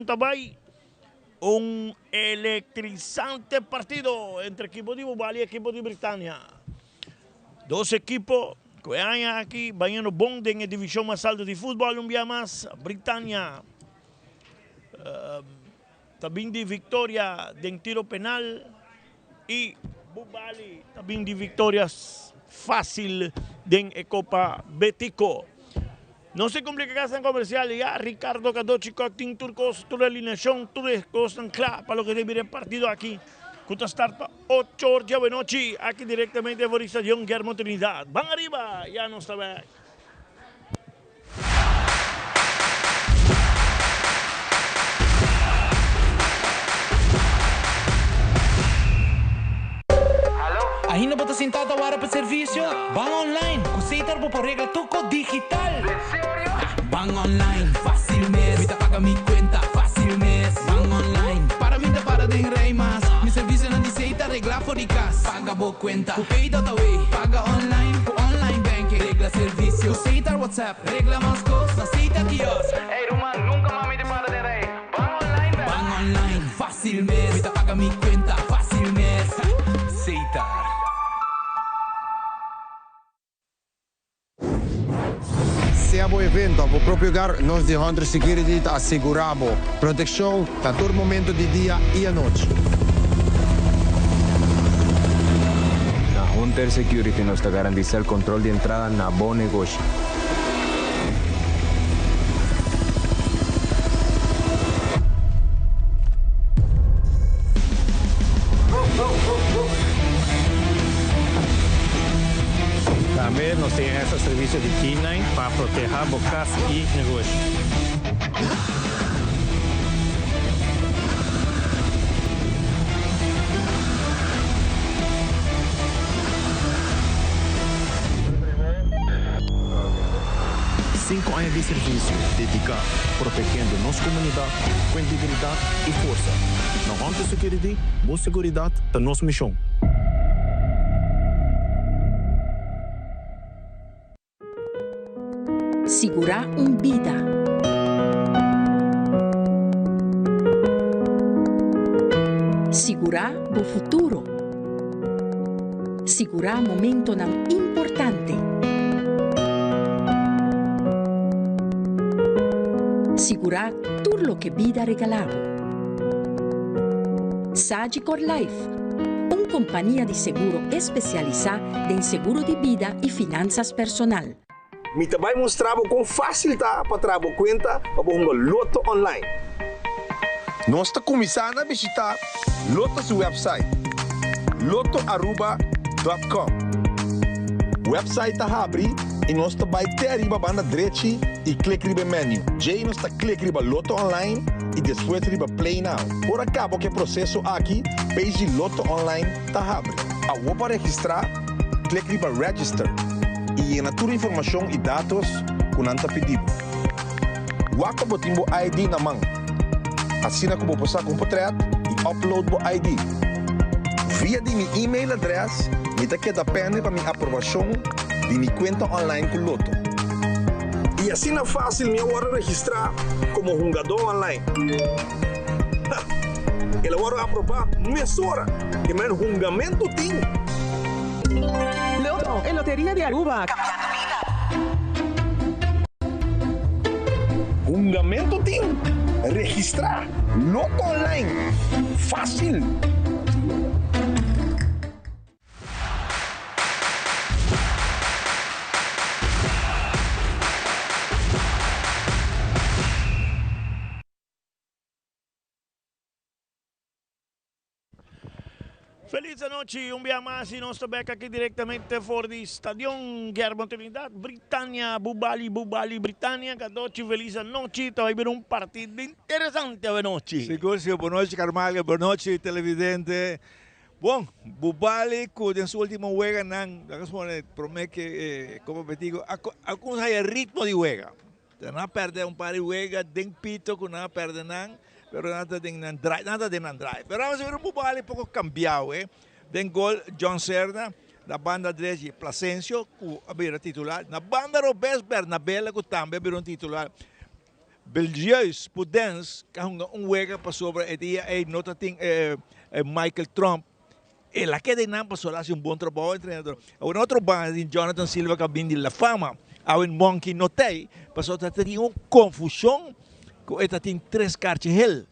Ta bai un electrizante partido entre ekipo di Bubali y ekipo di Britania. Dos ekipo cu e aña aki bayendo bon den e division mas alto di futbol un bia mas. Britania ta bin di victoria den tiro penal y Bubali ta bin di victoria facil den e Copa Betico. No se complica casnan comercial ya Ricardo Cadochi Kock tin tur cos, tur alineacion, tur e cosnan cla pa loke ta bira e partido aki cu ta start pa ocho or djawe-nochi aki directamente for di Stadion Guillermo Trinidad. Ban ariba, ya nos ta bek. Ainda bo ta sintá ta wara pa servisio? Ban online! Ku Setar bo por regla tur kos digital! Ban online, fásil mes! Mi ta paga mi kuenta, fásil mes! Ban online, para mi ta para den rei mas! Mi servisionan di Setar reglá for di kas! Paga bo kuenta ku Pay.awe! Paga online ku online banking! Regla servisio ku Setar WhatsApp! Regla mas kos na Setar kiosk! Ey ruman, nunka mas mi ta para den rei! Ban online bek! Ban online, fácil mes! Mi ta paga mi cuenta, fácil mes! Setar. Sea bo evento of bo propio hogar, nos di Hunter Security ta asegura bo proteccion na tur momento di dia y anochi. Na Hunter Security nos ta garantisa el control di entrada na bo negoshi. Tambe nos tin extra servicio di K-nine pa proteha bo cas y negoshi. Sinku aña di servisio dediká protegiendo nos komunidat ku integridat i forsa. Na Hunter Security, bo seguridat ta nos mishon. Sigurá un bida. Sigurá bo futuro. Sigurá momentonan importante. Sigurá tur loke bida regalá bo. Sagicor Life, un kompania di seguro espesialisá den seguro di bida i finansas personal. Mi ta bai mustra bo kon fásil ta pa traha bo kuenta pa bo hunga Lotto online. Nos ta kuminsá na bishitá Lotto su wèpsait, lottoaruba dòt kòm. Wèpsait ta habri i nos ta bai te ariba banda drechi i klik riba e menu. Djei nos ta klik riba Lotto Online i despues riba Play Now. Ora kaba ku e proseso aki, page di Lotto Online ta habri. Awor pa registrá, klik riba Register i yena tur informashon i datos ku nan ta pidi bo. Wak pa bo tin bo ID na man, asina ku bo por saka un potrèt i upload bo ID. Via di mi email adrès mi ta keda pende pa mi aprobashon di mi kuenta online ku Lotto. I asina fásil mi a wòrdu registrá komo hungadó online. Ha! El a wòrdu aprobá mesora ke men hungamentu tin. Lotto, e loteria di Aruba. Cambiando bida. Hungamento tin? Registrá! Lotto Online! Fácil! Feliz anochi, un bia mas y nos ta bek aki directamente for di Stadion Guillermo Trinidad, Britania, Bubali, Bubali, Britania, Cadochi, feliz anochi, ta bay bira un partido interesante awenochi. Sigur, sigur, bonochi Carmalio, bonochi televidente. Bon, Bubali cu den su ultimo weganan, laga nos pone prome ke Copa Betico, a cuminsa haya ritmo di wega. Nan a perde un par di wega den pito cu nan a perde nan, pero nan ta den nan drive, nan ta den nan drive. Pero amos a mira un Bubali poco cambiao eh. Den gol John Serna, na banda drechi Plasencio cu a bira titular, na banda robes Bernabela cu tambe a bira un titular. Belgius Podence ka hunga un wega pasobra e dia ei no ta tin Michael Trump. El a keda einan pasobra el a hasi un bon trabou entrenador. Awor na otro banda tin Jonathan Silva ku a bin di La Fama. Awe Monkey no ta ei pasobra ta tin un konfushon ku e ta tin tres karchi hel.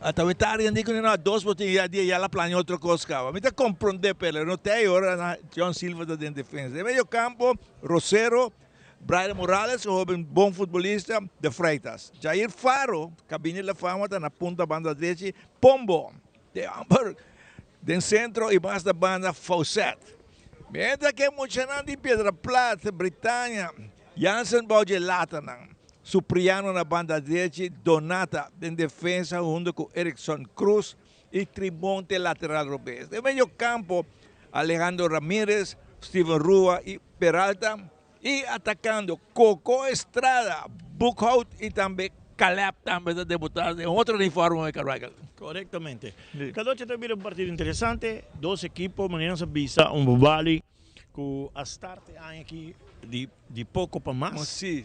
Ata we tardi nan di ku no dos bo tin ya dia ya la plania otro kos kaba. Mi ta komprondé pero no ta ei ora na John Silva ta den defensa. Den medio kampo Rosero, Brian Morales un hoben bon futbolista, De Freitas. Jair Faro ka bini La Fama ta na punta banda drechi, Pombo de Hamburg den sentro i mas na banda Faucet. Mientras ke muchanan di Piedra Plat, Britania, Jansen bou dje latanan. Supriano na banda drechi, Donata den defensa hunto ku Erickson Cruz i Trimonte lateral robes. Den medio kampo, Alejandro Ramirez, Steven Rua i Peralta i atakando Coco Estrada, Boekhout i tambe Caleb tambe ta debuta den otro uniforme Carmichael. Korektamente. Kadochi ta bira un partido interesante, dos ekipo manera nos a bisa un Bubali ku a start e aña aki di di poko pa mas. Si,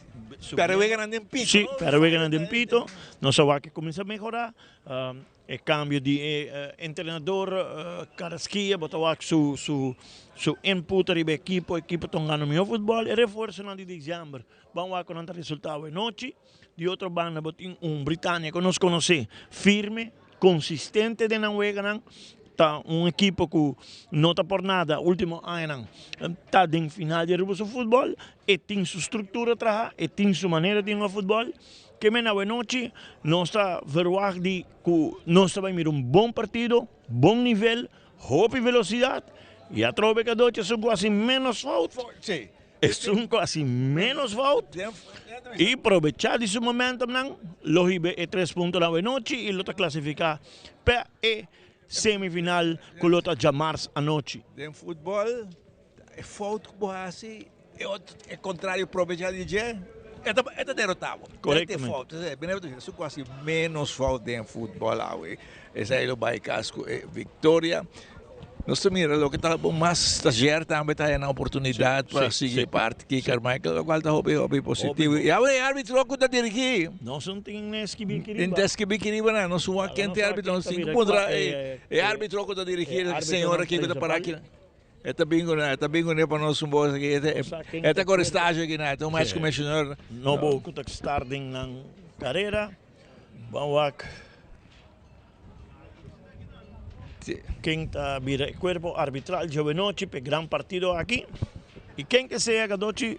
pero weganan den pito. Si, pero weganan den pito. Nos a wak e kuminsá mehorá. E kambio di e entrenador Carrasquilla, bo ta wak su su su input riba e ekipo, ekipo ta hungando mihó futbòl. E refuersonan di desèmber ban wak ku nan ta resultá awe nochi. Di otro banda bo tin un Britania ku nos konosé firme, konsistente den nan weganan. Ta un ekipo ku no ta por nada último añanan ta den final di Aruba su futbòl. E tin su struktura traha, e tin su manera di hunga futbòl. Ke men awenochi nos ta verwagt di ku nos ta bai mira un bon partido, bon nivel, hopi velosidat i atrobe Cadochi esun ku hasi ménos fout, esun ku hasi ménos fout i probechá di su momentumnan lo hiba e tres puntonan awenochi i lo ta klasifiká pa e semifinal ku lo ta djamars anochi. Den futbòl E fout ku bo hasi, e otro, e kontrario probechá di dje, e ta, e ta derotá bo. Korektamente. E fout. Bene bo ta bisa, su ku hasi ménos fout den futbòl awe, esei lo bai kas ku e viktoria. Nos ta mira loke ta bo mas stagiair tambe ta haña nan oportunidat pa sigui e parti aki, Carmichael, lokual ta hopi, hopi positivo. I awe e arbitro ku ta dirigí. Nos no tin e skibí aki riba. Tin skibí aki riba nan. Nos wak ken ta e arbitro. Nos tin ku puntra e arbitro ku ta dirigí, e señor aki ku ta para aki. E ta bin kuné, e ta bin kuné pa nos un bos aki. E ta, e ta kore stage aki na, e ta un match commissioner. Nobo ku ta start den nan karera. Ban wak ken ta bira e kuerpo arbitral djawe pa e gran partido aki. I ken ke sea gadochi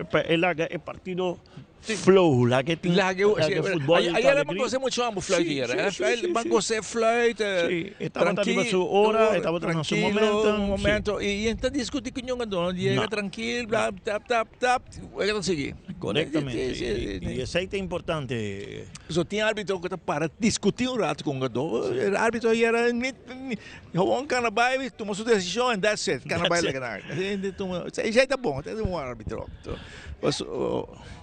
pa e laga e partido flow, laga e tin, Laga laga e futbol Ayer ta ayer alegria. gosé mucho ambo fluit Sí, ayer. sí, eh. sí, Fluit, sí, ban sí. gosé fluit. Sí, e tabata riba su ora, e tabata na su tranquilo, momento, un sí. momento. Y e ta discuti cu ñonga no, llega No. tranquil, bla, tap, tap, tap, e ta sigui. Correctamente. Sí, sí, sí. Y esey ta importante. So tin arbitro cu ta para discuti un rato cu un hungador. E arbitro ayer ni, ni, gewoon cana bay, tuma su decision and that's it. Cana bay That's it. laga nan. Hende tuma, esey ta bon, esey ta un bon arbitro. E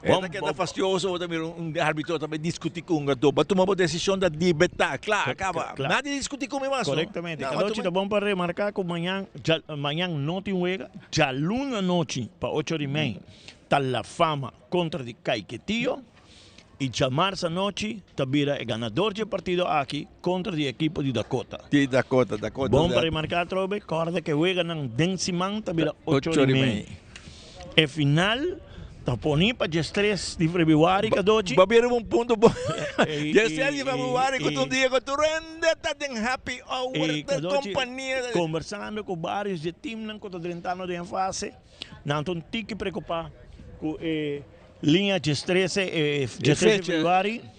ta keda fastioso bo ta mira un arbitro ta bay discuti cu un hungador. Bo a tuma bo decision ta di beta, cla, caba. Nadie discuti cu mi mas no. Correctamente. Cadochi ta bon pa remarca cu mañan, mañan no tin wega, djaluna anochi pa ocho ora y mei ta La Fama contra di Caiquetio y djamars anochi ta bira e ganador dje partido aki contra di ekipo di Dakota. Di Dakota, Dakota. Bon pa remarca atrobe, corda cu e weganan den siman ta bira ocho ora y mei. E final ta poni pa diestres di februari cadochi. Bo bira un punto bo. Diestres di februari cu ta un dia cu tur hende ta den happy hour den compania. Conversando cu varios di e teamnan cu ta drentando den e fase, nan ta un tiki preocupa cu e liña diestres e diestres di februari.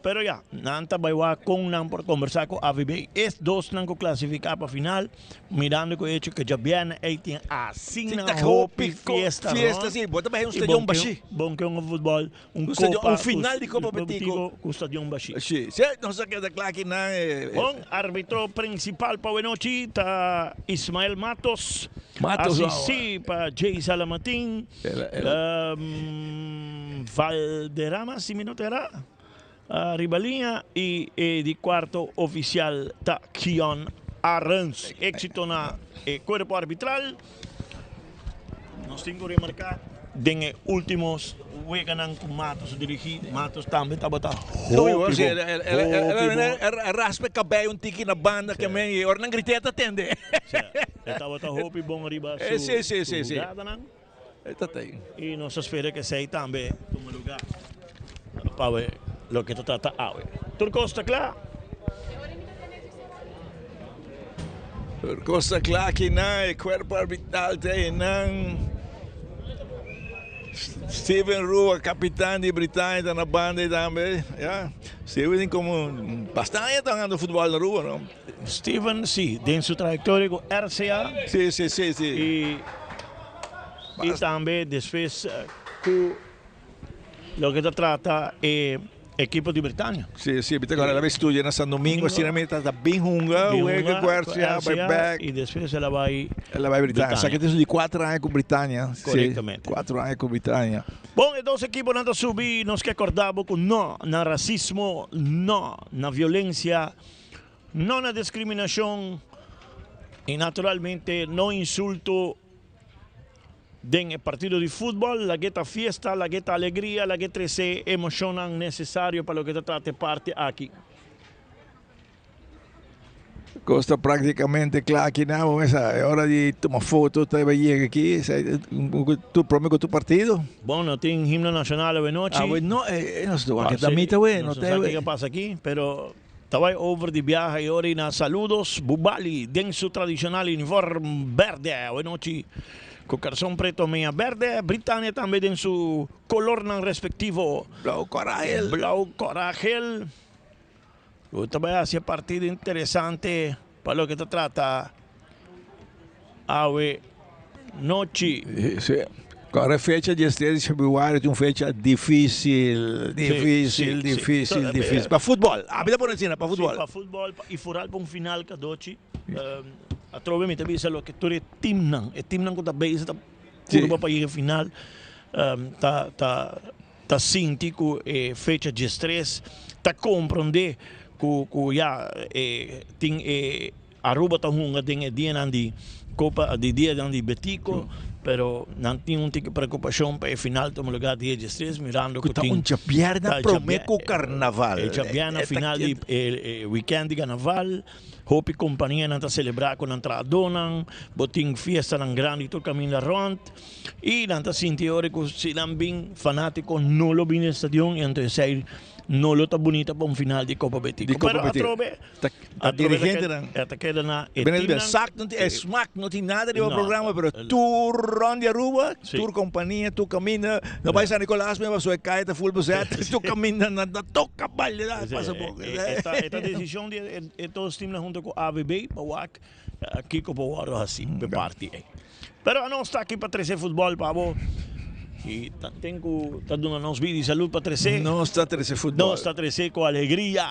Pero ya, nan ta bai wak kon nan por kombersá ku AVB. Es dosnan ku klasifiká pa final, mirando ku e hecho ku djabièrnè ei tin asina hopi fiesta Fiesta, rònt. si. Bo ta bai un I stadion bon ke bashí. bon ke un futbòl, un Un stadion, kopa un final di Kopa Betico. ku stadion bashí. Si, si, nos a keda kla aki nan. Bon, arbitro prinsipal pa awenochi ta Ismael Matos. Matos, Asistí pa Jay Salamatin. Valderrama, si mi no ta erá, riba liña y e di cuarto oficial ta Kion Arends. Éxito na e cuerpo arbitral. Nos tin cu remarca den e ultimo weganan ku Matos a dirigí, Matos tambe tabata hopi bon. Hopi bon. El raspa e kabei un tiki na banda ke men i ora nan grit'é ta tende. E tabata hopi bon riba su hugadanan. I nos ta spera ku esei tambe tuma lugá pa loke ta trata awe. Tur kos ta kla. Tur kos ta kla akinan, e kuerpo arbitral ta einan. Steven Rua, kapitan di Britania ta na banda ei tambe. Ya, Steven tin komo basta aña ta hungando futbòl na Aruba, no? Steven, si, den su trayektoria ku RCA. Si, si, si, si. I tambe despues ku. Loke ta trata e ekipo di Britania. Si, si, mi ta kòrda el a bai studia na San Domingo, asina mi ta bin hunga, wega ku RCA, bai bèk. I despues el a bai El a bai Britania. Sa ke tin su di kuater aña ku Britania. Korektamente. Si, kuater aña ku Britania. Bon, e dos ekiponan ta subi, nos ke kòrda bo ku no na rasismo, no na violensia, no na diskriminashon i naturalmente no insulto. Den e partido di futbol, lag'é ta fiesta, lag'é ta alegria, lag'é trese e emoshonnan nesesario pa loke ta trata e parti aki. Kos ta praktikamente kla aki na bo mesa. E ora di tuma foto ta bai yega aki. Tur prome ku tur partido. Bon, no tin himno nashonal awenochi. Awe no, nos ta wak e ta mita awe, no ta awe. Nos no sa kiko a pasa aki, pero Ta bai over di biaha y ora y na saludos Bubali den su tradicional uniform berde awenochi cu carson preto mea berde, Britania tambe den su colornan respectivo Blauw cora gel. Blauw cora gel. Lo ta bai haci e partido interesante pa loke ta trata Awe nochi. Sí. Kòrda fecha diestres di februari ta un fecha difísil, difísil, difísil, difísil. Pa futbòl. Ami ta pone asina, pa futbòl. Sí, pa futbòl i foral pa un final kadochi. Atrobe mi ta bisa loke tur e timnan, e timnan ku ta bezig ta purba pa yega final, ta ta ta sinti ku e fecha diestres, ta komprondé ku ku ya e tin e Aruba ta hunga den e dianan di Copa di dianan di Betico, pero nan tin un tiki preocupacion pa e final tuma lugar dia diestres mirando cu ta tin un djabièrnè prome cu Carnaval. E djabièrnè final di e weekend di Carnaval, hopi companianan ta celebra cu nan trahadornan, bo tin fiestanan grandi tur caminda rond y nan ta sinti ora cu si nan bin fanatico no lo bin den stadion y anto esey no lo ta bunita pa un final di Copa Betico. Di Copa Pero Betico. atrobe Ta atrobe dirigentenan. ta ta keda na e Bene, teamnan. Sak no tin, e smak no tin nada riba No. programa, pero tur rond di Aruba, Sí. tur compania, tur caminda, no bai San Nicolas mi pasobra e calle ta full bezet, tur caminda nan ta toca baile da Sí, pasa bo. e ta e ta decision di e e dos teamnan hunto cu AVB pa wak kiko por wordo haci pe parti ey. Pero anos ta aki pa trece futbol pa bo y ta ten cu ta duna nos bida y salud pa trece. Nos ta trece futbol. Nos ta trece cu alegria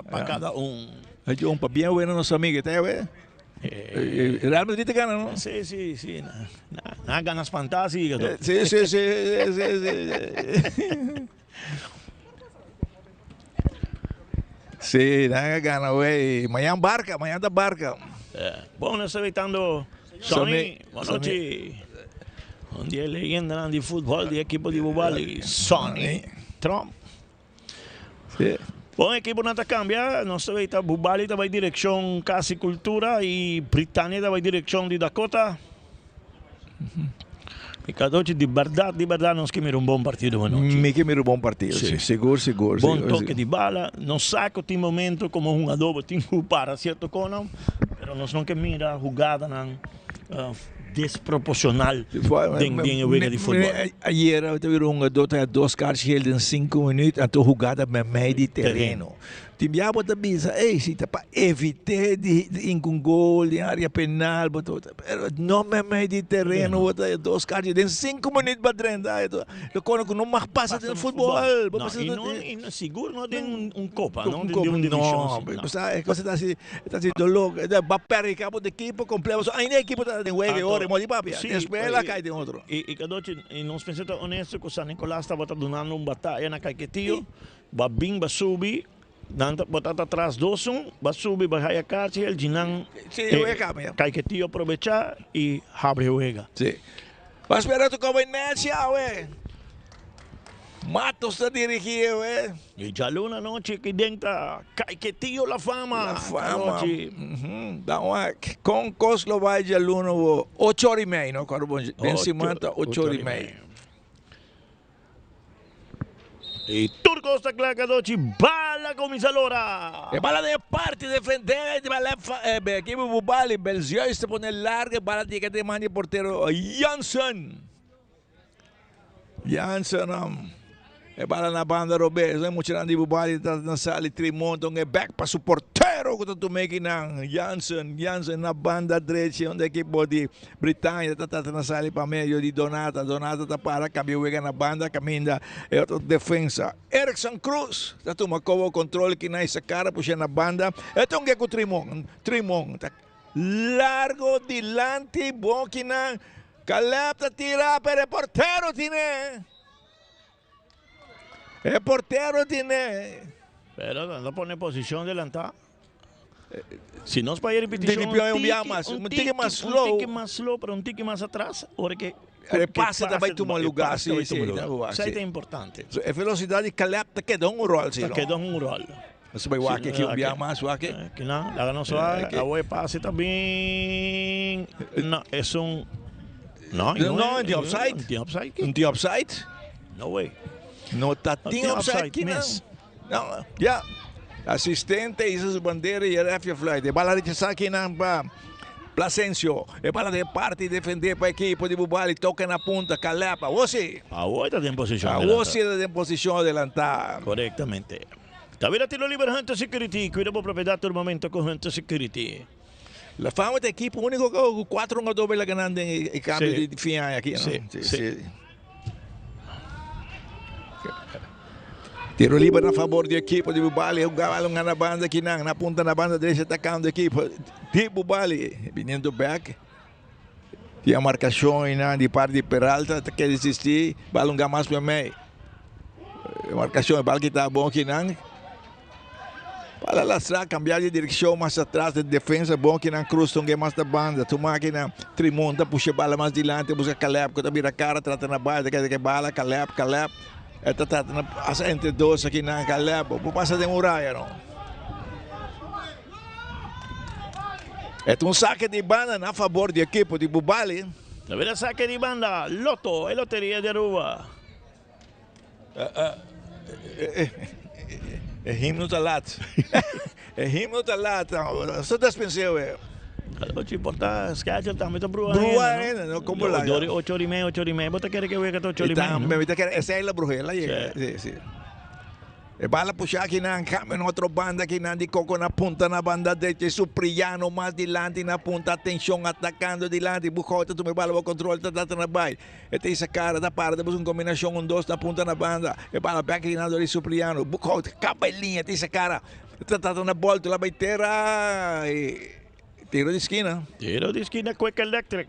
pa cada un. Ay un pabien wena nos amiga ta we. Real Madrid ta gana no? Si si si nan a gana spanta si. Si si si si si. Si, nan a gana wey. Mañan Barca, mañan ta Barca. Bon, nos ta wetando Sonny, bon nochi. Un di e leyendanan di futbol di ekipo di Bubali, Sonny Trump. Si. Bon, ekiponan ta cambia. Nos ta weta Bubali ta bay direccion Casi Cultura y Britannia ta bay direccion di Dakota. Mi Cadochi, di berdad, di berdad nos ke mira un bon partido anochi. Mi ke mira un bon partido, si. Sigur, sigur. Bon toke di bala. Nos sa ku tin momento komo hungadó bo tin ku para sierto konan, pero nos no ke mira hugadanan desproporshonal den den e wega di futbòl. Ayera ta mira un hungadó ta dos karchi gel den sinku minüt, anto hugada meimei di tereno. Tin bia bo ta bisa, ey, si ta pa evit'é di hinka un gol den area penal, bo ta, pero no meimei di tereno, bo ta dos karchi den sinku minüt bo a drenta, lo kono ku no mag pasa den futbòl. No, i no, i no, sigur no den un kopa, no den un divishon No, e kosa ta hasi, ta hasi doló, bo a pèrdè bo ekipo kompleto, pasobra ainda e ekipo ta den wega e ora, e modi papia, despues el a kai den otro. I Cadochi, i nos mester ta honesto ku San Nicolas tabata dunando un bataya na Caiquetio. Ba bin ba subi, nan ta bo ta tras dos un, ba subi ba haya karchi el djinan Caiquetio aprobecha y habri wega. Sí. Ba spera tu koba inercia awe. Matos ta dirigí e. I djaluna anochi aki den ta Caiquetio La Fama. La Fama. Dan wak. Kon kos lo bai djaluna bo? Ocho ora i mei, no? Kòrda bon. Den siman ta ocho ora i mei. I tur kos ta kla kadochi. Bala kuminsá lora. E bala den e parti defendé di ekipo Bubali. Belzuis ta pone largo e bala ta yega den man di e portero Jansen. Jansen e bala na banda robes. E muchanan di Bubali ta na sali Trimonton e bek pa su portero ku ta tuma ekinan. Jansen, Jansen na banda drechi unda ekipo di Britania ta trata na sali pa medio di Donata. Donata ta para kambia wega na banda kaminda e otro defensa. Erickson Cruz ta tuma kobo kontrol kinan i sakara pusha na banda. E ta un ke ku Trimon. Trimon ta largo dilanti bon kinan. Caleb ta tira pero e portero tine. E portero tine. Pero nan ta pone posicion delanta. Si nos pa repeticion un tiki, mas, un tiki mas slow. Un tiki mas slow, pero un tiki mas atras. Ora que e pase ta bai tuma lugar. Sí, sí, sí. ta importante. So, e velocidad di Caleb ta keda un rol, sí. Ta keda un rol. Nos bai wak aki un bia mas wak. Kinan, laga nos wak. Awo e pase ta bin. No, es un No, no, tin offside. Tin offside. Tin offside. No way. No ta tin offside kinan. No, ya. Asistente hizo su bandera y el ref ya fluit. E bala rechazá kinan pa Plasencio. E bala de parti defendé pa equipo di Bubali. Toca na punta. Caleb. Awo si. Awo ta den posicion adelantá. Awo si ta den posicion adelantá. Correctamente. Ta bira tiro liber Hunter Security. Cuida bo propiedad tur momento cu Hunter Security. La Fama ta equipo unico cu 4 hungador bela ganan den e cambio di fin aña aki, no? Sí, sí. Tiro liber na favor di equipo di Bubali. Hugaba un na banda aki nan. Na punta na banda derecha atacando equipo di Bubali. Viniendo back. Tin a marcacion einan di parti di Peralta ta kere resisti. Bal un mas pa mei. Marcacion bal kita bon akinan. Bal a lastra cambia di direccion mas atras den defensa bon akinan Cruz ta un mas na banda. Tuma akinan Trimon ta pusha bala mas dilanti busca Caleb cu ta bira cara trata na bay ta keda ke bala Caleb Caleb e ta trata na pasa entre dos akinan Caleb bo pasa den un raya no. E ta un sake di banda na fabor di ekipo di Bubali. Ta bira sake di banda, Lotto, e loteria di Aruba. E himno ta lat. E himno ta lat. Sa despenseo e. Ochi por ta schedule tambe ta brua Brua ainda, no? Como la. Dori ocho ora y media, ocho ora y media. Bo ta kere ke wega ta ocho ora y media, no? Mi ta kere, esei la bruhela yega. Si, si. E bala pusha akinan, cambia na otro banda akinan di Coco na punta na banda derecha y Supriano mas dilanti na punta. Atencion atacando dilanti. Buchholz ta tuma e bala bo control ta trata na bay. E ta hisa cara ta para ta busca un combinacion un dos na punta na banda. E bala bek akinan dor di Supriano. Buchholz caba e liña ta hisa cara ta trata na bolto la bay tera y tiro di skina. Tiro di skina Quick Electric.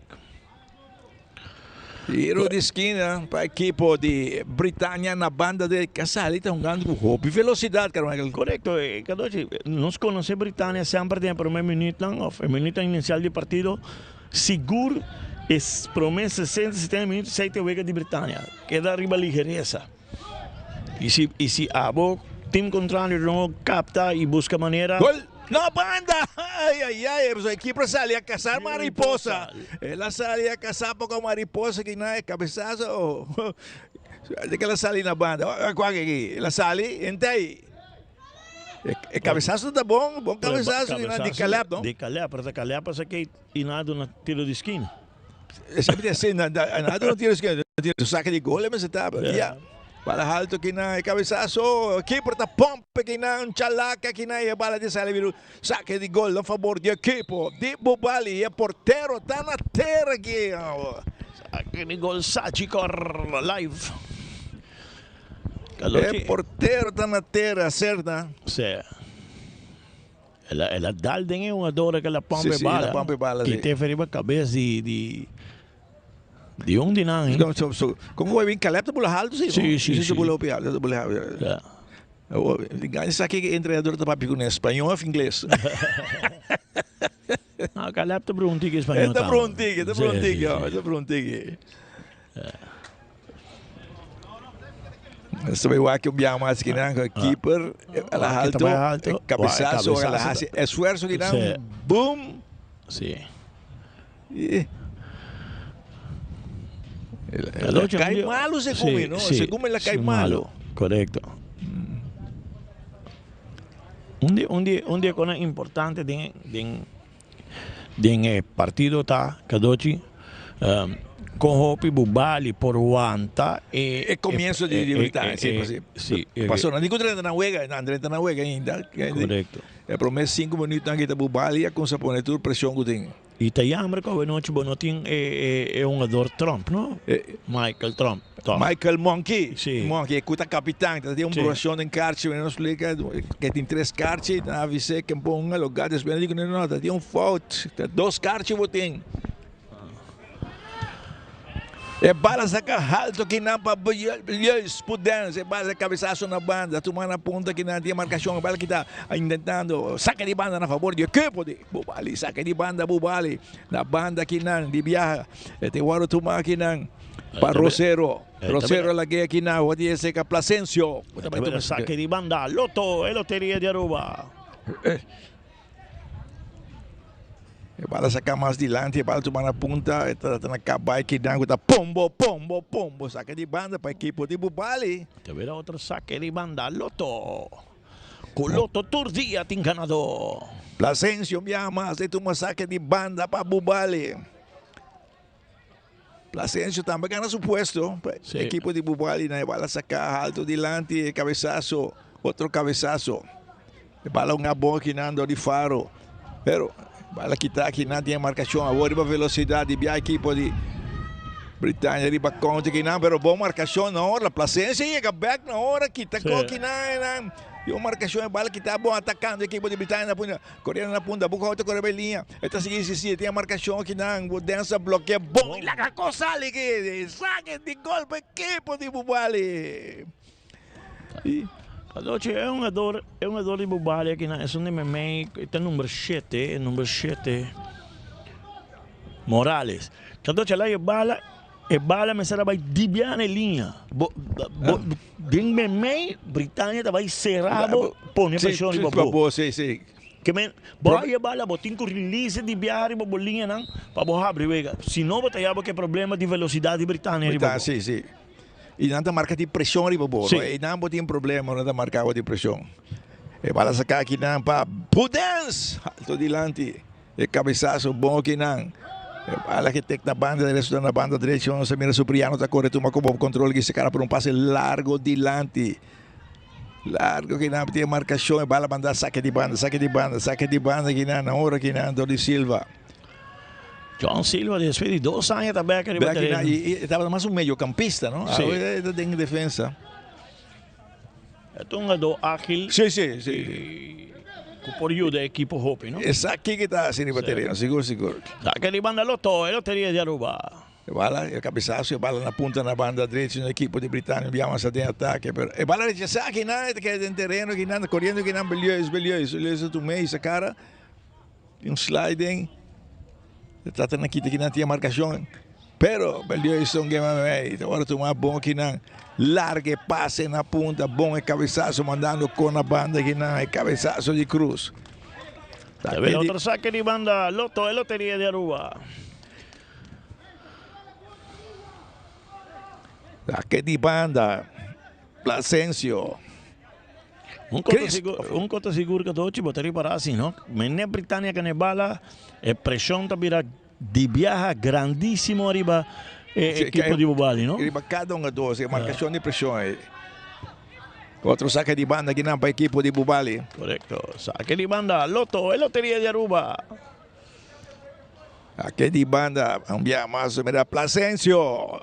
Tiro di skina pa ekipo di Britania na banda de Casali ta hungando ku hopi velosidat, Carmichael. Korekto, Cadochi. Nos konosé Britania semper den e promé minütnan òf e minütnan inisial di partido. Sigur e promé sesenta, setenta minüt esei ta e wega di Britania. Keda riba ligeresa. I si i si abo team kontrario no kapta i buska manera. Gol na banda! Ay ay ay, e ekipo a sali a kasá mariposa. El a sali a kasá poko mariposa ki na e kabesaso. De ke el a sali na banda. Wak aki, el a sali entei. E kabesaso ta bon, bon kabesaso di na di Caleb, no? Di Caleb, pero ta Caleb a saki i na duna tiro di skina. Esaki ta asina, na duna tiro di skina, saki di gol e mester tabata. Ya. Bala halto kinan, e kabesaso, keeper ta pomp kinan, chalaka kinan i e bala ta sali biru. Sake di gol na fabor di ekipo di Bubali i e portero ta na tera aki. Sake di gol Sagicor live. E portero ta na tera, serta? Sí. El a, el a dal den e hungador ke la pompa e bala. Sí, sí, la pompa e bala, sí. Kite riba kabes di, di, di un di nan. No, so, so, como bai bin Caleb ta bula haltu, sí? Sí, sí, sí. Ta bula hopi haltu, ta bula haltu. Ja. Gana sa ke entrenador ta papia ku español of ingles. No, Caleb ta brua un tiki español E ta brua un tiki, ta brua un tiki, ta brua un tiki. Nos ta bay wak un biaha mas kinan cu keeper a la halto, e cabezazo a la haci esfuerzo kinan, boom! Si. Y el a cay malo segun mi, no? Segun mi el a cay malo. Correcto. Un di un di un di e cosnan importante den den den e partido ta Cadochi con hopi Bubali por wanta e E comienzo di di Britania, si, si. Si. Pasobra nan tin cu drenta nan wega, nan drenta nan wega ainda. Correcto. E prome cinco minuutnan kita Bubali a cuminsa pone tur presion cu tin. Y ta jammer cu awenochi bo no tin e e hungador Trump no, Michael Trump toch. Michael Monkey, Si. Monkey cu ta capitan, ta tin un bruacion den karchi, mi no splica ke tin tres karchi, ta avise ken por hunga lo gata, despues nan di cu no no ta tin un fout, ta dos karchi bo tin. E bala saca halto kinan pa Jules Pudens. E bala cabezazo na banda. Tuma na punta kinan tin marcacion. E bala kita intentando saca di banda na favor di equipo di Bubali. Saca di banda Bubali. Na banda kinan di biaha. E te waro tuma kinan pa Rosero. Rosero lagea kinan. Wadi e seca Plasencio. Saca di banda. Lotto e loteria di Aruba. E bala saca mas dilanti, e bala tuma na punta, e ta na cabay kinan cu ta pombo, pombo, pombo, saca di banda pa equipo di Bubali. Ta bira otro saque di banda, Lotto, cu Lotto tur dia tin ganador. Plasencio un biaha mas e tuma saque di banda pa Bubali. Plasencio tambe gana su puesto pa equipo di Bubali na e bala saca alto dilanti, e cabezazo, otro cabezazo. E bala un abon akinan dor di Faro. Pero bala kita akinan tin e marcacion awor riba velocidad di bia equipo di Britannia riba counter akinan pero bon marcacion na ora Plasencia yega back na ora kita ko akinan y un marcacion e bala kita bon atacando equipo di Britannia na punta coriendo na punta buka otro core bay liña e ta sigui insisti tin e marcacion akinan Densa blokea bon y laga ko sali aki sake di gol pa equipo di Bubali. Anochi e hungador, e hungador di Bubali aki nan esun di memey ta number shete, e number shete Morales. Anochi a laga e bala, e bala mester a bay dibia na e liña. Bo, bo, den memey Britania ta bay sera bo, pone presion riba bo. Si, si. Ke men, bo a e bala, bo tin ku release di biaha riba bo liñanan pa bo habri wega. Si no bo ta yaba ku e problema di velosidad di Britania riba bo. Si, si. Y nan ta marca di presion riba bo. Sí. Y nan bo tin problema, nan ta marca bo di presion. E bala saca aki nan pa Pudens. Alto dilanti. E cabezazo bon aki nan. E bala que tek na banda derecho, na banda derecho. Nos mira Supriano ta corre, tuma como control que se cara por un pase largo dilanti. Largo ki nan tin marcacion. E bala manda saque di banda, saque di banda, saque di banda ki nan. Na ora ki nan, Dodi Silva. John Silva despues di dos aña ta bek riba tereno. Y tabata mas un mediocampista, no? Sí. Ahora ta den defensa. E ta un jugador ágil. Sí, sí, sí. Y cu por yuda e equipo hopi, no? Esaki que ta haci riba tereno, sigur, sigur. Saca di banda Lotto, e loteria di Aruba. E bala, e cabezazo, e bala na punta na banda drechi, un equipo di Britannia bia avanza den atake, pero e bala rechasa akinan, e ta keda den tereno akinan, coriendo akinan, Belieus, Belieus, Belieus a tuma e cara. Tin un sliding. E trata na kita kinan tin marcacion. Pero Belioison gema mei. Ta ora tuma bon kinan. Larga e pase na punta. Bon e cabezazo mandando con na banda kinan. E cabezazo di Cruz. Ta bira otro saque di banda. Lotto e loteria di Aruba. Saque di banda. Plasencio. Un kota sigur, un kota sigur ku tochi bo ta ripará si no. Mene Britania kane bala, e preshon ta bira di biaha grandísimo ariba e ekipo di Bubali, no? Riba kada un a dos, e markashon di preshon ei. Otro sake di banda kinan pa ekipo di Bubali. Korekto. Sake di banda, Lotto, e loteria di Aruba. Sake di banda, un biaha mas mira Plasencio.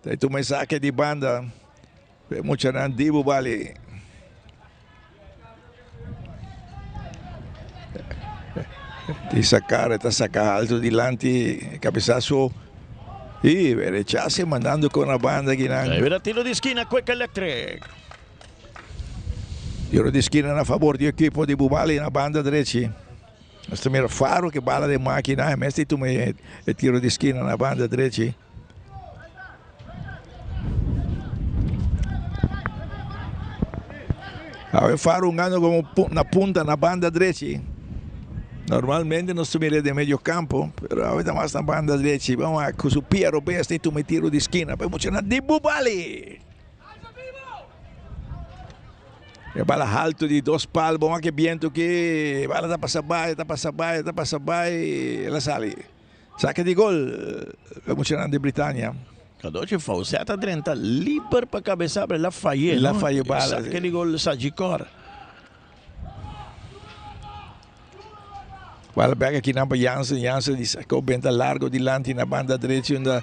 Ta tuma e sake di banda. E muchanan di Bubali. Di sacar, ta saca alto dilanti, cabezazo y rechace mandando con la banda kinan. Ahí viene tiro di esquina, Quick Electric. Tiro di esquina na favor di equipo di Bubali na banda derechi. Nos ta mira Faro ke bala den makina, e mester tuma e tiro di skina na banda drechi. Awe Faro hungando como na punta na banda drechi. Normalmente nos ta mira den medio campo, pero awe ta mas na banda drechi. Vamos a cu su pia robes ta tuma e tiro di esquina pa e muchanan di Bubali. E bala halto di dos pal, bon wak e biento ki bala ta pasa bai, ta pasa bai, ta pasa bai, el a sali. Sake di gol e muchanan di Britania. Cadochi Faucet a drenta liber pa cabeza pero el a fay'e. El a fay'e bala. Sake di gol Sagicor. Bala bek akinan pa Jansen, Jansen di sako benta largo dilanti na banda drechi unda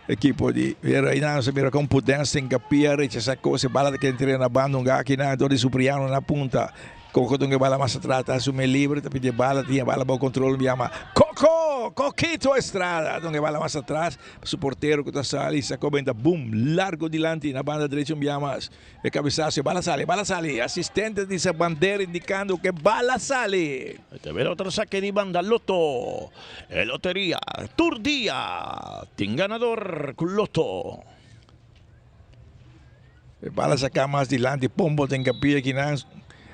ekipo di pero einan nos a mira kon Pudens tin kapia rechasa kos e bala ta keda entre na banda un akinan dor di Supriano na punta. Coco ta un bala mas atras ta asumi libre ta pidi e bala tin e bala bao control mi yama Coco! Coquito Estrada ta un bala mas atras pa su portero cu ta sali sako benta boom largo dilanti na banda derecho un bia mas e cabesazo e bala sali e bala sali asistente di sa bandera indicando cu e bala sali. Ta bira otro sake di banda Lotto e loteria tur dia tin ganador cu Lotto. E bala saká mas dilanti, Pombo den kapia kinan.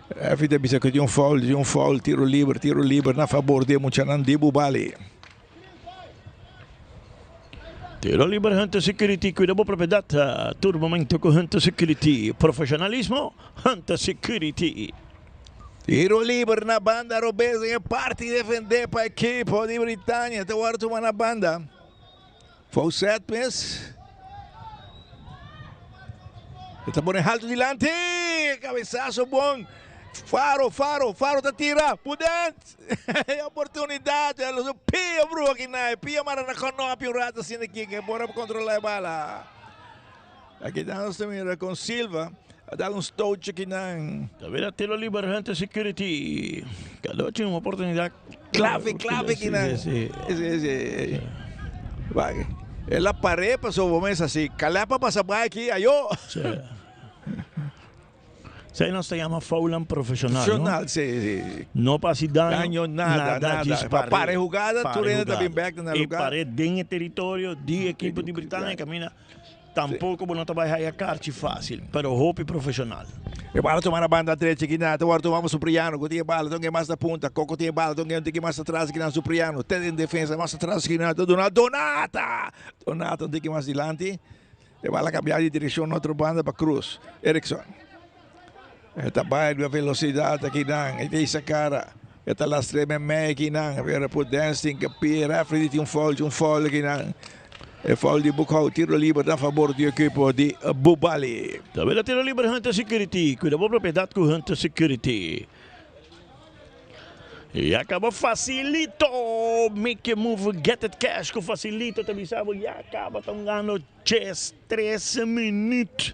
Referee ta bisa ku tin un foul, tin un foul, tiro liber, tiro liber na fabor di e muchanan di Bubali. Tiro liber Hunter Security, kuida bo propiedat tur momento ku Hunter Security. Profesionalismo, Hunter Security. Tiro liber na banda robes den e parti defendé pa ekipo di Britania ta wòrdu tuma na banda. Faucet mes. E ta pone halto dilanti. Cabezazo bon. Faro, Faro, Faro ta tira. Pudent. E oportunidad. E lo pia bro aki na. Pia mara na konopi un rato asina aki. Que por a controla e bala. Aki nos ta mira con Silva. A dal un stootje aki nan. Ta bira tiro liber Hunter Security. Cada un oportunidad. Clave, clave aki nan. Sí, sí. Sí, sí. Wak. El a par'é pasobra bo mes hasi. Caleb a pasa bai aki, ayo. Sí. Esei nos ta yama foulan profesional, no? Profesional, sí, sí. No pa hasi daño. Daño, nada, nada. Djis Pa par'é hugada, tur hende ta bin bèk na E lugar. par'é den e teritorio di ekipo di Britania kaminda. Tampoco bo no ta bay haya karchi facil, pero hopi profesional. E bala tuma na banda drechi kinan ta wòrdu tuma pa Supriano ku tin e bala ta un mas na punta Koko tin e bala ta un tiki mas atras kinan Supriano te den defensa mas atras kinan ta duna Donata Donata un tiki mas dilanti e bala kambia di direkshon na otro banda pa Cruz Erickson e ta bai riba velosidat akinan e ta hisa kara e ta lastra e memei kinan pero Pudens tin ke pie refri di tin un foul un foul kinan. E foul di Boekhoudt, tiro liber na fabor di ekipo di Bubali. Tabela tiro liber Hunter Security, cuida bo propiedad cu Hunter Security. Ya caba facilito, make your move, get it cash cu facilito ta bisa bo ya caba ta hungando ches tres minuut.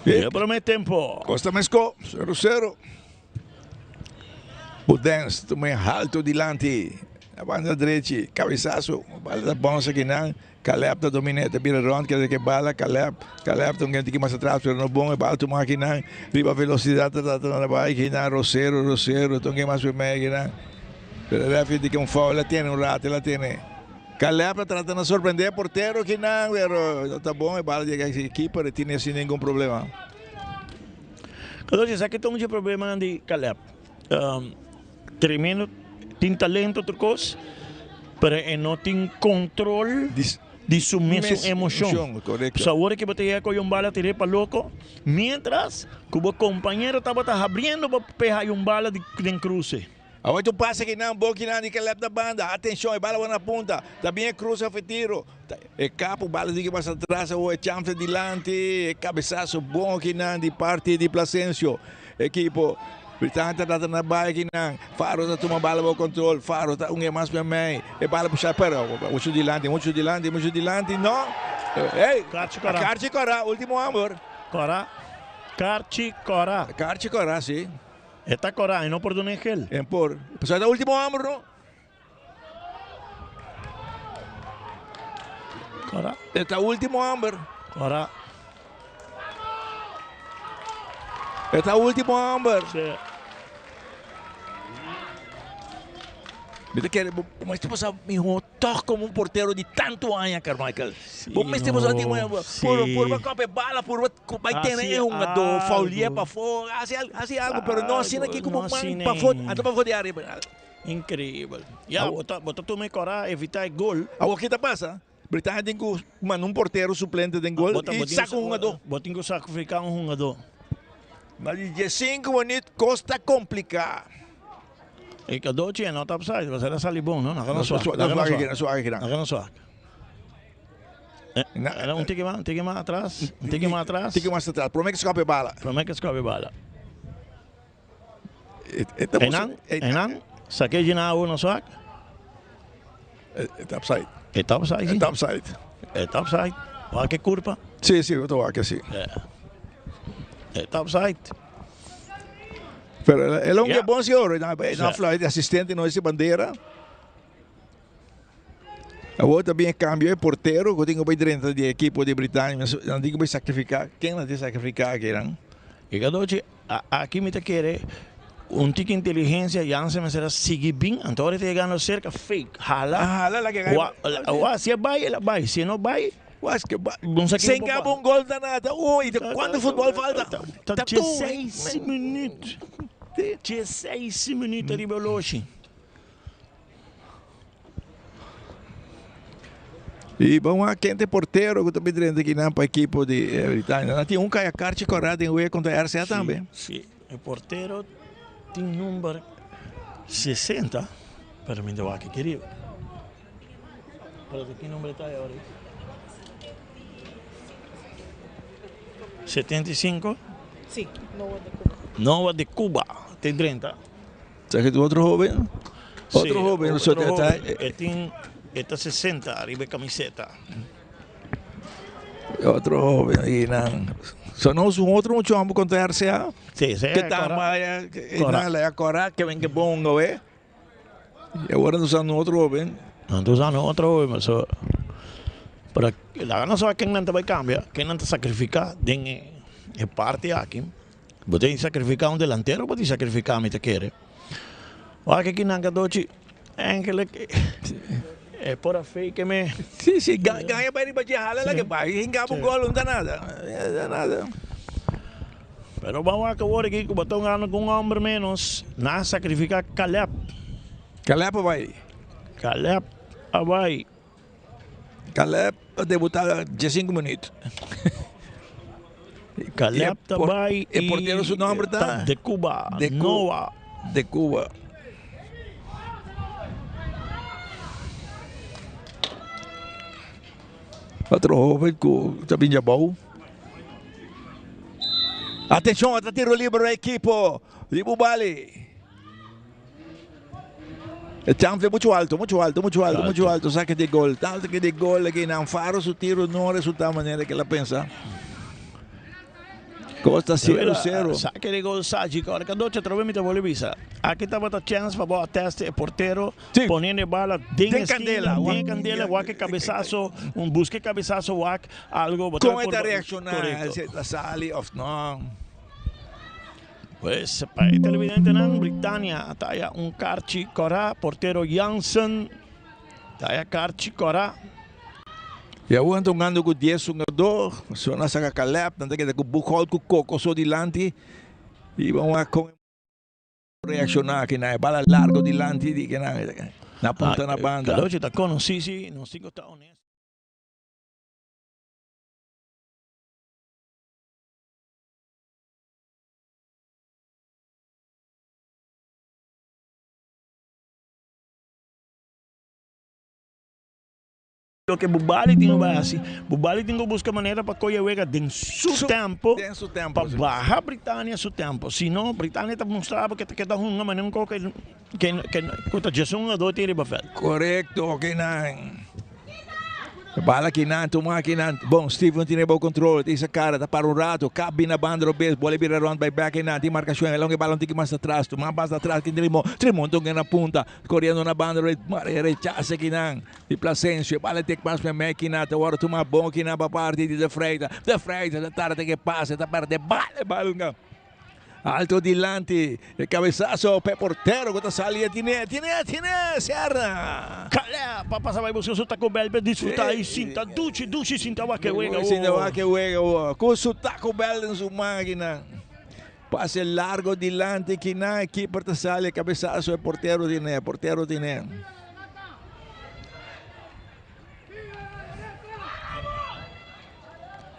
E prome tempo. Costa Mesco, 0-0. Pudens tuma e halto dilanti na banda drechi, cabesazo, bala ta bounce akinan, Caleb ta domine, ta bira rond keda ke bala, Caleb, Caleb ta un tiki mas atras pero no bon, e bala tuma akinan, riba velocidad ta trata na bai akinan, Rosero, Rosero ta un mas primero akinan, pero e referee di ke un foul, el a tene un rato, el a tene, Caleb ta trata na sorprende e portero akinan, pero no ta bon, e bala yega e keeper, e tine sin ningun problema. Entonces esaki ta un dje problemanan di Caleb. Tremendo, tin talento tur cos, pero e no tin control di su mesun emocion. So awor ki bo ta yega coge un bala tir'é pa loco, mientras cu bo compañero tabata habriendo pa peha un bala den cruce. Awor tu pasa kinan bo kinan di Caleb na banda. Atencion, e bala wou na punta. Ta bien e cruza of e tiro. E capo bala sigui mas atras awor e champs dilanti. E cabesazo bon kinan di parti di Plasencio. Ekipo Britania ta trata na bai kinan. Faro ta tuma bala bou control. Faro ta un e mas memey. E bala pusha pero mucho dilanti, mucho dilanti, mucho dilanti. No. Ey! Karchi kora. Karchi kora, ultimo amor. Kora. Karchi kora. Karchi kora, si. E ta kora, e no por duna e gel. E por. Pasobra ta ultimo homber, no? Kora. E ta ultimo homber. Kora. E ta ultimo homber. Sí. Mi ta kere bo mester pasa mihó tòg komo un portero di tantu aña, Carmichael. Bo mester pasa di purba purba kòp e bala, purba bai tene e hungadó, fouli'é pafó, hasi hasi algu, pero no asina aki ku bo man pafó, anda pafó di área. Increíbel. Ya, bo ta bo ta tuma e kòrá evitá e gol. Awor ki ta pasa? Britania tin ku manda un portero suplente den gol i saka un hungadó. Bo tin ku sakrifiká un hungadó. Na di diesinku minüt kos ta kompliká. E kadochi e no ta upside, pasobra el a sali bon, no? Nan ka no swak. Nan ka no swak. Nan ka no swak. Era un tiki mas, un tiki mas atras, un tiki mas atras. Tiki mas atras. Promé ke skòp e bala. Promé ke skòp e bala. Einan, einan, saké djina awo no swak. E ta upside. E ta upside, si. E ta upside. E ta upside. Wak e kurpa. Si, si, bo ta wak si. E ta upside. Pero el a un bon si oro. Na fluit asistente no ese bandera. Awor ta bin e cambio e portero cu tin cu bay drenta di ekipo di Britania. Nan tin cu bay sacrifica. Ken nan tin sacrifica akinan? E cadochi aki mi ta kere un tiki inteligencia Jansen mester a sigui bin anto ora e ta yegando cerca fake hala Hala la ke wa si e bay el a bay si e no bay Sin caba un gol ta nada uy cuanto futbol falta Ta dieseis minuut dieseis minuut ariba e oloshi. Y bon wak ken ta e portero cu ta bin drenta kinan pa ekipo di Britania. Nan tin un kaya karchi kora den wega contra RCA tambe. Si, e portero tin number 60, pero mi ta wak aki riba. Pero ta ki number e ta awor? 75? Si, Noah de Cuba. Noah de Cuba ta drenta. Sa ke otro hoben? Otro hoben. Otro hoben. E tin, e ta 60 ariba e camiseta. Otro hoben y nan. So nos un otro mucho hombre contra RCA. Sí, sí. Que ta maya, que la cora, que ven que bongo, eh. Y ahora nos usando otro hoben. Nos usando otro hoben, so. Pero la no sabe ken nan ta bay cambia, ken nan ta sacrifica den e parte aki. Bo tin sacrifica un delantero, bo tin sacrifica mi ta kere. Wak aki nan kadochi eigenlijk e por a fake me. Si, si, gaña bai riba dje hala la ke bai. Hinga un gol, no ta nada. No ta nada. Pero ban wak awor aki ku bo ta hungando ku un homber menos, nan a sacrifica Caleb. Caleb a bai. Caleb a bai. Caleb a debuta diesinku minuut. Caleb ta bai E portero su nomber ta? De Cuba. De Noah. De Cuba. Otro hoben ku ta bin djabou. Atenshon, ta tiro liber na ekipo di Bubali. E chanfle mucho alto, mucho alto, mucho alto, mucho alto. Saque de gol, saque de gol. Aquí Faro su tiro no resulta manera que la pensa. Costa 0-0. Saque de gol Saji. Ahora que doce otra vez mi te vuelve visa. Aquí estaba ta chance para vos teste el portero. Sí. Poniendo bala den, den candela. Den candela, wak cabezazo, un busque cabezazo wak algo. ¿Cómo está reaccionar? La sali of no? Pues pa e televidentenan, Britania a taya un karchi kòrá, portero Jansen taya karchi kòrá. I awor nan ta hungando ku dies hungadó, so nan a saka Caleb, nan ta keda ku Boekhout ku Koko so dilanti i ban wak kon e reakshoná kinan, e bala largo dilanti di kinan, na punta na banda. Kalochi ta konosí si, nos tin ku ta honesto. Loke Bubali tin ku bai hasi, Bubali tin ku buska manera pa koye wega den su tempo, pa baha Britania su tempo. Si no, Britania ta mustra bo ke ta keda hunga manera un kos ku ta djes un hungador tin riba vèlt. Korekto, kinan. Bala kinan, tuma kinan. Bon, Steven tin e bou control. Tin sa cara, ta para un rato. Kap bin na banda robes. Bola bira rond bay back kinan. Tin marcacion. E longa bala un tiki mas atras. Tuma mas atras kin Trimon. Trimon tonga na punta. Coriendo na banda robes. Mare rechaza kinan. Di Plasencio. Bala tek mas meme kinan. Ta worde tuma bon kinan pa parti di De Freitas. De Freitas ta tarda ke pase. Ta perde bala. Bala. Alto dilanti, e cabezazo p'e portero cu ta sali e tine, tine, tine, Serna. Caleb a pasa bai busca su Taco Bell pa disfruta y sinta duchi, duchi sinta wak e wega Sinta wak e wega awo. Cu su Taco Bell den su man akinan. Pase largo dilanti akinan, e keeper ta sali e cabezazo e portero tine, e portero tine.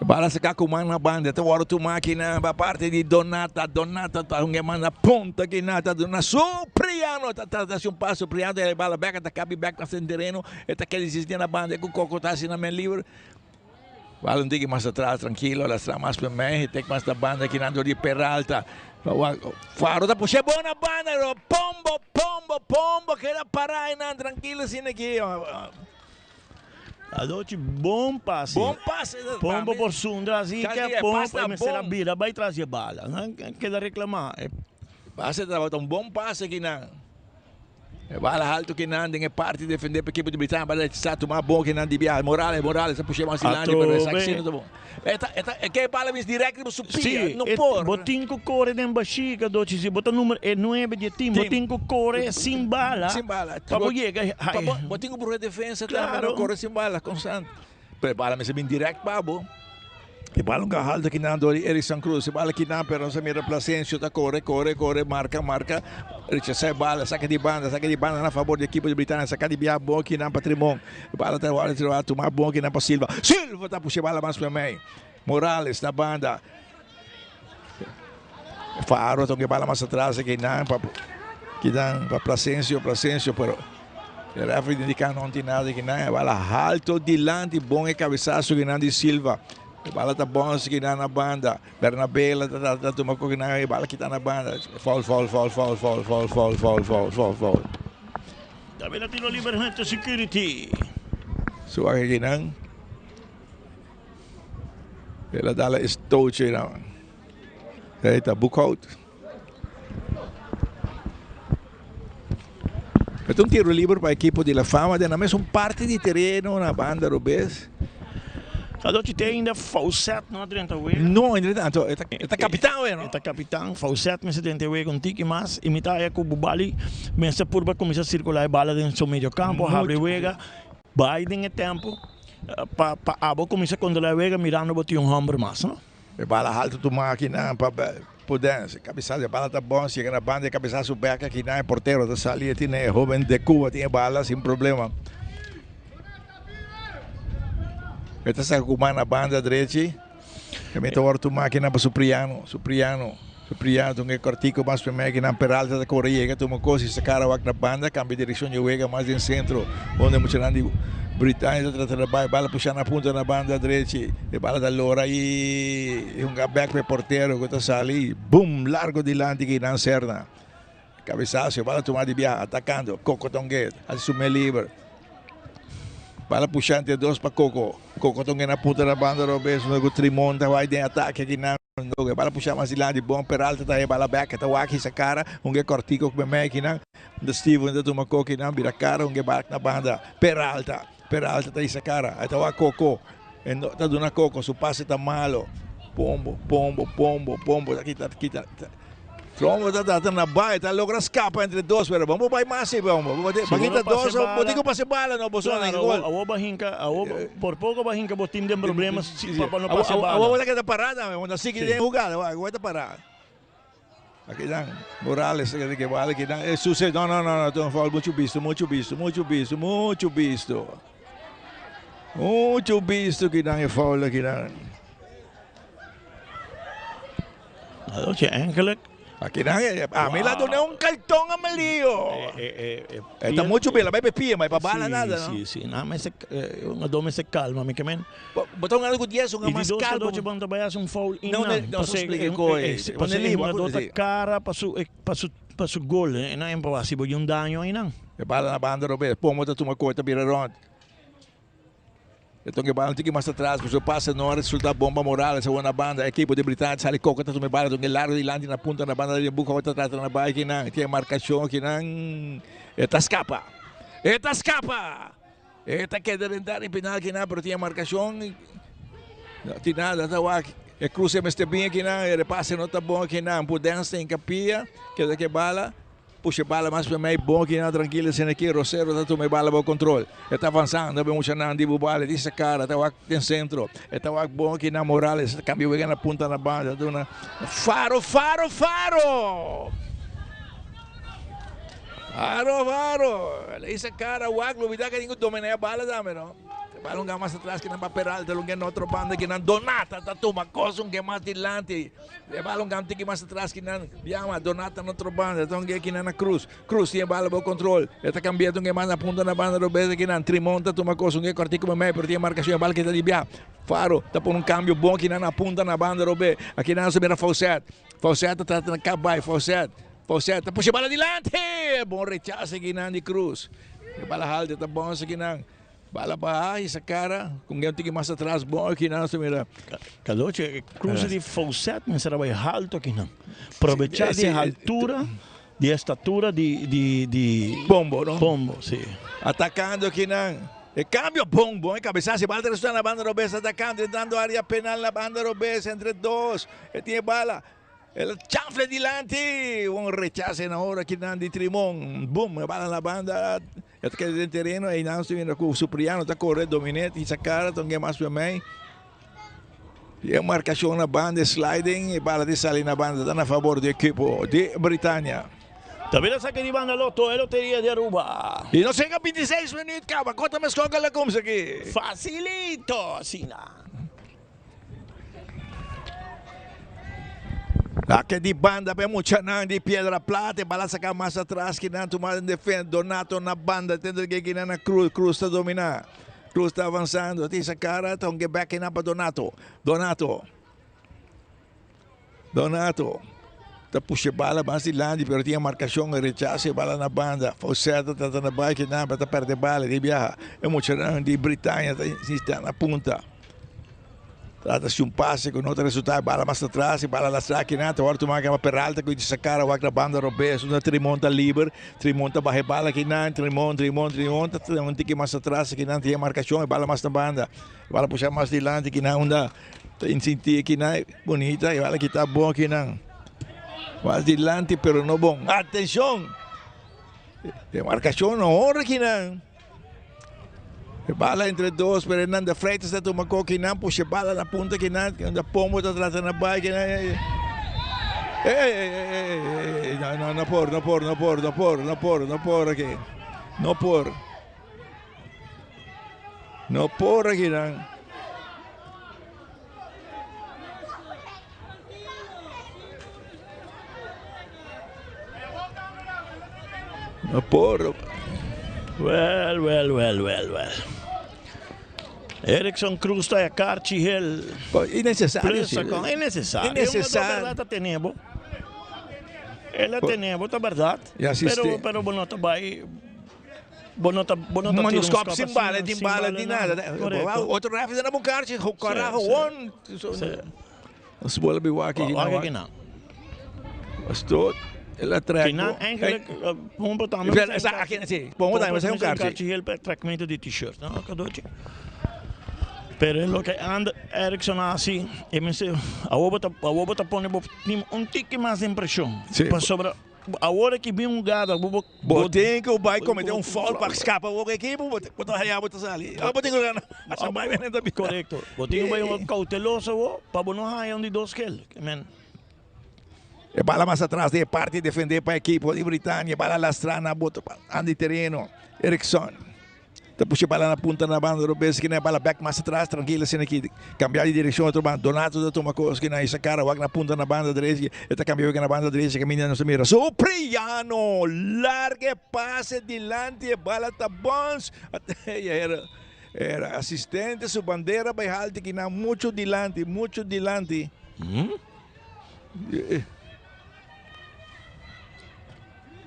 Bala saca cu man na banda, ta worde tuma akinan pa parti di Donata, Donata ta hunga man na punta akinan, ta duna Supriano, ta trata haci un pas, Supriano ta bala bek, ta cabi bek na sen tereno, e ta keda insisti na banda, cu Coco ta haci na men liber. Bala un tiki mas atras, trankilo, lastra mas pa mei, e tek mas na banda akinan dor di Peralta. Faro ta pusha bon na banda, pero Pombo, Pombo, Pombo keda para einan trankilo asina aki. Adochi bon pase. Bon pase. Pombo por sundra así que Pombo e mester a bira bay tras di e bala. Nan keda reclama. Pase tabata un bon pase kinan. E bala halto kinan den e parti defende pa ekipo di Britania. Bala sa tuma bon kinan di biaha. Morales, Morales a pusha mas dilanti pero esaki si no ta bon. E ta, e ta, e ke bala mis direct riba su pia. Si, No e, por. bo tin ku kore den bashika, Dochi. Si bo ta numero e nuebe di e team, bo Team. tin ku kore sin bala Sin bala. pa bo yega Pa hai. bo, bo tin ku bruha defensa tambe, Claro. no kore sin bala constant. Pero e bala mester bin direct pa bo. E bala un halto kinan dor di Eric San Cruz. E bala kinan pero nos a mira Plasencio ta kore, kore, kore, marka, marka. Rechasa e bala, saka di banda, saka di banda na fabor di ekipo di Britania. Saka di bia bon kinan pa Trimon. E bala ta wòrdu tirá tuma bon kinan pa Silva. Silva ta pusha e bala mas pa mei. Morales na banda. Faro ta un bala mas atras kinan pa kinan pa Plasencio, Plasencio pero e referee indica no tin nada kinan. E bala halto dilanti bon e cabezazo kinan di Silva. E bala ta bons kinan na banda. Bernabela ta ta tuma ku kinan e bala kita na banda. Foul, foul, foul, foul, foul, foul, foul, foul, foul, foul, foul. Tabela tiro liber Hunter Security. Suak kinan. El a dal e stootje nan. Hij ta boekhoud. Het un tiro liber pa equipo di La Fama den na mesun parti di tereno na banda robes. Adochi te ainda Faucet no a drenta wega. No, entretanto, e ta, e ta kapitan we, no? E ta kapitan, Faucet mester drenta wega un tiki mas i mi ta haya ku Bubali mester purba kuminsá sirkulá e bala den su medio kampo, habri wega, bai den e tempo pa pa abo kuminsá kontrolá e wega mirando bo tin un hòmber mas, no? E bala haltu tuma akinan pa Podence, kabesa e bala ta bon, yega na banda e kabesa su bek akinan e portero ta sali e tine e hoben de Cuba tin e bala sin problema. E ta saka ku man na banda drechi. E mi ta wòrdu tuma akinan pa Supriano, Supriano, Supriano tun e kòrtiku mas primè akinan Peralta ta kore yega tuma kos i saka wak na banda kambia direkshon di wega mas den sentro unda e muchanan di Britania ta trata di bai bala pusha na punta na banda drechi e bala ta lora i hunga bek pa e portero ku ta sali bum largo dilanti kinan Serna kabesaso e bala tuma di biaha atakando Koko Tongue hasi su me liber. Bala pusha entre dos pa Coco. Coco ta un na punta na banda robes unda cu Trimon ta bay den atake aki nan. Bala pusha mas dilanti bon Peralta ta haya bala bek ta wak hisa cara un ge cortico cu memey aki nan. Unda Steven ta tuma Coco aki nan bira cara un ge bak na banda Peralta. Peralta ta hisa cara ta wak Coco en ta duna Coco su pase ta malo. Pombo, Pombo, Pombo, Pombo ta kita kita. Trombo ta trata na bai, ta logra scapa entre dos, pero bo bai mas si bombo. Bo kita dos, bo tin cu pasa e bala no, bo so na gol. Awor bo hinca, awor por poco bo hinca bo team den problema si pa no pasa e bala. Awor bo ta keda para tambe, bo ta sigui den hugada, awor ta para. Akinan Morales ta keda ke bala akinan, e suce, no no no, ta un foul mucho bisto, mucho bisto, mucho bisto, mucho bisto. Mucho bisto kinan e foul akinan. Anochi eigenlijk. Akinan ami la duna un carton amarillo. E ta mucho bela bai pe pia, bai pa bala nada no. Si, si, nan mester un ado mester calma mi ke men. Bo ta un ado cu dies, un mas calmo. I di dos adochi bo no ta bai haci un foul in No, nan. no, explica coe. Pasobra e hungador ta cara pa su pa su pa su gol e nan pa haci bo un daño einan. E bala na banda robes, Pomo ta tuma coe ta bira rond. E tonke bala un tiki mas atras, pasobra pase no a resulta bon pa Morales. Awor na banda ekipo di Britania sali Coco ta tuma e bala tonke largo dilanti na punta na banda di Boekhoudt ta trata na bai kinan tin e marcacion kinan e ta scapa e ta scapa e ta keda den tera di penal kinan pero tin e marcacion no tin nada ta wak. E cruce mester bin akinan, e repase no ta bon akinan. Pudens ta hinca pia, keda ke bala. Pusha e bala mas pa mei, bon akinan trankilo asina aki. Rosero ta tuma e bala bou control. E ta avanzando, be muchanan di Bubali di sa cara, ta wak den centro. E ta wak bon akinan Morales, ta cambia wega na punta na banda, duna Faro, Faro, Faro! Faro, Faro! El a hisa cara wak, lubida ke tin ku domina e bala tambe no. E bala un ga mas atras kinan pa Peralta, un ga na otro banda kinan Donata ta tuma kos un ga mas dilanti. E bala un ga un tiki mas atras kinan Biama, Donata na otro banda, ta un ga kinan na Cruz. Cruz tin e bala bo control. E ta cambia un ga mas na punta na banda robes kinan Trimon ta tuma kos un ga kortico mei pero tin e marcacion e bala kita di bia. Faro ta pone un cambio bon kinan na punta na banda robes. Akinan nos ta mira Faucet. Faucet ta trata na kap bai Faucet. Faucet ta pusha e bala dilanti! Bon rechase kinan di Cruz. E bala haltu ta bon kinan. Bala baha y sa cara con un tiki mas atras bon kinan nos ta mira. Cadoche, Cruz di Faucet mester a bai haltu kinan. Probecha di haltura, di estatura di Pombo, no? Pombo, si. Atacando kinan. E cambio bon, bon e cabesazo. E bala ta resulta na banda robes atacando, entrando area penal na banda robes entre dos. E tin e bala. El chanfle dilanti, un rechase na ora kinan di Trimon. Boom, e bala na banda. E ta keda den tereno, einan su mira ku Supriano ta kore, Dominet hisa kara, ta un mas pa mei. E markashon na banda, e sliding, e bala di sali na banda, ta na favor di ekipo di Britania. Ta bira saki di banda Lotto, e loteria di Aruba. I nos chega 26 minuut kaba, kota meskon ku la kumsa aki. Facilito asina. Ake di banda pa e muchanan di Piedra Plata, e bala saka mas atras ki nan tuma den defensa. Donato na banda, tenta ke kinan na Cruz, Cruz ta domina. Cruz ta avansando, tin sa kara, ta un gebek kinan pa Donato. Donato. Donato ta pusha e bala mas dilanti, pero tin e markashon, e rechasa e bala na banda. Faucet ta trata na bai kinan, pero ta perde e bala di biaha. E muchanan di Britania ta insista na punta. Trata si un pase ku no ta resultá, e bala mas atras, e bala lastra akinan, ta wòrdu tumá kaba Peralta ku di sakar a wak na banda robes, unda Trimon ta liber, Trimon ta baha e bala akinan, Trimon, Trimon, Trimon ta un tiki mas atras akinan, tin e markashon, e bala mas na banda, e bala pusha mas dilanti akinan unda ta insinti akinan, bunita, e bala kita bon akinan, mas dilanti pero no bon, atenshon! E markashon no honra akinan. E bala entre dos, pero nan de Freitas ta tuma ko kinan, pusha e bala na punta kinan, unda Pombo ta trata na bai kinan. Ey, ey, ey, ey, ey, no, no, no por, no por, no por, no por, no por, no por aki. No por. No por aki nan. No por. Wel, wel, wel, wel, wel. Erickson Cruz ta e karchi hel. Innecesario. Innecesario. Innecesario. Ta tene bo. El a tene bo, ta berdad. Pero, pero bo no ta bai. Bo no ta, bo no ta tira un skop sin bala, sin bala, ni nada. Otro ref ta na bo karchi, carajo, won. Nos bola bi wak aki Wak aki nan. Pastor, el a trek. Kinan eigenlijk Pompo tambe mester un karchi. Si, Pompo tambe mester un karchi. Karchi heel pa trekmento di t-shirt, no? Kadochi. Pero e loke Ander Erickson a hasi, e mester, awor bo ta, awor bo ta pone bo team un tiki mas den preshon. Si. Pasobra awor aki bin un gada, bo bo. Bo tin ku bai komete un foul pa skapa bo ekipo, bo ta haya bo ta sali. Ora bo tin ku gana, asa bai benen ta bira. Korekto. Bo tin ku bai un kouteloso bo pa bo no haya un di dos gel. Men. E bala mas atras di e parti defende pa ekipo di Britania. Bala lastra na boto pa Andy Tereno. Erickson ta pusha e bala na punta na banda robes kina e bala bek mas atras trankil asina aki kambia di direkshon otro banda. Donato ta tuma kos kina i sa kara wak na punta na banda drechi e ta kambia wak na banda drechi kaminda nos ta mira Supriano larga e pase dilanti e bala ta bons era asistente su bandera bai halti kina mucho dilanti mucho dilanti.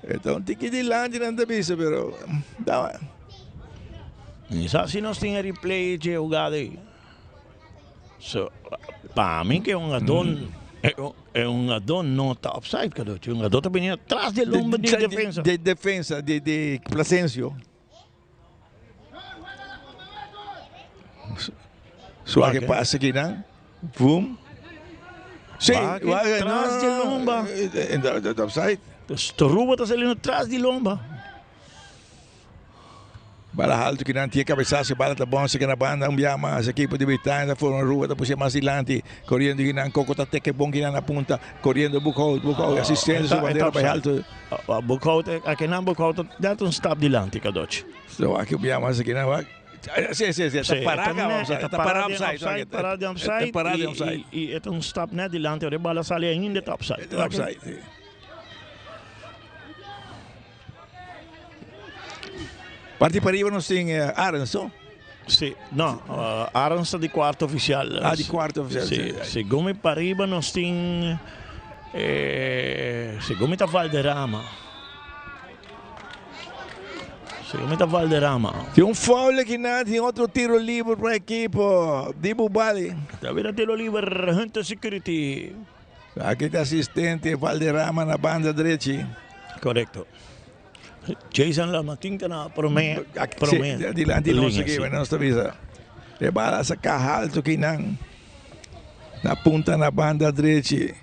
E ta un tiki dilanti nan ta bisa pero ta. Mi sa si nos tin e replay dje hugada ei. So, pa mi ke un hungadó, e hungadó no ta offside kadochi. E hungadó ta bini atras di e lomba di defensa. Di defensa di Plasencio. Suak e pase kinan. Boom. Si, Wak tras di lomba. Ta offside. Storuba ta saliendo tras di lomba. Bala haltu ki nan tin e cabesazo, bala ta bon seka na banda un bia mas. Ekipo di Britania ta forma Aruba ta pushi mas dilanti. Coriendo ki nan Coco ta teke bon ki nan na punta. Coriendo Boekhout, Boekhout asistencia su bandera bai haltu. Boekhout, aki nan Boekhout ta net un stap dilanti Cadochi. So aki un bia mas aki nan wak. Si, si, si, ta para ka offside, ta para offside. Ta para di offside. Ta para di offside. Y e ta un stap net dilanti, ora e bala sali ainda ta offside. Ta offside, si. Parti pariba nos tin Arends, no? Si, no, Arends ta di cuarto oficial. Ah, di cuarto oficial, si. Segun mi pariba nos tin, segun mi ta Valderrama. Segun mi ta Valderrama. Tin un foul aki nan, tin otro tiro liber pa ekipo di Bubali. Ta bira tiro liber Hunter Security. Aki ta asistente Valderrama na banda drechi. Correcto. Jason Lamartine ta na prome prome. Sí, dilanti nos aki, nos ta bisa. E bala saca halto kinan. Na punta na banda drechi.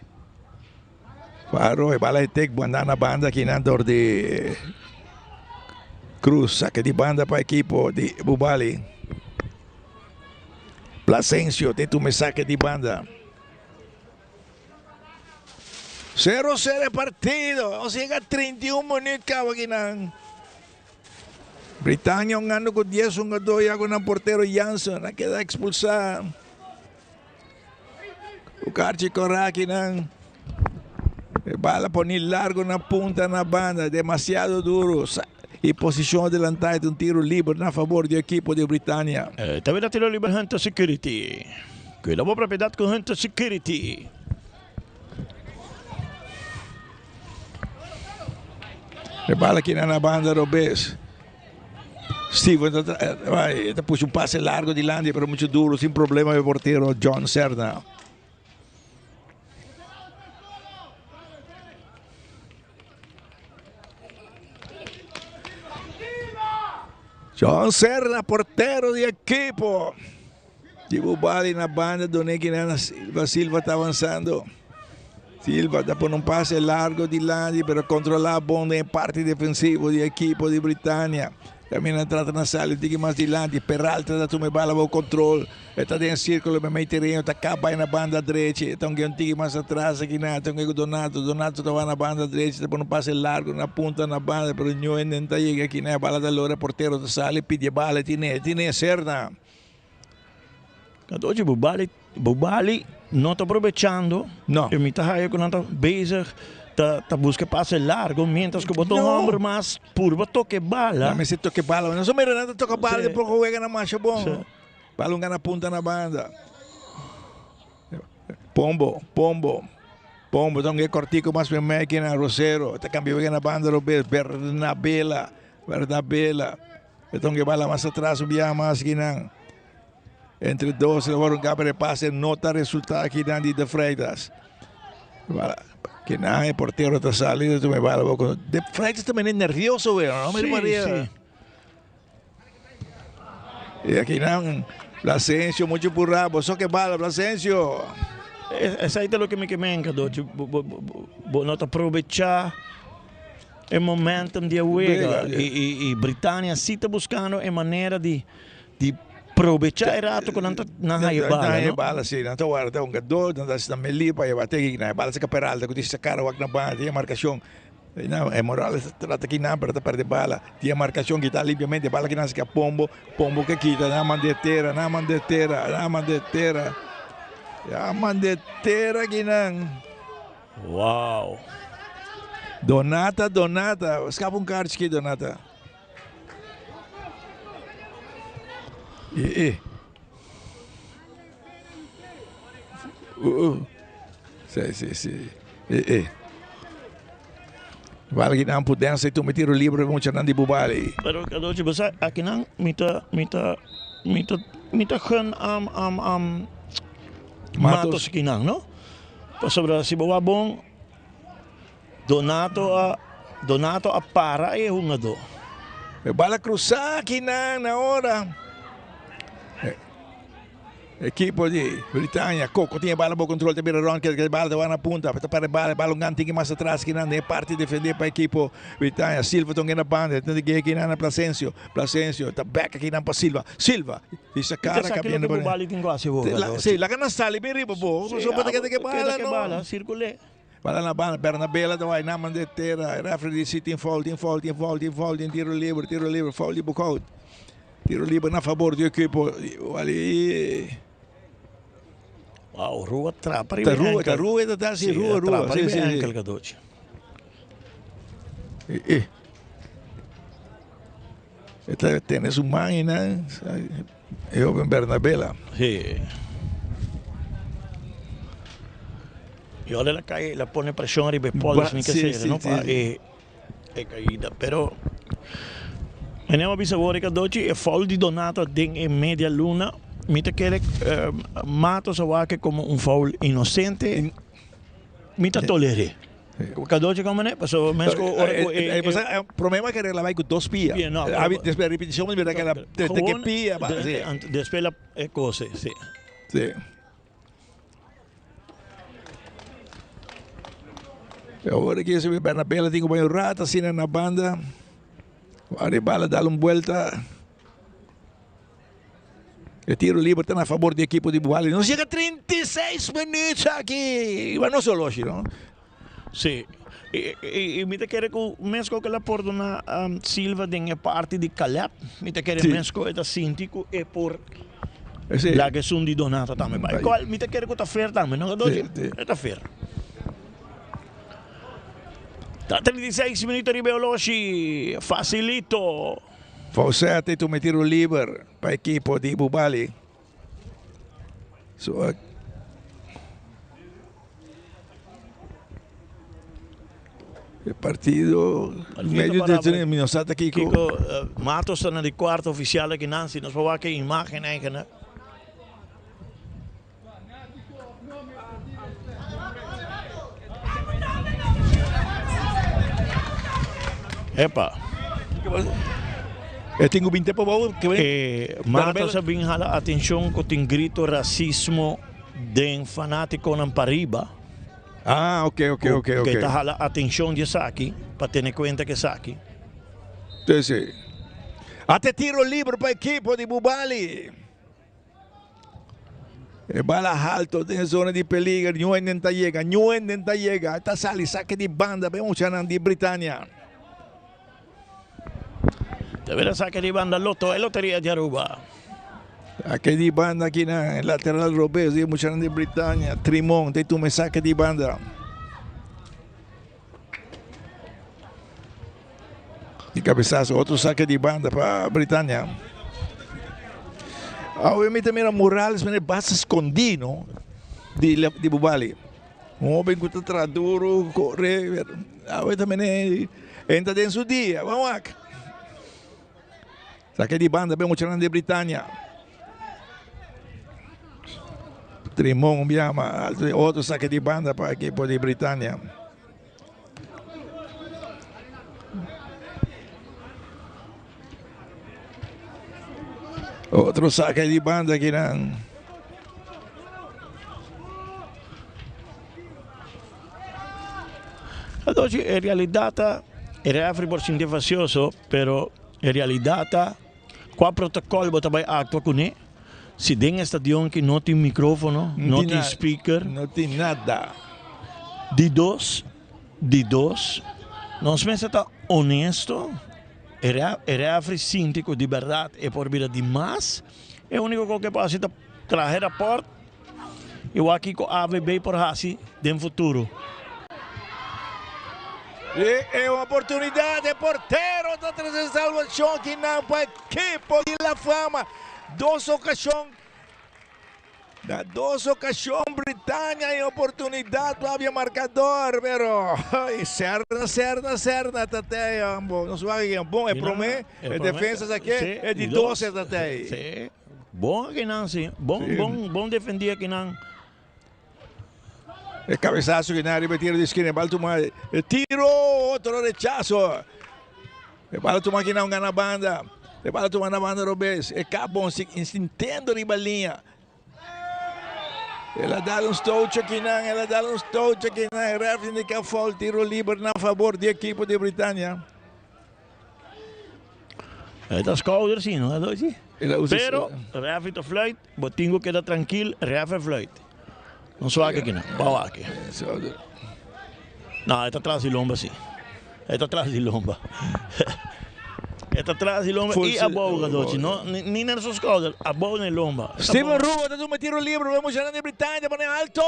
Faro, e bala e tek banda na banda kinan door di Cruz. Saca di banda pa ekipo di Bubali. Plasencio te tume saque di banda. Sero sero e partido. Nos yega 31 minuut caba akinan. Britania hungando cu 10 hungador ya cu nan portero Jansen a keda expulsa. Cu karchi cora akinan. E bala poni largo na punta na banda. Demasiado duro. Y posicion adelanta e ta un tiro liber na favor di ekipo di Britania. Ta bira tiro liber Hunter Security. Cuida bo propiedad cu Hunter Security. E bala kina na banda robes. Steven ta tra, ta push un pase largo dilanti pero mucho duro sin problema e portero John Serna. John Serna, portero di equipo. Di Bubali na banda, Doneki na Silva. Silva ta avanzando. Silva ta pone un pase largo dilanti, pero controla bon den parte defensivo di equipo di Britania. Camina trata na sali un tiki mas dilanti. Peralta ta tuma e bala bou control. E ta den circulo meimei tereno. Ta kap bai na banda drechi. E ta un un tiki mas atras aki na. Ta un ku Donato. Donato ta wak na banda drechi. Ta pone un pase largo na punta na banda. Pero Ñoenen ta yega aki na. E bala ta lora. Portero ta sali pidi e bala. E tine. E tine Serna. Cadochi, bo bali, bo bali no ta aprovechando. No. E mi ta haya cu nan ta bezig ta, ta busca pase largo, mientras cu bo ta un homber mas purba toca e bala. Nan mester toca e bala. Nos a mira nan ta toca bala, de poco wega nan masha bon. Bala un gana punta na banda. Pombo, Pombo, Pombo ta un e cortico mas mei ki na Rosero. Ta cambia wega na banda robes. Bernabela, Bernabela. E ta un bala mas atras un biaha mas kinan. Entre dos le word un capa de pase no ta resulta kinan di De Freitas. Bala kinan e portero ta sali de tuma e bala boko. De Freitas ta mene nervioso wea no Sí, Maria. sí. Y akinan Plasencio mucho purá boso ke bala Plasencio. Esai ta loke mi ke menka Dochi bo bo bo no ta probecha. E momentum di e wega y Britania si ta buscando e manera di di probecha e rato cu nan ta nan haya bala, Nan haya no? bala, si. Nan ta warda un gador, nan ta haci nan meli pa e bate aki nan. E bala saca Peralta cu tin sacara wak na banda, tin e marcacion. Nan e Morales ta trata kinan pero ta perde bala. Tin e marcacion kita limpiamente, e bala kinan saca Pombo, Pombo ke kita, nan a manda e tera, nan a manda e tera, nan a manda e tera. Nan a manda e tera kinan. Wow. Donata, Donata, skapa un kaart chiki Donata. E e. Si, si, si. E e. Bala ki nan pudensa y tuma tiro libre muchanan di Bubali. Pero Cadochi, bo sa akinan mi ta mi ta mi ta mi ta gun am am am Matos kinan no. Pasobra si bo wak bon, Donato a Donato a para e hungadó. E bala krusá akinan na ora. Ekipo di Britania, Coco tin e bala bo control ta bira rond, keda bala ta wak na punta, ta para e bala, e bala un gan tiki mas atras kinan den e parti defende pa ekipo Britania, Silva ta un na banda, ta gea kinan na Plasencio, Plasencio ta bek akinan pa Silva, Silva di sa cara Esaki loke bo bali tin ku hasi bo Gadochi. Si, laga nan sali bin riba bo, Si, pasobra bo ta keda ke keda bala ke no. bala, sirkul'é. Bala na banda, Bernabela ta bai na man de tera, e refri di si tin foul, tin foul, tin foul, tin foul, tin tiro liber, tiro liber, foul di Boekhout. Tiro liber na fabor di ekipo Wally. Wow, Rua trapa riba Ta Rua, enkel. ta Rua ta ta si Sí, Rua, Rua. trapa Sí, riba sí, sí. enkel cadochi. Eh, eh. E ta tene su man einan, e hoben Bernabela. Sí. Y ahora la cae, la pone presión riba e pols, ni que Sí, sea, sí, no? sí. Pa e, e caída. Pero Meneer a bisa awor Cadochi, e foul di Donato den e media luna, mi ta kere Matos a wak como un foul inocente, mi ta tolere. Cadochi como ne? Paso mes cu ora cu e, E pasa, problema que regla bai cu dos pia. Pia, no, Abi, despues repeticion mi mira que la desde que Gewoon, pia ba, de, sí. despues la e cose, sí. Sí. Awor aki si Bernabela tin ku bai un rato asina na banda. Wak bala dal un buelta. E tiro liber ta na fabor di ekipo di Buhali. Nos yega 36 minuut aki. Iba no solo no. Sí. I mi ta kere ku mesko ku el a pordona Silva den e parti di Caleb, mi ta kere mesko e ta sinti ku e por laga esun di Donato tambe bai. Kual mi ta kere ku ta fair tambe, no Cadochi? E ta fair. Ta 36 minuto riba e oloshi, facilito. Faucet e tuma e tiro liber pa ekipo di Bubali. So, e partido medio de mi no sa ta kiko. Kiko Matos ta na di cuarto oficial aki nan si nos por wak e imagen eigenlijk. Epa. E tin ku bin te pa bou. E Matos a bin hala atencion ku tin grito racismo den fanaticonan pariba. Ah, ok, ok, ok, ok. Ku ta hala atencion di esaki pa tene cuenta ku esaki. Sí, sí. Ate tiro libre pa ekipo di Bubali. E bala halto den zona di peliger, niun hende ta yega, niun hende ta yega. Ta sali sake di banda pa e muchanan di Britania. Ta bira sake di banda Lotto, e loteria di Aruba. Sake di banda aki na lateral robes di e muchanan di Britania. Trimon ta tuma e sake di banda. Di cabezazo otro saque di banda pa Britania. Awe mi ta mira Morales mene basta scondi no di di Bubali. Un hoben cu ta traha duro corre awe ta mene entra den su dia. Vamos wak. Saque di banda pa e muchanan di Britania. Trimon biama otro saque di banda pa equipo di Britania. Otro saque di banda akinan. Adochi e realidad ta e refri por sinti facioso pero e realidad ta cua protocol bo ta bay actua cune si den e stadion ki no tin microfono no tin speaker No tin nada. Di dos di dos nos mester ta honesto e refri sinti cu di berdad e por bira di mas e unico cos ke por haci ta traha e raport. I wak kiko AVB por hasi den futuro. E e un oportunidad, e portero ta trece salvacion akinan pa ekipo di La Fama. Dos ocasion, na dos ocasion Britania e oportunidad pa habia marcador, pero ay, Serna, Serna, Serna ta tey ambo. Nos wak aki, bon, e prome, e defensa sa ke, e di dos e ta tey. Sí. Bon akinan si. Bon bon bon defendi akinan. E cabezazo que na riba tiro di esquina. Bal tuma e tiro, otro rechazo. E bala tuma akinan un gana banda. E bala tuma na banda robes. E cap bon si insintendo riba linha. El a dal un stootje akinan, el a dal un stootje akinan. E ref indica foul, tiro liber na favor di ekipo di Britannia. E ta schouder si, no Cadochi? El a usa Pero ref ta fluit, bo tin ku keda trankil, ref e fluit. No swak akinan, bou aki. Schouder. No, e ta tras di lomba si. E ta tras di lomba. E ta tras di lomba i abou Cadochi, no ni na su schouder, abou na e lomba. Steven Rua ta tuma tiro libre, vemos ya di Britannia pone alto,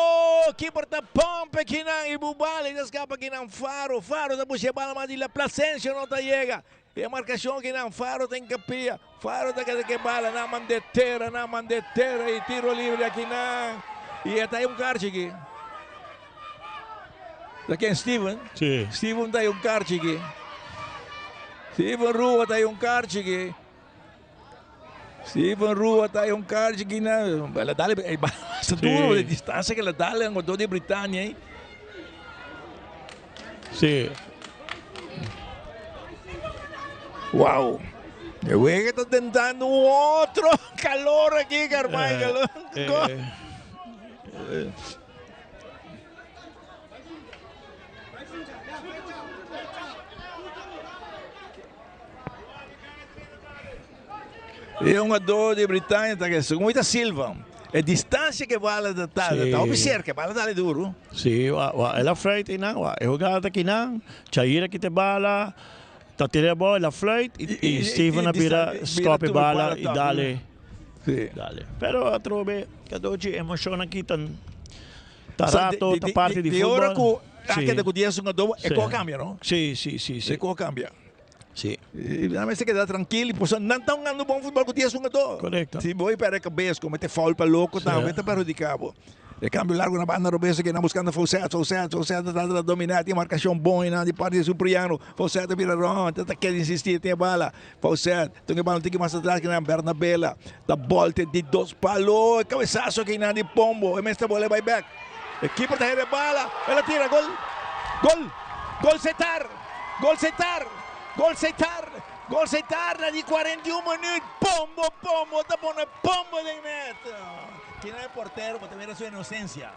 keeper ta pomp akinan i Bubali ta skapa akinan Faro, Faro ta busca e bala mas di la Plasencia no ta yega. E marcacion akinan Faro ta encapia, Faro ta keda ke bala nan mande tera, nan mande tera i tiro libre akinan i e ta un karchi aki. Ta ken Steven? Sí. Steven ta un karchi aki. Steven Rua ta un karchi aki. Steven Rua ta un karchi aki na el a dale e basta duro de distancia ke el a dale un jugador di Britannia ei. Sí. Wow. E wega ta tentando un otro calor aki, Carmichael. E hungador di Britannia ta ke segun ta Silva. E distancia ke bala ta ta ta hopi cerca, bala dale duro. Si, wa wa el a fluit einan, wa e hugada ta kinan, Chaira kita e bala, ta tira e bal, el a fluit i Steven a bira stop e bala i dale. Dale. Pero atrobe Cadochi emocion aki ta ta rato ta parti di Di ora futbol. ku a keda ku dies hungador e ko a cambia no? Si, si, si, si. E ko a cambia. Si. I nan mester keda trankil pasobra nan ta hungando bon futbol ku dies hungador. Korekto. Si bo a perde kabes komete foul pa loko tambe ta perhudiká bo. E kambio largu na banda robes aki nan buskando Fouset, Fouset, Fouset ta trata di dominá tin markashon bon einan di parti di Supriano. Fouset ta bira rònt ta keda insistí tin e bala. Fouset tun e bala un tiki mas atras kinan Bernabela ta bòlte di dos palo e kabesaso akinan di Pombo e mester bole bai bèk. E keeper ta hera e bala el a tira gol! Gol! Gol Setar! Gol Setar! Gol Setar! Gol Setar na di 41 minuut. Pombo, Pombo ta pone Pombo den net. Kina e portero bo ta mira su inocencia.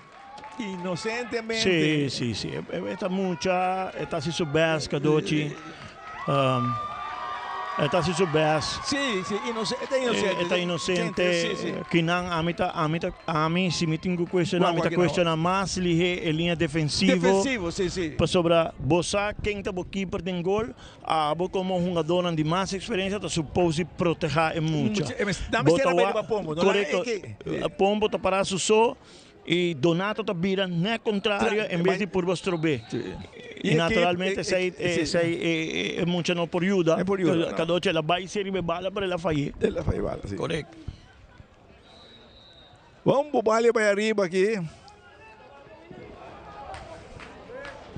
Inocentemente. Si, si, si. E ta mucha, e ta haci su best, Cadochi. E ta haci su best. Si, si, e ta inocente. E ta inocente. Si, si. Kinan ami ta, ami ta, ami si mi tin cu cuestiona, mi ta cuestiona mas lihe e linea defensivo. Defensivo, si, si. Pasobra bo sa ken ta bo keeper den gol, abo como hungadornan di mas experiencia ta suppose di proteha e mucha. Bo ta wak, corecto, Pombo ta para su so y Donato ta bira net contrario en bes di purba strob'é. Y naturalmente esey esey e mucha no por yuda, Cadochi el a bay si riba e bala pero el a fay'é. El a fay'é bala, si. Corecto. Bon Bubali bay ariba aki.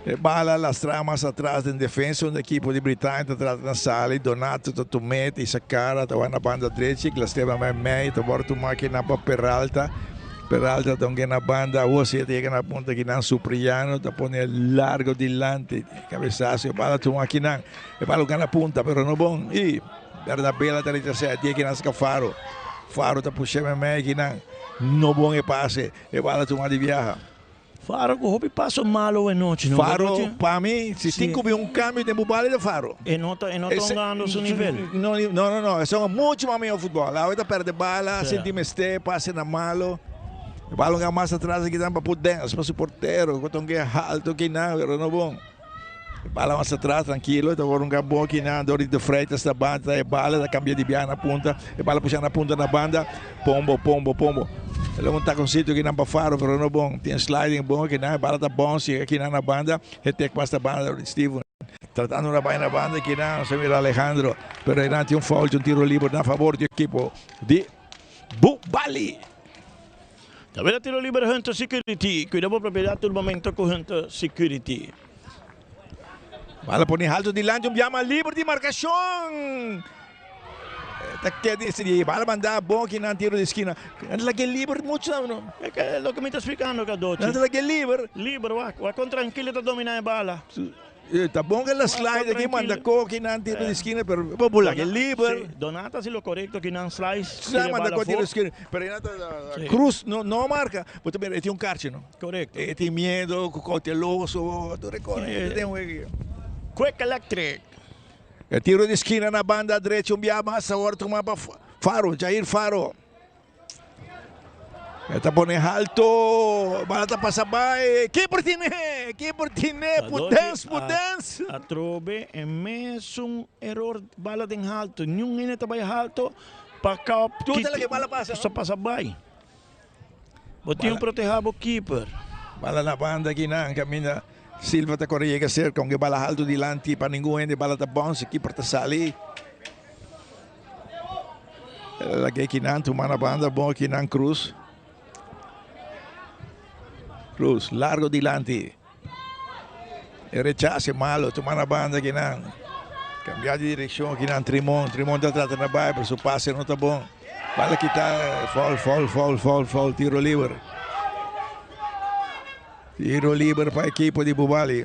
E bala lastra mas atras den defensa un ekipo di Britannia ta trata na sali. Donato ta tum'é ta isa kara ta wak na banda drechi. Glastema mei mei ta wòrdu tumá kinan pa Peralta. Peralta ta ung'é na banda awor si e ta yega na punta kinan Supriano ta pone largo dilanti. Kabesaso e bala tuma kinan. E bala ung'é na punta pero no bon. I Bernabela ta rechas'é a die kinan ska Faro. Faro ta push'é mei mei kinan. No bon e pase. E bala tuma di biaha. Faro ku hopi paso malo anochi no. Faro pa mi si tin ku bin un kambio den bo bala e ta Faro. E no ta e no ta hungando su nivel. No no no e son mucho mas miho futbol. Awe ta perde bala sinti mester pase na malo. E bala hunga mas atras aki nan pa put dens pa su portero ku ta hunga alto kinan pero no bon. E bala mas atras trankilo ta wor hunga bon kinan dor di De Freitas ta banda e bala ta kambia di biaha na punta e bala pusha na punta na banda. Pombo, pombo, pombo. El a un taconcito kinan pa Faro, pero no bon. Tin sliding bon kinan, e bala ta bounce, yega kinan na banda. E tek pas ta banda Steven. Tratando na bai na banda kinan, nos a mira Alejandro. Pero einan tin un foul, tin un tiro liber na favor di ekipo di Bubali. Ta bira tiro liber Hunter Security. Cuida bo propiedad tur momento cu Hunter Security. Bala pone halto dilanti, un biama liber di marcacion. Ta keda ese di bala manda bon ki nan tiro di esquina. Nan ta lag'é liber mucho nan no. E ke loke mi ta splikando Cadochi. Nan ta lag'é liber. Liber wak, wak kon trankilo ta domina e bala. Ta bon que la slide aki manda ko kinan tiro di esquina, pero bo bula ke liber. Si, Donata haci lo corecto kinan slice. Slice manda ko tiro di esquina, pero e ta Cruz no no marca. Bo ta mira e tin un karchi no. Corecto. E tin miedo, cauteloso, tur e cosa. E tin un wega. Quick Electric. E tiro di esquina na banda drechi un bia mas awor tuma pa Faro, Jair Faro. E ta pone halto, bala ta pasa bai, keeper tine, keeper tine, Pudens, Pudens. Atrobe e mesun error, bala den halto, niun hende ta bai halto pa kap. Tur ta laga e bala pasa, no? Ta pasa bai. Bo tin proteha bo keeper. Bala na banda akinan kaminda Silva ta kore yega serka, aunke bala halto dilanti pa ningun hende, bala ta bounce, keeper ta sali. Lag'é kinan tuma na banda bon kinan Cruz. Cruz largo dilanti. E rechace malo tuma na banda kinan. Cambia di direccion kinan Trimon. Trimon ta trata na bai pero su pase no ta bon. Bala kita foul foul foul foul foul tiro liber. Tiro liber pa equipo di Bubali.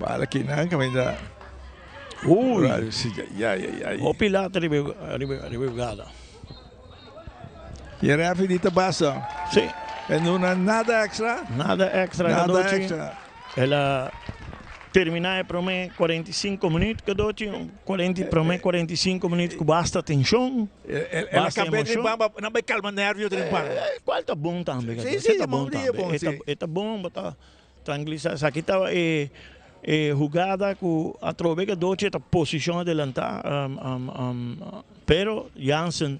Bala kinan kaminda. Uy. Ya, ya, ya. Hopi lata riba riba riba jugada. Y e referee di ta basta. Sí. E no na nada extra. Nada extra. Nada extra. El a termina e prome 45 minuut Cadochi. 40, prome 45 minuut cu basta tension. El a Basta cambia emocion. di bamba, nan bay calma nervio den pan. Cual ta bon tambe, Sí, Cadochi. sí, Ta bon bon dia tambe. bon, E ta, sí. e ta bon, bo ta tranquilisa. Esaki ta e, e jugada cu atrobe Cadochi ta posicion adelanta, pero Jansen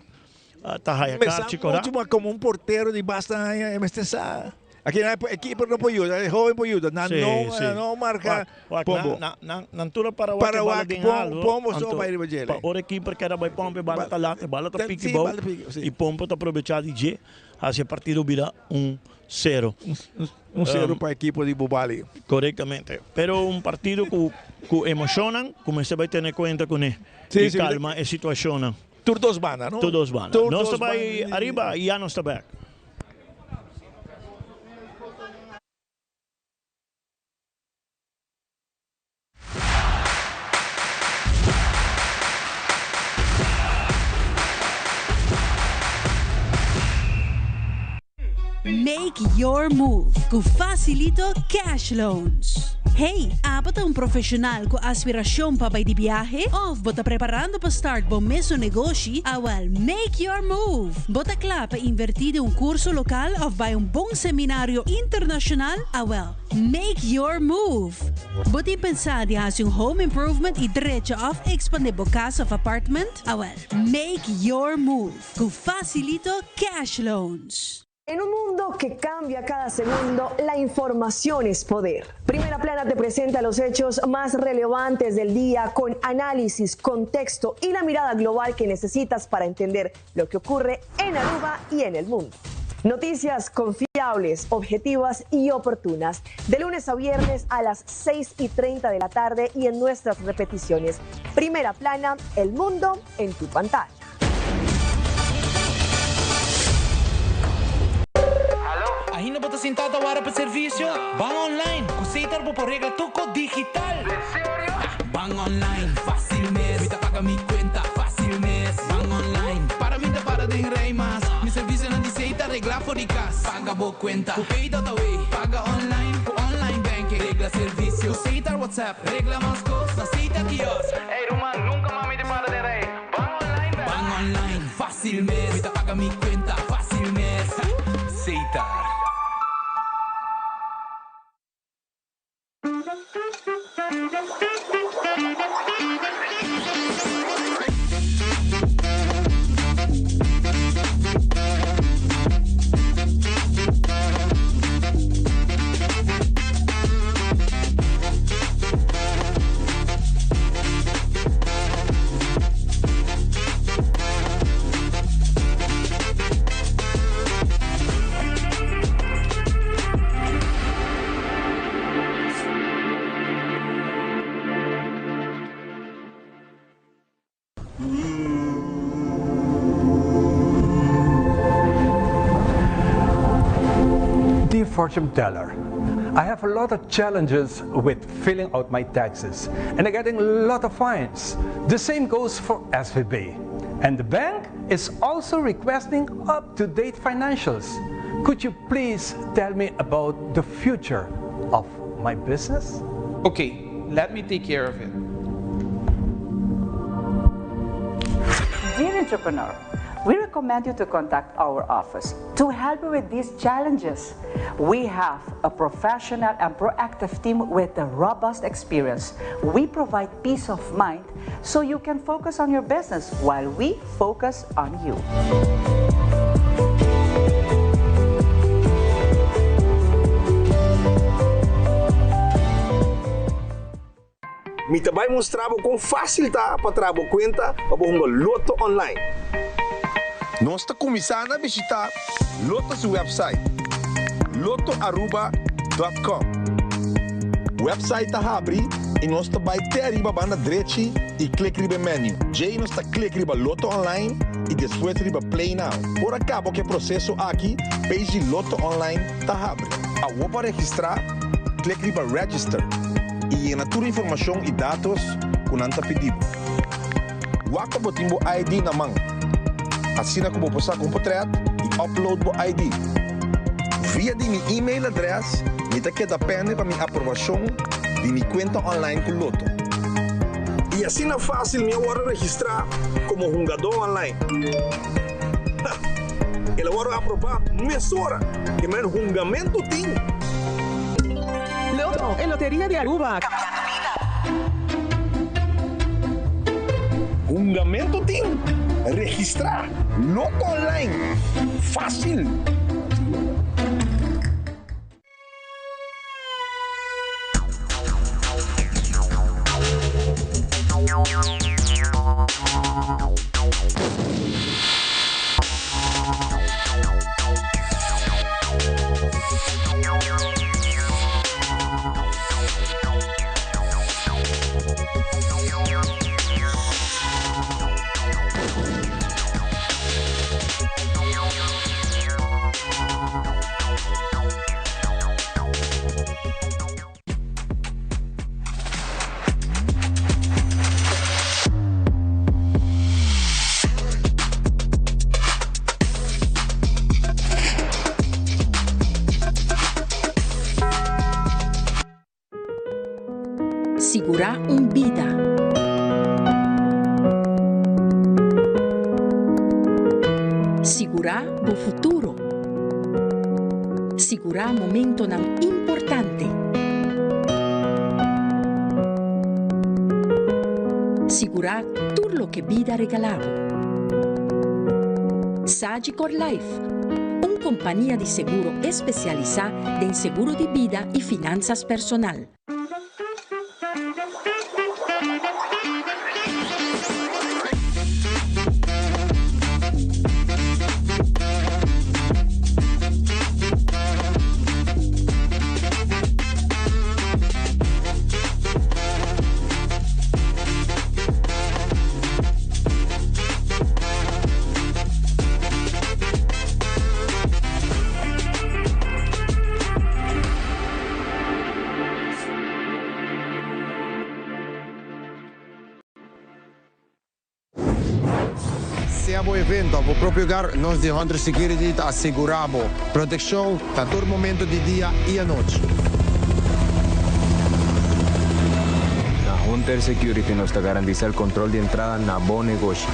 ta haya Me sa karchi cora. mucho mas como un portero di basta aña, e mester sa. Aki nan e keeper no por yuda, e hoben por yuda. Nan Sí, no, sí. nan no marca Wak, wak, Pombo. nan, nan, nan tur a para wak Para e bala wak den Pom- algo, Pombo so anto bai riba djele. Pa ora e keeper keda bai Pombo, e bala ta lata, e bala ta Ta- piki sí, bou bala ta piki, sí. y Pombo ta aprovecha di dje, haci e partido bira un cero. Un cero pa ekipo di Bubali. Corectamente. Pero un partido cu, cu emocionnan, cu mester bai tene cuenta cune. Sí, y sí, calma e situacionnan. Tur dos banda, no? Tur dos banda. Tur Nos dos ta bai banda. ariba y ya nos ta bek. Make your move ku Facilito Cash Loans. Hey, abo ta un profesional ku aspiracion pa bai di biahe? Of bo ta preparando pa start bo mesun negoshi? Awel, make your move! Bo ta kla pa inverti den un curso local of bai un bon seminario internacional? Awel, make your move! Bo tin pensa di haci un home improvement y drecha of expande bo cas of apartment? Awel, make your move cu Facilito Cash Loans. En un mundo que cambia cada segundo, la información es poder. Primera Plana te presenta los hechos más relevantes del día con análisis, contexto y la mirada global que necesitas para entender lo que ocurre en Aruba y en el mundo. Noticias confiables, objetivas y oportunas. De lunes a viernes a las 6:30 de la tarde y en nuestras repeticiones. Primera Plana, el mundo en tu pantalla. Ainda bo ta sinta ta warda pa servicio? Ban online, cu Setar bo por regla tur cos digital. Ban online, facil mes, mi ta paga mi cuenta facil mes. Ban online, para mi ta para den rij mas. Mi servicionan di Setar regla for di cas. Paga bo cuenta cu Pay.awe, paga online cu online banking. Regla servicio cu Setar WhatsApp, regla mas cos na Setar kiosk. Ey ruman, nunca mas mi ta para den rij. Ban online bek. Ban online, facil mes, mi ta paga mi cuenta facil mes. Setar. fortune teller. I have a lot of challenges with filling out my taxes and I'm getting a lot of fines. The same goes for SVB. And the bank is also requesting up-to-date financials. Could you please tell me about the future of my business? Okay, let me take care of it. Dear entrepreneur, we recommend you to contact our office to help you with these challenges. We have a professional and proactive team with a robust experience. We provide peace of mind so you can focus on your business while we focus on you. Mi ta bai mustra bo kon fásil ta pa traha bo kuenta pa bo hunga Lotto online. Nos ta kuminsá na bishitá Lotto su wèpsait, lottoaruba dòt kòm. Wèpsait ta habri i nos ta bai te ariba banda drechi i klik riba e menu. Djei nos ta klik riba Lotto Online i despues riba Play Now. Ora kaba ku e proseso aki, page di Lotto Online ta habri. Awor pa registrá, klik riba Register i yena tur informashon i datos ku nan ta pidi bo. Wak pa bo tin bo ID na man, asina ku bo por saka un potrèt i upload bo ID. Via di mi email adrès mi ta keda pende pa mi aprobashon di mi kuenta online ku Lotto. I asina fásil mi a wòrdu registrá komo hungadó online. Ha! El a wòrdu aprobá mesora ke men hungamentu tin. Lotto, e loteria di Aruba. Hungamento tin? Registrá! Lotto Online! Fácil! Sigurá un bida. Sigurá bo futuro. Sigurá momentonan importante. Sigurá tur loke bida regalá bo. Sagicor Life, un kompania di seguro espesialisá den seguro di bida i finansas personal. Sea bo evento of bo propio hogar, nos di Hunter Security ta asegura bo proteccion na tur momento di dia y anochi. Na Hunter Security nos ta garantisa el control di entrada na bo negoshi.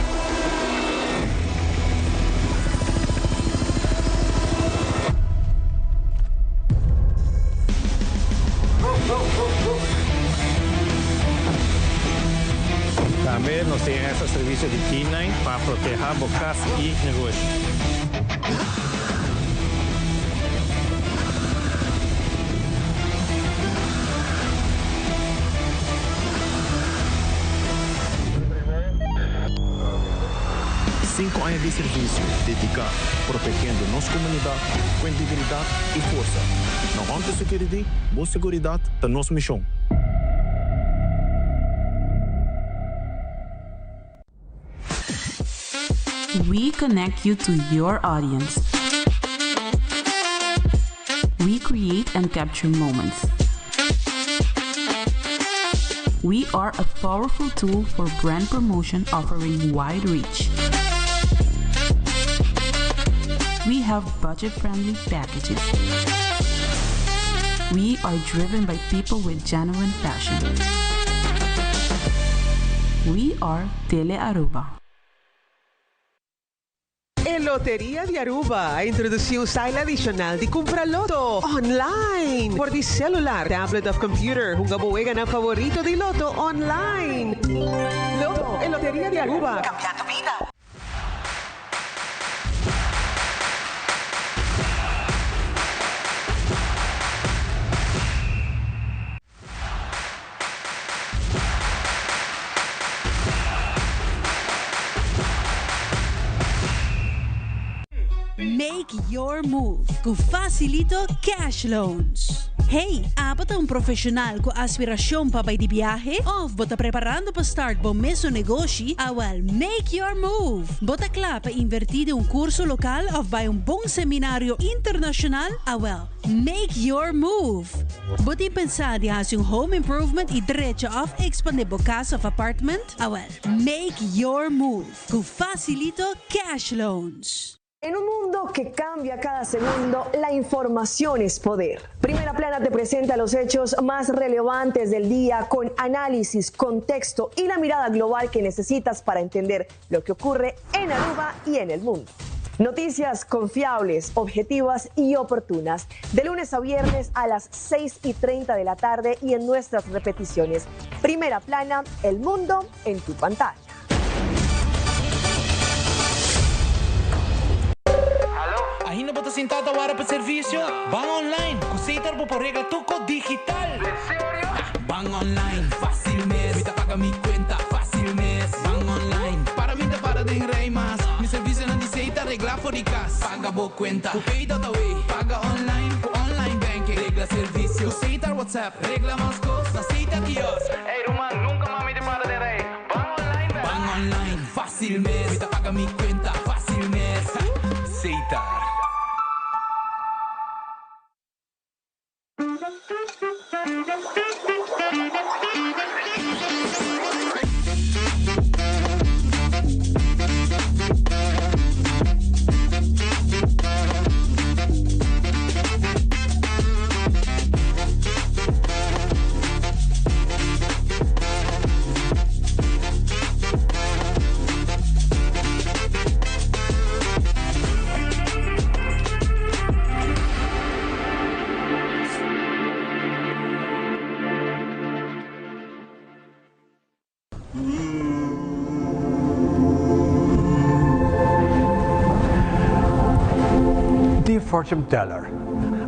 Tambe nos tin extra servicio di K-nine pa proteha bo cas y negoshi. Sinku aña di servisio dediká protegiendo nos komunidat ku integridat i forsa. Na Hunter Security, bo seguridat ta nos mishon. We connect you to your audience. We create and capture moments. We are a powerful tool for brand promotion offering wide reach. We have budget friendly packages. We are driven by people with genuine passion. We are Tele Aruba. E Loteria di Aruba a introduci un style adicional di cumpra Lotto online. For di celular, tablet of computer, hunga bo weganan favorito di Lotto online. Lotto, e Loteria di Aruba, cambiando bida. Make your move cu Facilito Cash Loans. Hey, abo ta un profesional cu aspiracion pa bay di biahe? Of bo ta preparando pa start bo mesun negoshi? Awel, make your move! Bo ta cla pa inverti den un curso local of bay un bon seminario internacional? Awel, Make your move! Bo tin pensá di hasi un home improvement i drecha òf ekspandé bo kas òf apartment? Awèl, make your move ku Facilito Cash Loans! En un mundo que cambia cada segundo, la información es poder. Primera Plana te presenta los hechos más relevantes del día con análisis, contexto y la mirada global que necesitas para entender lo que ocurre en Aruba y en el mundo. Noticias confiables, objetivas y oportunas. De lunes a viernes a las 6 y 30 de la tarde y en nuestras repeticiones. Primera plana, el mundo en tu pantalla. Ainda bo ta sinta ta warda pa servicio? Ban online cu Setar bo por regla tur cos digital. Ban online, facil mes. Mi ta paga mi cuenta, facil mes. Ban online, para mi ta para den rij mas. Mi servicionan di Setar regla for di cas. Paga bo cuenta cu Pay.aw. Paga online cu online banking. Regla servicio cu Setar WhatsApp. Regla mas cos na Setar kiosk. Ey ruman, nunca mas mi ta para den rij. Ban online bek. Ban online, facil mes. Mi ta paga mi cuenta, facil mes. Setar. Dear fortune teller,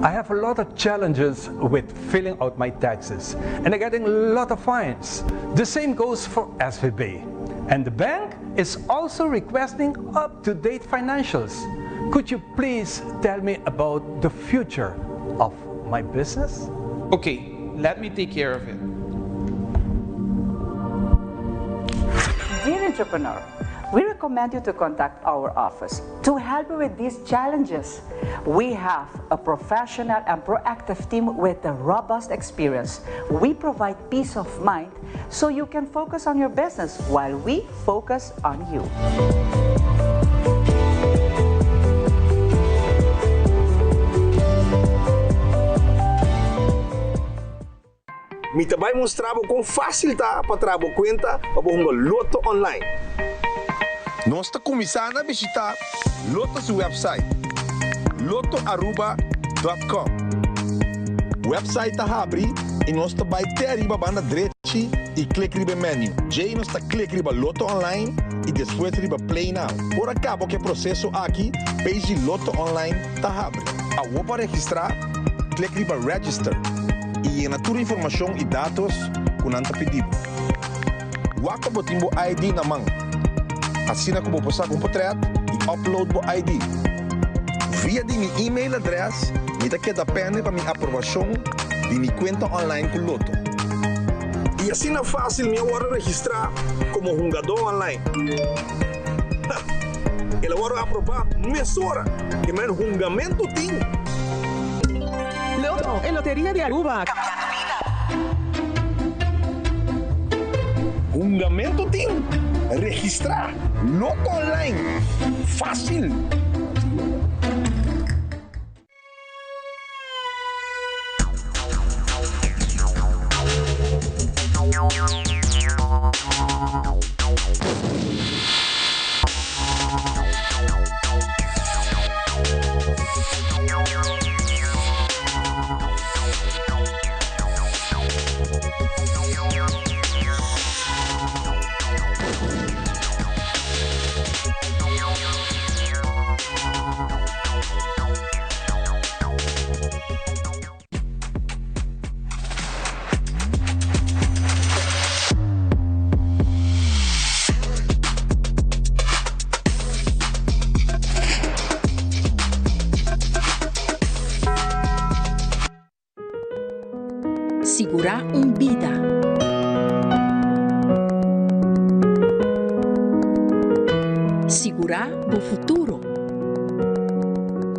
I have a lot of challenges with filling out my taxes and I'm getting a lot of fines. The same goes for SVB. And the bank is also requesting up-to-date financials. Could you please tell me about the future of my business? Okay, let me take care of it. Dear entrepreneur, we recommend you to contact our office to help you with these challenges. We have a professional and proactive team with a robust experience. We provide peace of mind so you can focus on your business while we focus on you. Mi ta bai mustra bo kon fásil ta pa traha bo kuenta pa bo hunga Lotto online. Nos ta kuminsá na bishitá Lotto su wèpsait, lottoaruba dòt kòm. Wèpsait ta habri i nos ta bai te ariba banda drechi i klik riba e menu. Djei nos ta klik riba Lotto Online i despues riba Play Now. Ora kaba ku e proseso aki, page di Lotto Online ta habri. Awor pa registrá, klik riba Register i yena tur informashon i datos ku nan ta pidi bo. Wak pa bo tin bo ID na man, asina ku bo por saka un potrèt i upload bo ID. Via di mi email adrès mi ta keda pende pa mi aprobashon di mi kuenta online ku Lotto. I asina fásil mi a wòrdu registrá komo hungadó online. Ha! El a wòrdu aprobá mesora! E men hungamentu tin! Lotto, e loteria di Aruba, cambiando bida. Hungamento tin? Registra! Lotto Online! Facil! Sigurá un bida. Sigurá bo futuro.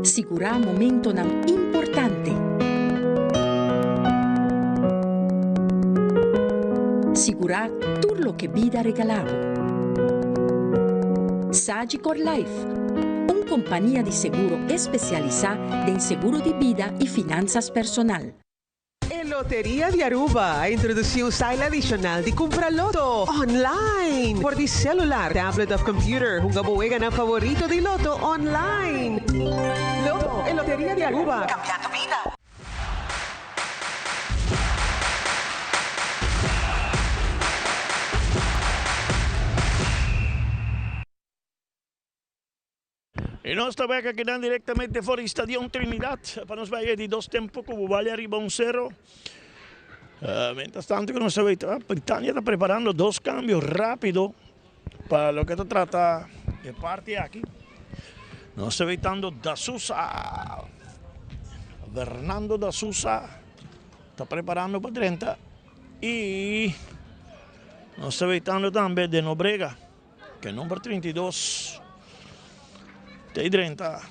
Sigurá momentonan importante. Sigurá tur loke bida regalá bo. Sagicor Life, un kompania di seguro espesialisá den seguro di bida i finansas personal. E Loteria di Aruba a introduci un style adicional di cumpra loto online for di celular, tablet of computer. Hunga bo weganan favorito di loto online. Lotto, e Loteria di Aruba, cambiando bida. Y nos ta bek akinan directamente for di Stadion Trinidad pa nos bay e di dos tempo cu Bubali ariba un cero. Mientras tanto cu nos ta weta, Britania ta preparando dos cambio rapido pa loke ta trata e parti aki. Nos ta wetando Da Sousa, Fernando Da Sousa ta preparando pa drenta y nos ta wetando tambe De Nobrega. Ke number 32 ta drenta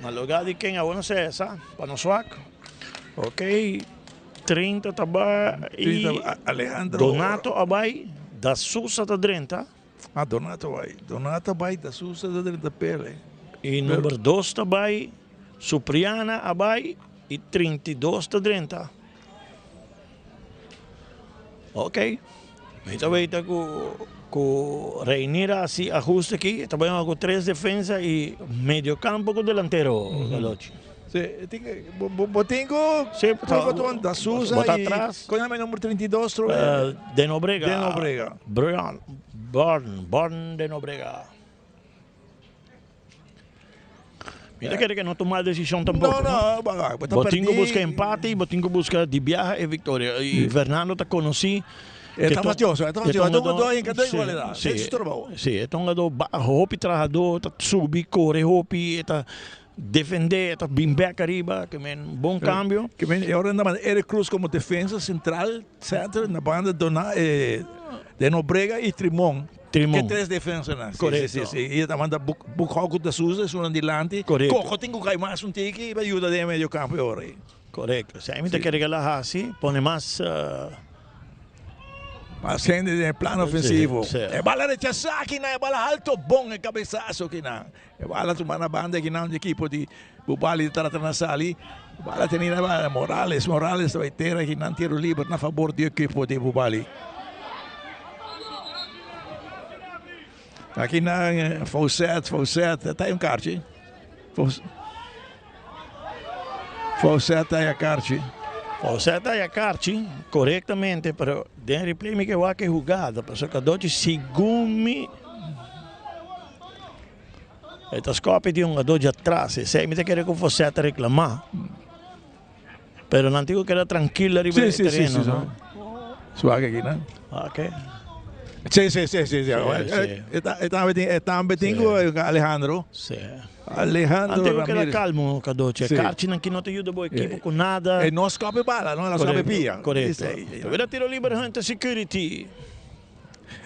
na lugar di ken awor no sa esa pa nos wak. Ok 30 ta bai Alejandro Donato a bai Da Sousa ta drenta. Ah Donato a bai Donato a bai Da Sousa ta drenta pele. Y number 2 ta bai Supriana a bai y 32 ta drenta. Ok, mi ta weta ku ku Reinier a hasi ahuste aki, e ta bai hunga ku tres defensa i medio kampo ku delantero, Galochi. Si, bo tin ku prueba tur da Souza i kon yama e number 32 trobe? De Nobrega. De Nobrega. Brian, Born, Born De Nobrega. Mi ta kere ke no tuma mal desishon tampoko. No, no, bo ta Bo tin ku buska empate i bo tin ku buska di biaha e viktoria. I Fernando ta konosí. E ta matioso, e ta matioso. E ta un hungadó hinkadó di kualidat. Si, si, e ta un hungadó hopi trahadó, ta subi, kore hopi, e ta defendé, e ta bin bèk ariba. Ke men bon kambio. Ke men e ora nan ta manda Eric Cruz komo defensa sentral, center, na banda Dona, De Nobrega i Trimon. Trimon. Ke tres defensanan. Korekto. Si, si, si. I e ta manda Buk, Bukhau ku Da Souza esunnan dilanti. Korekto. Koko tin ku kai mas un tiki pa yuda den e medio kampo e ora ei. Korekto. Si mi ta kere ke el a hasi, pone mas. Mas hende den e plan ofensivo. Si, si. E bala rechasá akinan, e bala alto bon, e kabesaso akinan. E bala tuma na banda akinan di ekipo di Bubali ta trata na sali. E bala teni na banda Morales, Morales ta bai tera akinan tiro liber na fabor di ekipo di Bubali. Akinan Faucet, Faucet, ta un karchi. Faucet ta ya karchi. Faucet ta ya karchi, korektamente, pero den replay mi ke wak e hugada, pasobra Cadochi segun mi e ta skòpi di un hungadó djatras, esei mi ta kere ku Faucet ta reklamá, pero nan tin ku keda trankil ariba e tereno, no? Suak aki nan. Ok. Sí, sí, sí, sí, sí. E tambe tin, e tambe tin ku Alejandro. Sí. Alejandro Antes ku keda Ramirez. kalmo, Cadoche. Sí. Karchinan ki no ta yuda bo ekipo ku nada. E no skape bala, no, el a skape pia. Korekto. Tawera tiro liber Hunter Security.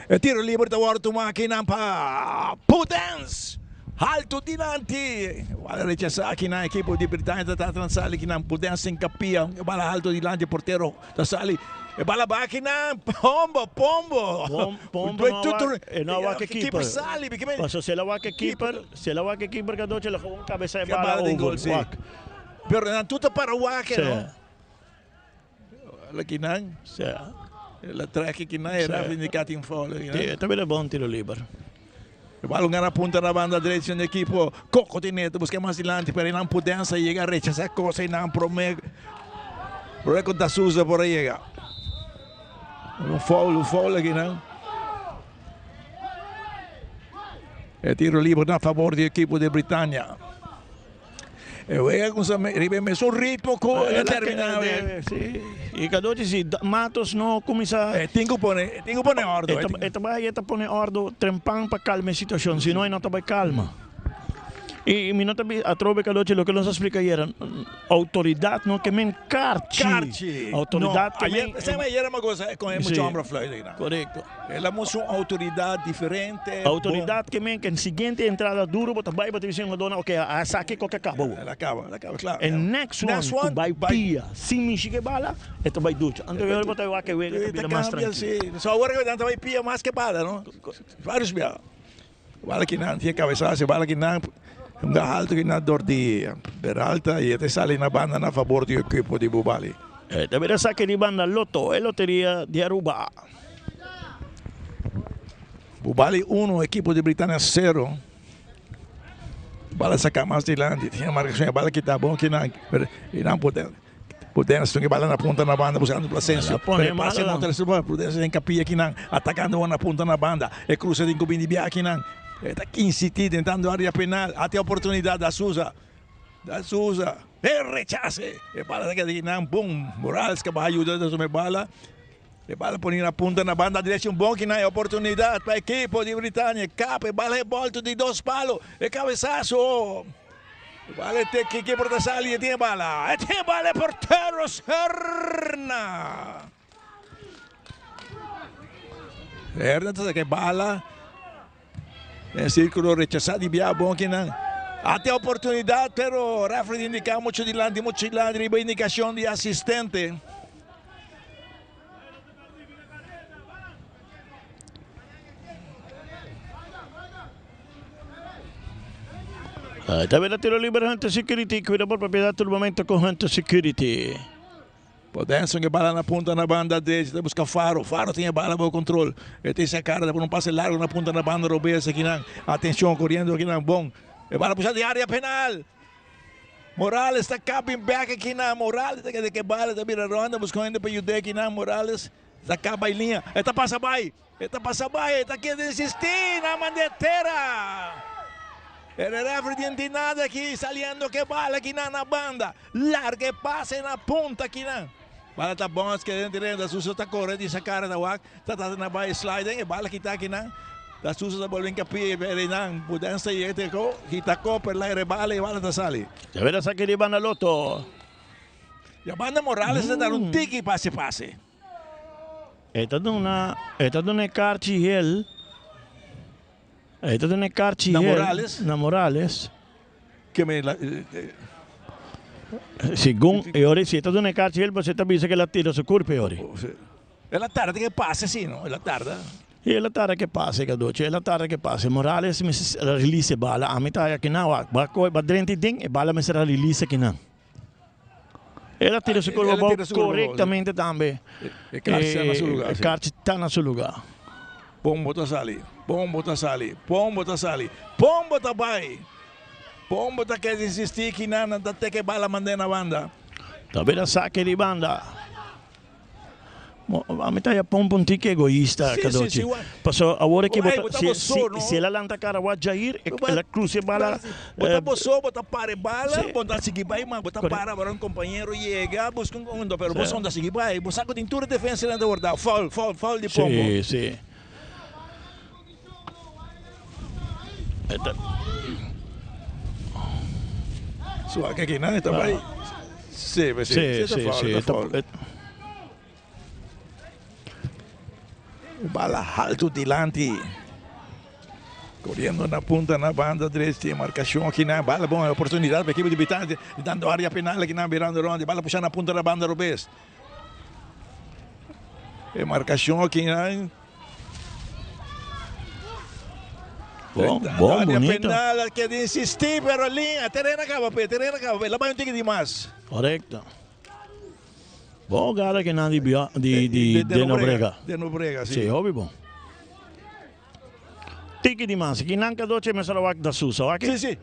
E tiro liber ta wòrdu tumá akinan pa Pudens. Halto dilanti. Bala rechasa aki na ekipo di Britania ta trata na sali ki nan Pudense sin kapia. E bala halto dilanti portero ta sali. E bala ba aki nan Pombo, Pombo. Pombo no a wak, e no a wak e keeper. Keeper sali. Paso si el a wak e keeper, si el a wak e keeper Cadochi el a gewoon kabesa e bala over. Wak. Pero nan tur ta para wak e no. Bala ki nan. El a trek ki nan e ref indica tin foul aki nan. Ta bira bon tiro liber. E bala un gana punta na banda derecho di ekipo. Coco tin ta busca mas dilanti pero nan Pudenza yega a rechasa cosa y nan prome prome cu Da Souza por a yega. Un foul, un foul aki nan. E tiro liber na favor di ekipo di Britania. E wega ku sa riba e mesun ritmo ku el a terminá wega. Sí. I Cadochi si Matos no kuminsá. E tin ku pone, e tin ku pone òrdu. E ta bai e ta pone òrdu trempan pa kalma e situashon, si no e no ta bai kalma. I mi no ta bisa atrobe Cadochi loke nos a splika ayera, outoridat no ke men karchi. Karchi. Outoridat ke men. No, ayer, ayer a gosa kon e mucha hombra fluit aki nan. Korekto. El a mustra un autoridad diferente. Autoridad ke men ke siguiente entrada duro bo ta bai bo ta bisa un dona ok a saki koke kaba bo. El a kaba, el a kaba, klar. E next one ku bai pia sin mishi ke bala e ta bai ducha. Anto e ora bo ta wak e wega ta bira mas trankil. Si. So awor nan ta bai pia mas ke bala no. Varios bia. Bala kinan tin e kabesasi, bala kinan un ga alto kinan dor di Peralta y e ta sali na banda na fabor di ekipo di Bubali. E ta bira saki di banda Lotto, e loteria di Aruba. Bubali uno, ekipo di Britania sero. Bala saka mas dilanti, tin e marcacion, e bala kita bon kinan, pero y nan por Prudencia tin bala na punta na banda buscando Plasencio. Pero e pase no ta recibi. Prudencia den capilla akinan atacando awor na punta na banda. E cruce tin cu bini bia akinan. E ta insiti tentando area penal. Ate oportunidad da Souza. Da Souza. E rechace. E bala ta keda akinan. Boom. Morales ca baha yuda ta tuma e bala. E bala poni na punta na banda derecho. Un bon akinan. E oportunidad pa ekipo di Britania. Capa e bala e bolto di dos palo. E cabezazo. Bala te kiki por ta sali e tin bala. E tin bala e portero Serna. Serna ta saca e bala. Den círculo rechazá di bia bon kinan. Ate oportunidad pero referee indica mucho dilanti mucho dilanti riba indicacion di asistente. Ta bira tiro liber Hunter Security. Cuida bo propiedad tur momento cu Hunter Security. Podenson e bala na punta na banda derecha ta busca Faro. Faro tin e bala bajo control. E tin sa cara ta pone un pase largo na punta na banda robes akinan. Atencion coriendo akinan bon. E bala pusha di area penal. Morales ta cabin back akinan. Morales ta keda ke bala ta bira ronda busca un hende pa yude akinan. Morales ta caba e liña. E ta pasa bay. E ta pasa bai, e ta keda insistí na mand'é tera. E referee di no tin nada aki, saliendo ke bala kinan na banda. Larga e pase na punta kinan. Bala ta bons keda den tereno, Da Sousa ta kore di sa kara ta wak, ta trata na bai sliding, e bala kita kinan. Da Sousa ta bolbe hinkapie e reinan, Budense ta yega te ko, kita ko, pero laga rebala e bala ta sali. Ya bira saki di banda Lotto. Ya banda Morales ta dar un tiki pase pase. E ta duna, e ta duna e karchi hel. E ta duna e karchi Na hel. Morales? Na Morales. Ke me la, Segun e ora si e ta duna e karchi hel, pasobra e ta bisa ku el a tira su kurpa e ora. El a tarda ke pase si, no? El a tarda. Si el a tarda ke pase, Cadochi, el a tarda ke pase. Morales mester a release e bala. Ami ta haya kinan wak. Ba kohe, ba drenta e den, e bala mester a release kinan. El a tira su curva abou corectamente tambe. E karchi ta na su lugar. E karchi ta na su lugar. Pombo ta sali, Pombo ta sali, Pombo ta sali, Pombo ta bai. Pombo ta keda insisti kinan nan ta teke bala mand'é na banda. Ta bira sake di banda. Ami ta haya Pombo un tiki egoista, Cadochi. Paso awor aki bo ta, si, si el a lanta cara wak Jair, el a cruza e bala. Bo ta boso, bo ta para e bala, bo ta sigui bai, ma bo ta para ora un compañero yega, busca un ondo, pero bo son ta sigui bai. Bo sa cu tin tur e defensanan ta worda. Foul, foul, foul di Pombo. Si, si. Suak aki nan e ta bai. Si, si, si, ta foul, ta foul. Bala haltu dilanti. Coriendo na punta na banda drechi, marcacion aki na bala bon oportunidad pa equipo di Britannia dando area penal aki na birando rond, bala pusha na punta na banda robes. E marcacion aki na Bon, bon, área bonito. penal ke di insisti pero linea terreno caba pe, terreno caba pe, la bay un tiki di mas. Correcto. Bon gara ke nan di di di De de Nobrega. De Nobrega, si. Si, hopi bon. Tiki di mas. Ki nan kadochi mester a wak da Sousa, wak? Si, si.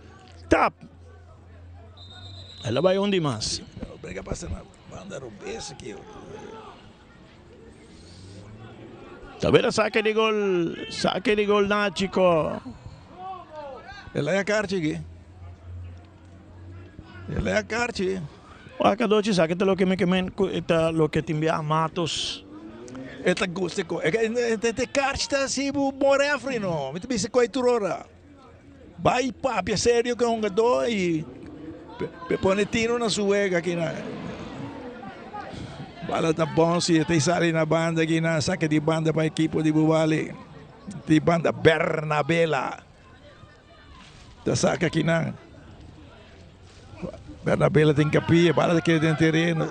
Tap! El a bai un di mas. Nobrega pasa na banda robes aki. Ta bira sake di gol, sake di gol na Chico. El a karchi aki. El a karchi. Wak kadochi sake ta loke mi ke men ku ta loke tin bia Matos. E ta gusta ko. E te karchi ta si bu bon refri no. Mi ta bisa ku tur ora. Bai papia serio ku e hungadó i pe pone tino na su wega aki na. Bala ta bon si e ta sali na banda aki na saka di banda pa ekipo di Bubali. Di banda Bernabela. Ta saka kinan. Bernabela tin kapia, bala ta keda den tereno.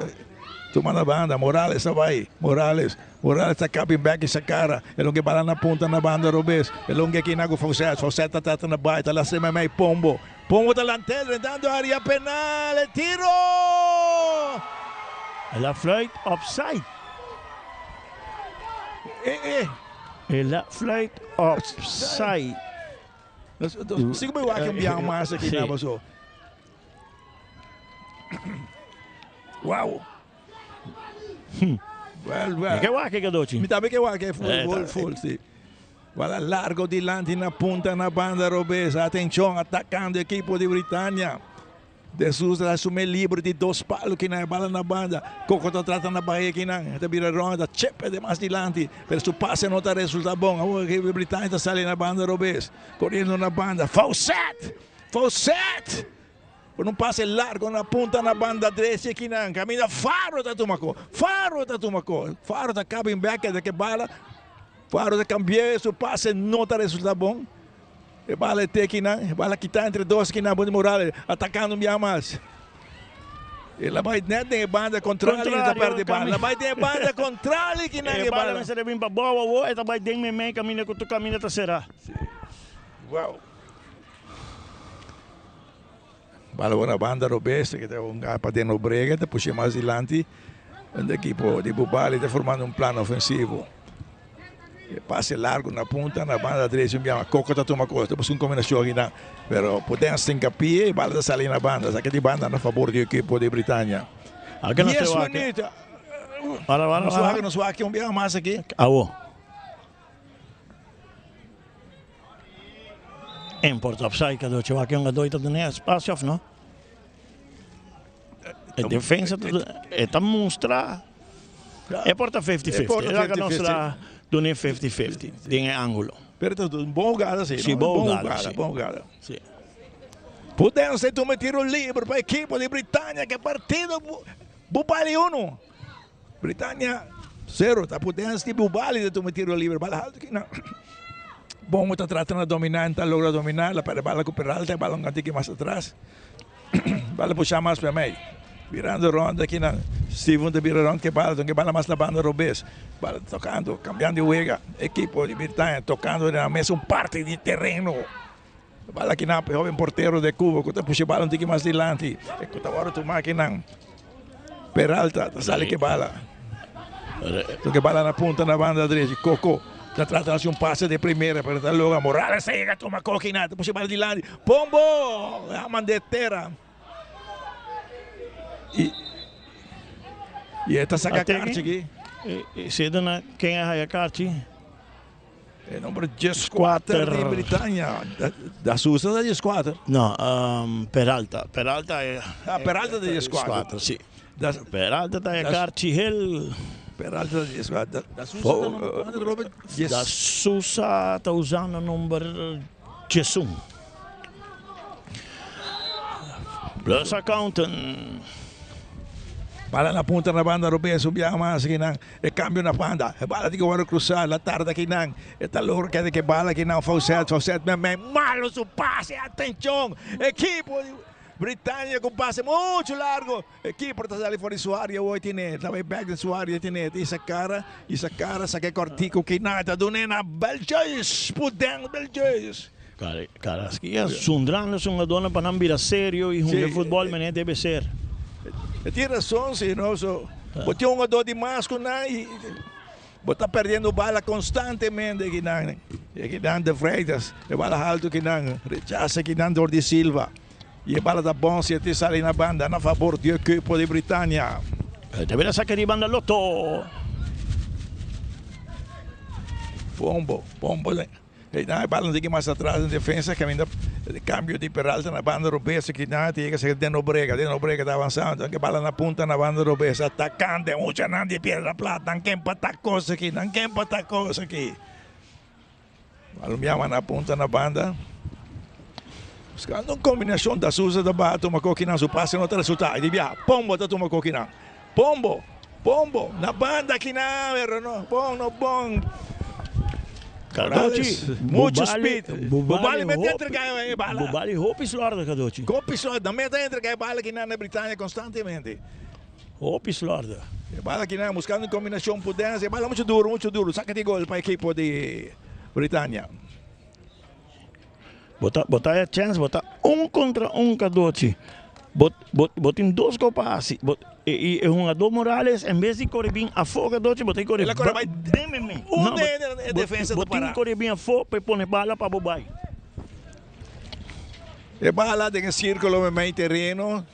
Tuma na banda, Morales ta bai. Morales, Morales ta kapi bek i sa kara. E lo ke bala na punta na banda robes. E lo ke kinan ku Faucet. Faucet ta trata na bai, ta lastra meimei Pombo. Pombo ta lantel, drentando area penal. E tiro! El a fluit offside. Eh, eh. El a fluit offside. Sigo mi wak un biaha mas aki na boso. Wow. Well, well. Ke wak ke dochi? Mi tambe ke wak full, eh, full, full, si. Bala largo dilanti na punta na banda robes. Atención, atacando equipo de Britannia. De Souza ta asumé libre di dos palo kinan e bala na banda. Coco ta trata na bahia kinan. E ta bira rond, ta chepe de mas dilanti. Pero su pase no ta resulta bon. Awor ki Britannia ta sali na banda robes. Coriendo na banda. Faucet! Faucet! Con un pase largo na punta na banda drechi kinan. Caminda Faro ta tuma ko. Faro ta tuma ko. Faro ta caba in bek de ke bala. Faro ta cambia su pase no ta resulta bon. E bala e te kinan, e bala kita entre dos kinan, Boni Morales atacando un bia mas. El a bai net den e banda contrali y ta perde bala. El a bai den e banda contrali kinan e bala. E bala mester a bin pa bou awo, e ta bai den meimei caminda cu tur caminda ta cera. Wow. Bala ora banda robes, ke ta hunga pa den Nobrega, ta pushe mas dilanti. E ekipo di Bubali ta formando un plan ofensivo. E pase largo na punta, na banda drechi un biaha Coco ta tuma cos, ta busca un combinacion akinan, pero Podence tin capia y bala ta sali na banda, saki di banda na fabor di ekipo di Britania. Dies minuut. Nos wak, nos wak un biaha mas aki. Awo. Import offside cadochi wak un gadoy ta duna espacio of no? E defensa e ta mustra e por ta 50-50. E laga nos la duna 50-50 den e angulo. Pero ta un bon jugada si. Si, bon jugada. Si. Bon jugada. Si. Pudense tuma tiro libre pa ekipo di Britania ke partido Bubali uno. Britania zero. Ta Pudense di Bubali ta tuma tiro libre. Bala alto kinan. Bongo ta trata na domina, ta logra domina. La perde bala ku Peralta, bala un tiki mas atras. Bala pusha mas pa mei. Birando rond aki nan. Steven ta bira rond ke bala, ke bala mas na banda robes. Bala tocando, cambiando di wega. Ekipo di Britania tocando den nan mesun parti di tereno. Bala aki nan pa e hoben portero de Cuba ku ta pusha bala un tiki mas dilanti. E ku ta wòrdu tuma aki nan. Peralta ta sali ke bala. Ke bala na punta na banda drechi. Coco ta trata di hasi un pase de primera pero ta logra. Morales ta yega tuma Coco i nan ta pusha bala dilanti. Pombo! A mand'é tera. I e ta saka karchi aki. Si e duna ken a haya karchi? E nomber dieskuater di Britania. Da Sousa ta dieskuater? No, Peralta. Peralta e. Ah, Peralta ta dieskuater. Si. Peralta ta e karchi hel. Peralta ta dieskuater. Da Sousa ta nomber kuantu, Robert? Da Sousa ta usando nomber diesun. Plus accountant. Bala na punta na banda robes un biaha mas akinan. E cambio na banda. E bala tin cu worde cruza. La tarde akinan. E ta logra keda cu e bala akinan. Faucet, Faucet men men. Malo su pase. Atencion. Ekipo di Britania cu pase mucho largo. E keeper ta sali for di su area hoy tine. Ta bay back den su area tine. Ta isa cara, isa cara saca e cortico kinan. Ta dun'e na Beltjes. Pudens Beltjes. Carrasquilla zundrando su hungadornan pa nan bira serio y hunga e futbol manera debe ser. E tin razon si no so bo tin un hungador di mas cu nan y bo ta perdiendo bala constantemente kinan. Y akinan De Freitas e bala halto kinan rechaza kinan dor di Silva y e bala ta bon si e tin sali na banda na fabor di e equipo di Britania. Ta bira saca di banda Lotto. Pombo, Pombo. Einan e bala no tin mas atras den defensa caminda cambio di Peralta na banda robes aki nan ta yega cerca Den Obrega Den Obrega ta avanzando e bala na punta na banda robes atacante muchanan di Piedra Plata nan ke empata cos aki nan ke empata cos aki bala miama na punta na banda buscando un combinacion Da Souza ta baha tuma coki nan su pase no ta resulta di biaha Pombo ta tuma coki nan Pombo Pombo na banda akinan pero no bon no bon. Cadochi, Mucho speed. Bubali mete entrega e bala. Bubali hopi slordig Cadochi. Hopi slordig. Nan mete entrega e bala akinan na Britania constantemente. Hopi slordig. E bala akinan buscando un combinacion Pudense. E bala mucho duro, mucho duro. Saca di gol pa ekipo di Britania. Bo ta bo ta e chèns, bo ta un kontra un Cadochi. Bo bo bo tin dos gol pa hasi. Bo e i e hungadó Morales en bes di kore bin afó Cadochi bo ta kore El a kore bai den men men. Un No, den e bo defensa bo ta tin para. di kore bin afó pa e pone bala pa bo bai. E bala den e sírkulo meimei tereno.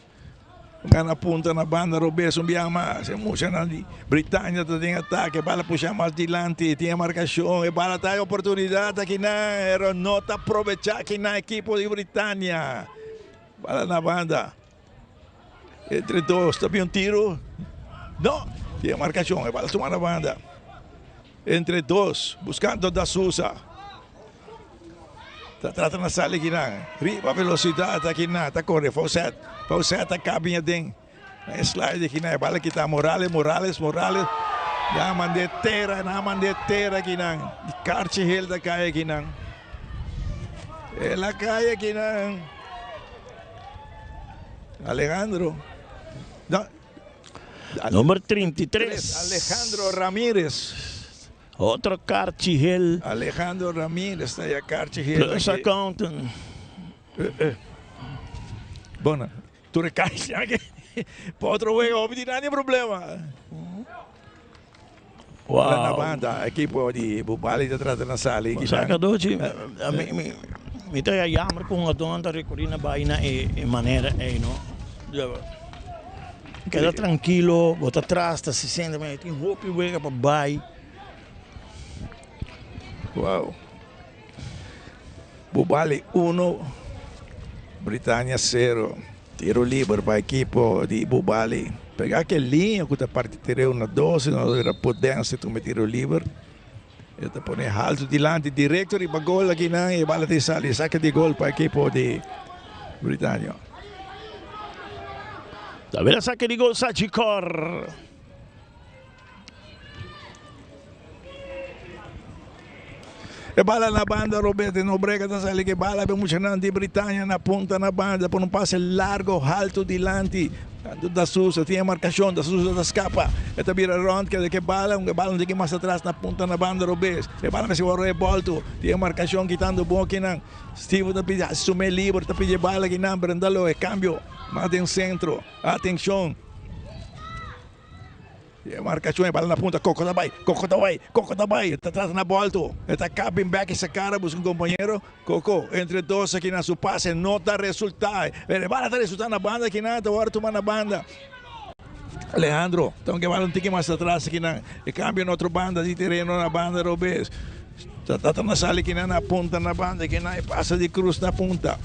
Gana punta na banda robes un biaha mas. E muchanan di Britania ta den atake. Bala pusha mas dilanti. Tin e markashon. E bala ta e oportunidat akinan. Pero no ta probecha akinan ekipo di Britania. Bala na banda. Entre dos. Ta bin un tiro. No. Tin e markashon. E bala tuma na banda. Entre dos. Buskando Da Souza. Ta trata na sali kinan. Riba velocidad akinan ta kore Faucet. Faucet ta kabin aden. Na e slide kinan e bala kita Morales, Morales, Morales. Ya mande tera, na mande tera kinan. Di karchi hel ta kai akinan. El a kai akinan. Alejandro. No. Number 33. Alejandro Ramirez. Otro karchi hel. Alejandro Ramirez ta ya karchi hel. Plus accountant. Bueno, tur e karchi aki. Pa otro wega hopi di nan tin problema. Wow. Na banda, ekipo di Bubali ta trata na sali. Sa Cadochi, mi ta ya jammer ku un adon ta rekuri na baina e manera ei, no. Keda trankilo, bo ta tras ta sesenta mi tin hopi wega pa bai. Wow. Bubali uno, Britania sero. Tiro liber pa ekipo di Bubali. Pega ke liña ku ta parti tereu na dos, no era Podence tuma tiro liber. E ta pone haltu dilanti directo riba gol akinan y e bala ta sali. Saca di gol pa ekipo di Britania. Ta bira saca di gol Sagicor. E bala na banda Roberto Nobrega ta sali ke bala be muchanan di Britania na punta na banda por un pase largo halto dilanti. Tanto Da Souza tin e marcacion, Da Souza ta scapa, e ta bira rond keda ke bala, un bala no tin mas atras na punta na banda robes. E bala mester worde rebolto, tin e marcacion kitando bon kinan. Steven ta pidi hasi su me liber, ta pidi e bala kinan, Brendalo e cambio mas den centro. Atencion. E marcacion e bala na punta, Coco ta bay, Coco ta bay, Coco ta bay, e ta trata na bolto, e ta cabin back e cara busca un compañero, Coco entre dos aki na su pase no ta resulta, e bala ta resulta na banda aki nan, ta worde tuma na banda. Alejandro ta un ke bala un tiki mas atras aki nan, e cambio na otro banda di tereno na banda robes, ta trata na sali aki nan na punta na banda aki nan, e pasa di Cruz na punta.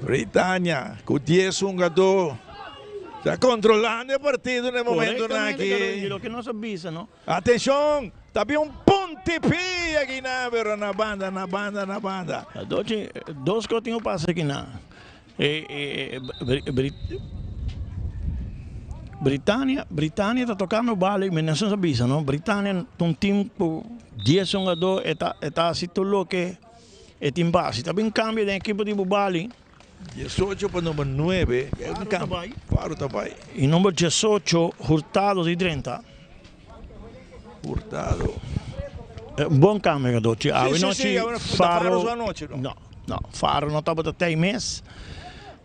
Britania cu dies hungador. Ta controlando e partido na e momentonan Correctamente, aki. Carlos, y loke nos a bisa, no? Atencion! Ta bin un puntipi aki na, pero na banda, na banda, na banda. Dochi, dos cos tin cu pasa aki na. E, e, e, bri, bri. Britania, Britania ta tocando bala y mi no sa bisa no, Britania ta un team cu dies hungador e ta e ta haci tur loke e tin pa haci. Ta bin cambio den ekipo di Bubali. Diesocho pa number nuebe, e un cambio, Faro ta bay. Y number diesocho Hurtado di drenta. Hurtado. Un bon cambio Cadochi. Awe nochi Faro, no, no, Faro no tabata tey mes.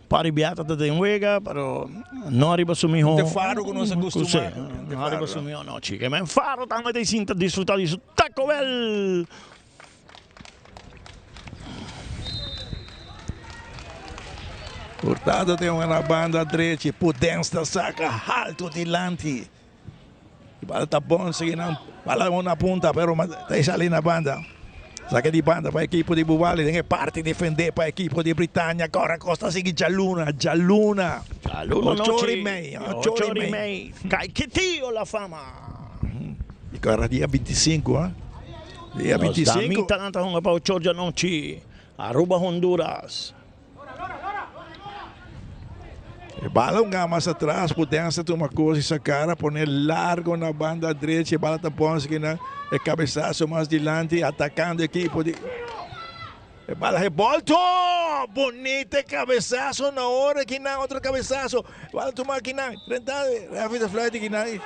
Pari Beata ta den wega, pero no ariba su miho. De Faro ku nos a kustumá. No ariba su miho nochi. Ke men Faro tambe ta sinta disfruta di su Taco Bell. Hurtado tin un na banda drechi, Pudens ta saka haltu dilanti. Bala ta bon sigui nan bala na punta pero ta sali na banda. Saka di banda pa ekipo di Bubali den e parti defende pa ekipo di Britania. Kora Costa sigui djaluna, djaluna. Djaluna Ocho ora i mei, ocho ora i mei. Caiquetio la fama. I kora dia bintisinku, ha? Dia bintisinku. Nos damitanan ta hunga pa ocho ora djanochi. Aruba Honduras. E bala un gama mas atras, Pudense tuma cos y sacara, pone largo na banda drecha, e bala ta pons kinan, e cabezazo mas dilanti, atacando equipo di E bala rebolto! Bonita e cabezazo na ora kinan, otro cabezazo, bala tuma kinan, drenta, referee ta fluit kinan.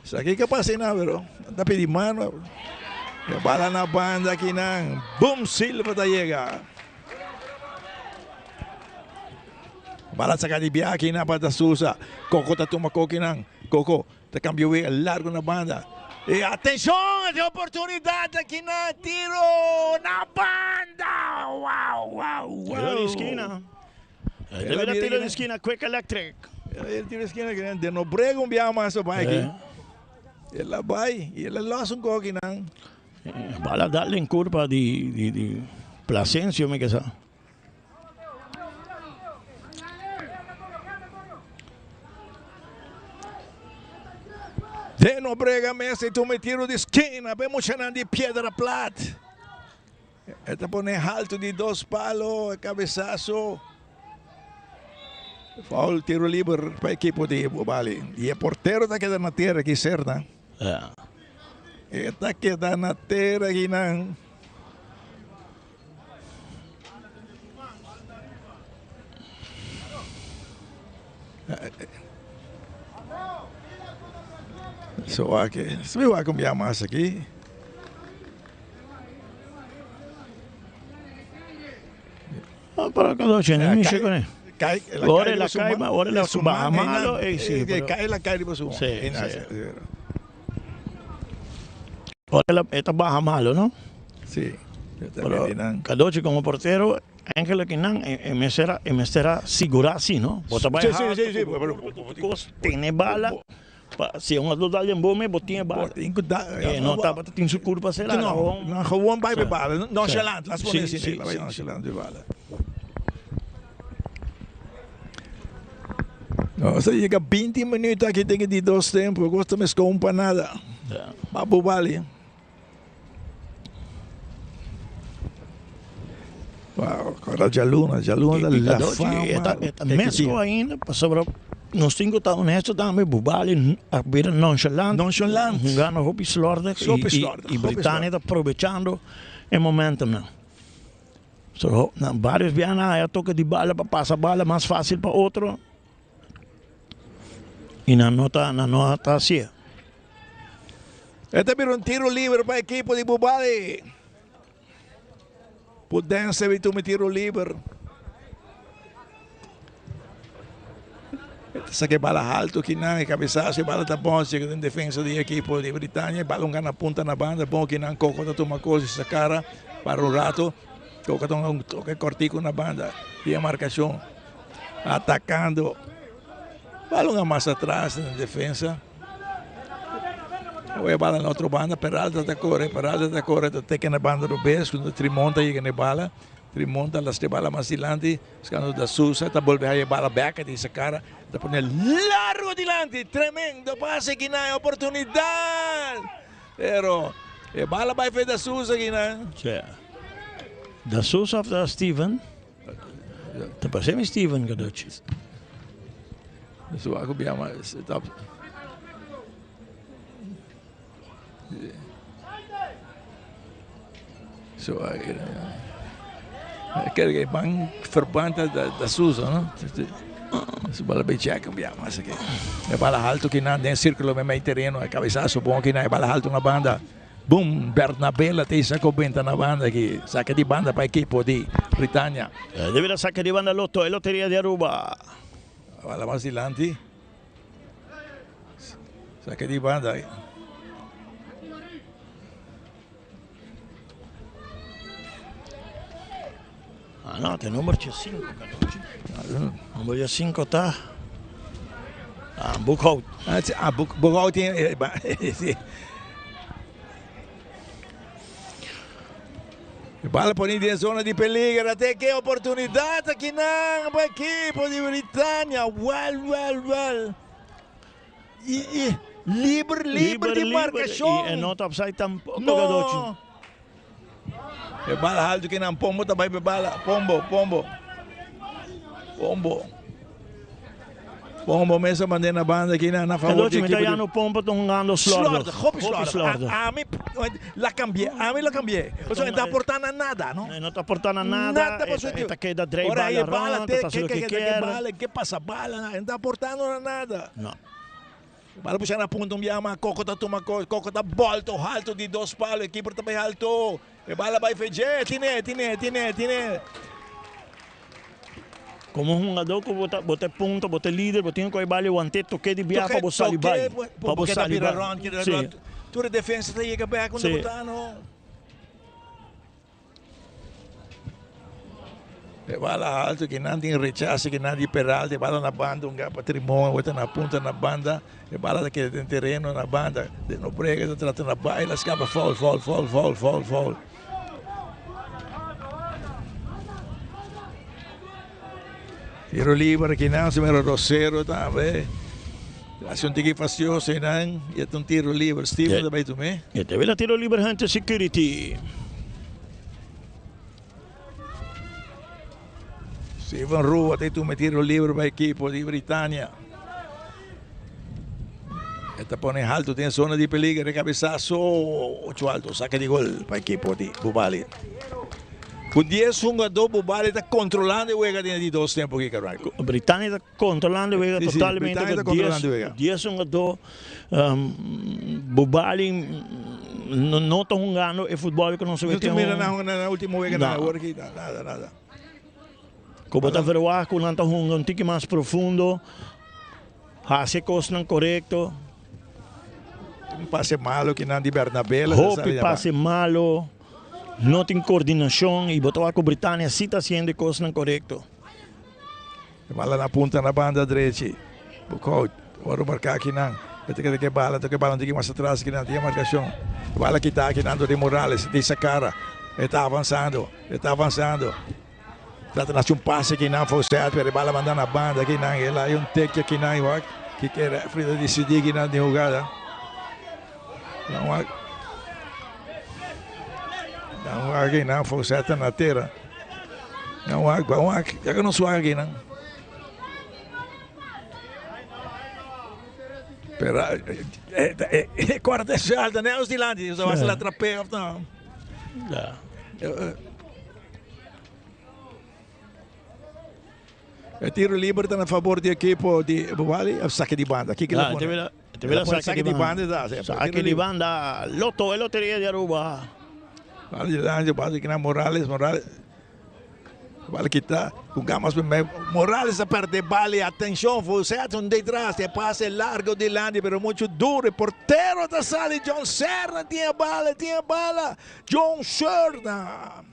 Esaki ka pasa einan pero ta pidi mano. E bala na banda akinan. Boom Silva ta yega. Bala saka di bia akinan pa ta Sousa. Coco ta tuma kokinan. Coco ta cambia wega largo na banda. E atencion, e oportunidad akinan. Tiro na banda. Wow, wow, wow. Tiro di esquina. Debe da tiro di esquina Quick Electric. El tiro di esquina que de no brega un biaha mas bai aki. El a bai y el a los un koki nan. Bala dal en curva di di di Plasencio mi ke sa. De no brega mes y tuma e tiro di esquina pe muchanan di Piedra Plat. E ta pone haltu di dos palo, e cabesazo. Foul, tiro liber pa equipo di Bali. Y e portero ta keda na tera aki Serna. E ta keda na tera aki nan. So aki, si mi wak un bia mas aki. Pero cada ocho años, mi con él. Ora la cae, ora la baja malo, eh, sí, pero cae la cae riba su. Sí, sí. Ora la esta baja malo, no? Sí. Pero Cadochi como portero, Angel kinan e mester a e mester a sigura si, no? Bo ta bai Sí, sí, sí, sí, pero cos tene bala. Pa si un otro dal den bo me bo tin e bala. Bo tin cu da. E no tabata tin su curpa cera. No, no, gewoon bai pe bala. Nonchalant, las pone así. Sí, sí, nonchalant pe bala. No, sa yega 20 minuut aki den e di dos tempo. Cos ta mesco un pa nada. Babu bali. Wow, ora djaluna, djaluna ta la fama. E ta mesco ainda pasobra nos tin cu ta honesto tambe, Bubali a bira nonchalant, Nonchalant. hungando hopi slordig y Britania ta probechando e momentumnan. So, nan varios biaha nan haya toke di bala pa pasa bala mas facil pa otro y nan no ta nan no ta haci'e. E ta bira un tiro liber pa ekipo di Bubali. Pudense bi tuma e tiro liber. E ta saka e bala haltu kinan, e kabesaso e bala ta bon chega den defensa di ekipo di Britania. E bala un gana punta na banda, bon kinan Koko ta tuma kos i sakara para un rato. Koko ta un toke kortiku na banda di e markashon. Atakando. Bala un mas atras den defensa. Awor e bala na otro banda, Peralta ta kore, Peralta ta kore, ta teke na banda robes, kuando Trimon ta yega na e bala, Trimon ta lastra e bala mas dilanti, buskando Da Sousa, ta bolbe haya e bala bek di sa kara, ta pone largo dilanti, tremendo pase kinan, e oportunidat, pero e bala bai fe Da Sousa kinan. Da Sousa of da Steven? Ta parse mi Steven Cadochi. Su wak ku biama ta. So kere ke ban verband da Suso no. Su bala bay check biama así ke. E bala alto kinan den circulo mei tereno e cabezazo bon kinan e bala alto na banda. Boom, Bernabela te sacó benta na banda aki. Saca di banda pa equipo di Britannia. Debe la saca di banda Lotto, e Loteria di Aruba. Bala mas dilanti. Saca di banda. Ah no, te number 5, Cadochi. Number 5 ta ah, Boekhout. Ah, Boekhout tin si. E bala poni den zona di peliger. Ate ke oportunidad aki nan pa ekipo di Britannia. Wel, wel, wel. I, i, liber, liber, di marcacion. Y e no ta offside tampoco, No. Cadochi. E bala haltu ki nan Pombo ta bai pe bala. Pombo, Pombo. Pombo. Pombo mes a mand'é na banda ki nan na favor di Cadochi, mi ta ekipo di. yano Pombo ta hungando slordig. Slordig, hopi Hopi slordig. slordig. Ami la cambié, ami la cambié. Pasobra e no ta aporta na nada, no? E no ta aporta na nada, Nada e pasobra ta, e ta keda drei Ora bala e bala rond, te ta ta haci ke loke ke ke kier. bala, ke pasa bala, e no ta aportando na nada. No. Bala pusha na punta un biaha ma Coco ta tuma ko, Coco ta bolto halto di dos palo, e keeper ta bai halto, e bala bai fedje, tine, tine, tine, tine. Como hungador cu bo ta, bo ta e punta, bo ta e lider, bo tin cu e bala e wante toke di biaha pa bo sali bai, pa bo sali bai. Si. Tur e defensa ta yega bek unda bo ta no. E bala alto ki nan tin rechaso ki nan di Peralta e bala na banda un gapa Trimon awor ta na punta na banda e bala ta keda den tereno na banda den Nobrega ta trata na baila skapa foul foul foul foul foul foul. Tiro liber ki nan si mira Rosero tambe hasi un tiki fastioso einan y e ta un tiro liber Steven ta bay tume. E ta bira tiro liber Hunter Security. Steven Rua ta tuma tiro libre pa ekipo di Britannia. E ta pone halto den zona di peliger, e cabezazo ocho alto, saca di gol pa ekipo di Bubali. Cu 10 hungador Bubali ta controlando e wega den di dos tempo aki, Carvalho. Britannia ta controlando e wega Sí, sí, totalmente Britannia ta cu controlando e wega. 10 hungador. Bubali no ta hungando e futbol ku nos No tin. ta mira nan hunga na ultimo wega nan awor aki nada nada. Ku bo ta verwagt ku nan ta hunga un tiki mas profundo, hasi e kosnan korekto. Un pase malo ki nan di Bernabé la Hopi pase malo, no tin koordinashon i bo ta wak ku Britania si ta hasiendo e kosnan korekto. E bala na punta na banda drechi. Boekhout wòrdu marká akinan. E ta keda ku e bala, toka e bala un tiki mas atras akinan. Tin e markashon. E bala kitá akinan dor di Morales. Di Sakara. E ta avansando. E ta avansando. Trata di hasi un pase akinan Faucet, pero e bala manda na banda akinan. El a hay un teki akinan i wak kiko e refri ta disidí akinan den hugada. Dan wak. Dan wak akinan Faucet ta na tera. Nan wak, ban wak, ya ku nos wak akinan. Pero e kuarta e salta ne os dilanti, so was la trapea of no. Ja. E tiro liber ta na favor di ekipo di Bubali of sake di banda? Kiko la pone? Te bira sake di banda. Sake di banda. Lotto, e loteria di Aruba. Bala dilanti, bala kina Morales, Morales. Bala kita ku gamas Morales a perde bala y atencion Fouset un detrás, e pase largo dilanti pero mucho duro, e portero ta sali John Serna tin e bala, tin e bala John Serna.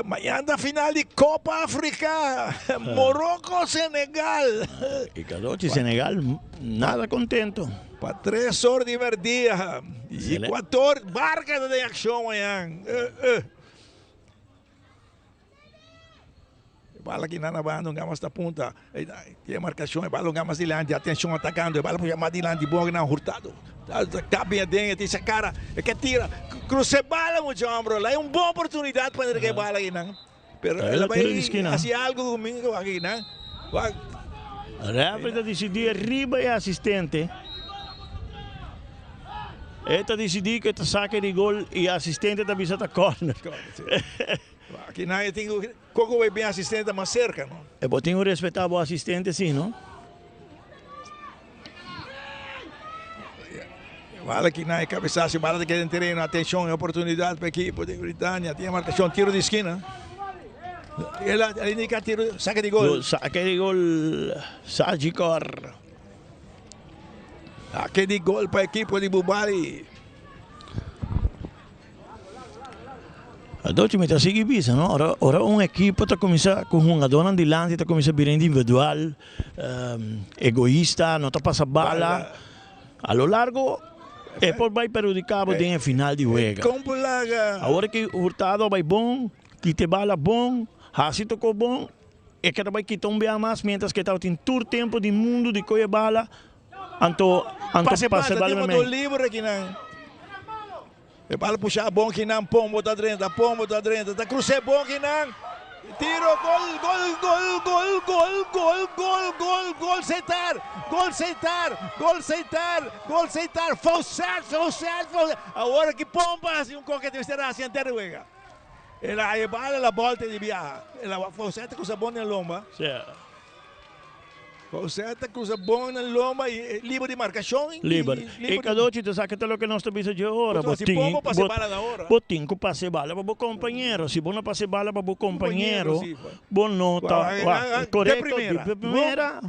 Mañana ta final di Copa Africa, Morocco Senegal. Y Cadochi Senegal nada contento. Pa tres or di merdia y Ecuador barca ta den accion mañana. E bala ki nan a banda un gamas ta punta. Tin e marcacion e bala un gamas dilanti. Atencion atacando e bala por yama dilanti bon nan Hurtado. Ta bin aden, e tin sa cara, e ke tira, cruza e bala mucha hombre, la e un bon oportunidad pa entrega e bala akinan. Pero el a bai haci algo cu mi akinan. Wak. Referee ta dicidi riba e asistente. E ta dicidi cu e ta saca di gol y e asistente ta bisa ta corner. Akinan e tin cu coco bay bin asistente mas cerca no. E bo tin cu respeta bo asistente si no. Bala akinan e cabesazo bala ta keda den tereno atencion e oportunidad pa ekipo di Britania tin e marcacion tiro di esquina el a indica tiro saca di gol. Saca di gol Sagicor. Saca di gol pa ekipo di Bubali. Adochi mi ta sigui bisa no, ora ora un ekipo ta kuminsá ku hungadónan dilanti ta kuminsá bira individual, egoista, no ta pasa bala, a lo largo e por bai perhudiká bo den e final di wega. Awor ki Hurtado a bai bon, kita e bala bon, hasi tokó bon, e keda bai kita un bia mas miéntras ke tabatin tur tempu di mundu di kohe bala, anto anto Pasa e pasa e bala, bala tin meimei. un libre akinan. E bal pusha bon kinan Pombo ta drenta Pombo ta drenta ta crus'é bon kinan tiro gol gol gol gol gol gol gol gol gol Setar gol Setar gol Setar gol Setar Faucet Faucet Faucet awor aki Pombo a hasi un koke mester a hasi henter di wega el a haña e bal el a bolta di biaha el a Faucet ta crusa bon den lomba. Faucet ta cruza bon na lomba y liber di marcacion. Liber. E cadochi ta sa ke ta loke nos ta bisa dje ora. Bo tin, bo tin cu pasa e bala pa bo compañero. Si bo no pasa e bala pa bo compañero, bo no ta corecto. De primera.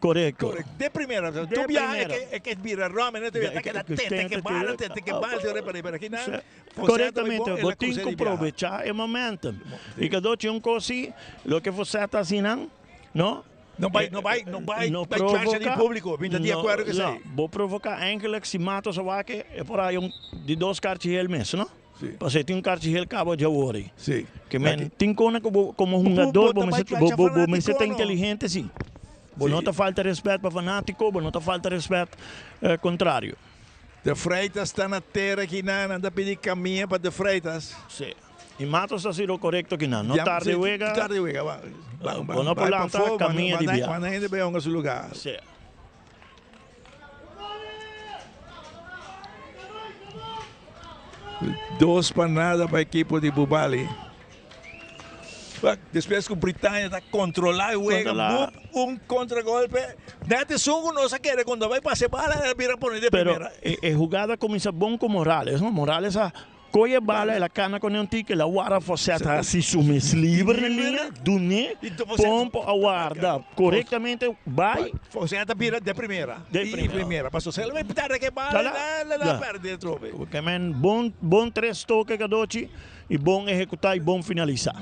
Corecto. De primera. Tu biaha e ke bira rom e ta keda tete ke bala, tete ke bala. Corectamente. Bo tin cu probecha e momentum. Y cadochi un cos si, loke Faucet ta haci nan. No? No bai, no bai, no bai, no bai charcha di público. Mi ta di acuerdo cu esei. Bo provoca eigenlijk si Matos a wak e por haya un di dos karchi hel mes, no? Si. Pasobra e tin un karchi hel caba djawoor ei. Si. Ke men tin kona ku bo komo hungador bo mester bo bo bo mester ta inteligente si. Bo no ta falta respet pa fanatico, bo no ta falta respet contrario. De Freitas ta na tera kinan, nan ta pidi camia pa De Freitas. Si. Y Matos ta sido corecto kinan. No tarde wega. Tarde wega. Bo no por lanta camia di bia. Manda hende bay hunga su lugar. Si. Dos pa nada pa ekipo di Bubali. Despues ku Britania ta kontrolá e wega, bup, un kontragolpe. Nèt esun ku nos a kere ku no bai pasa e bala, el a bira pone den primera. Pero e hugada a kuminsá bon ku Morales, no? Morales a kohe e bala, el a kana kuné un tiki, el a wara Fosset hasi su mes liber na liña, dun'é, Pompo a warda korektamente, bai. Fosset a bira den primera. Den primera. Pasobra si el bai tarda ku e bala, el a pèrdè atrobe. Ke men bon, bon tres toke Cadochi. Y bon ehecuta y bon finalisa.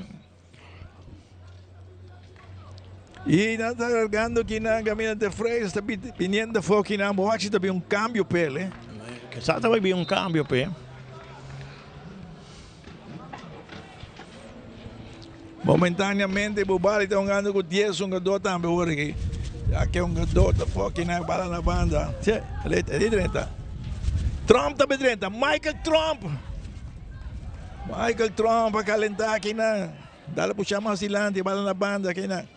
Y nan ta largando kinan caminda de Freis ta biniendo afo kinan bo wak si ta bin un cambio p'el eh. Sa ta bay bin un cambio p'e. Momentaneamente Bubali ta hungando cu dies hungador tambe awor aki. Ya ke hungador ta afo kinan bala na banda. Che, el e drenta. Trump ta drenta. Michael Trump. Michael Trump a calentá akinan. Dale pusha mas dilanti, bala na banda akinan.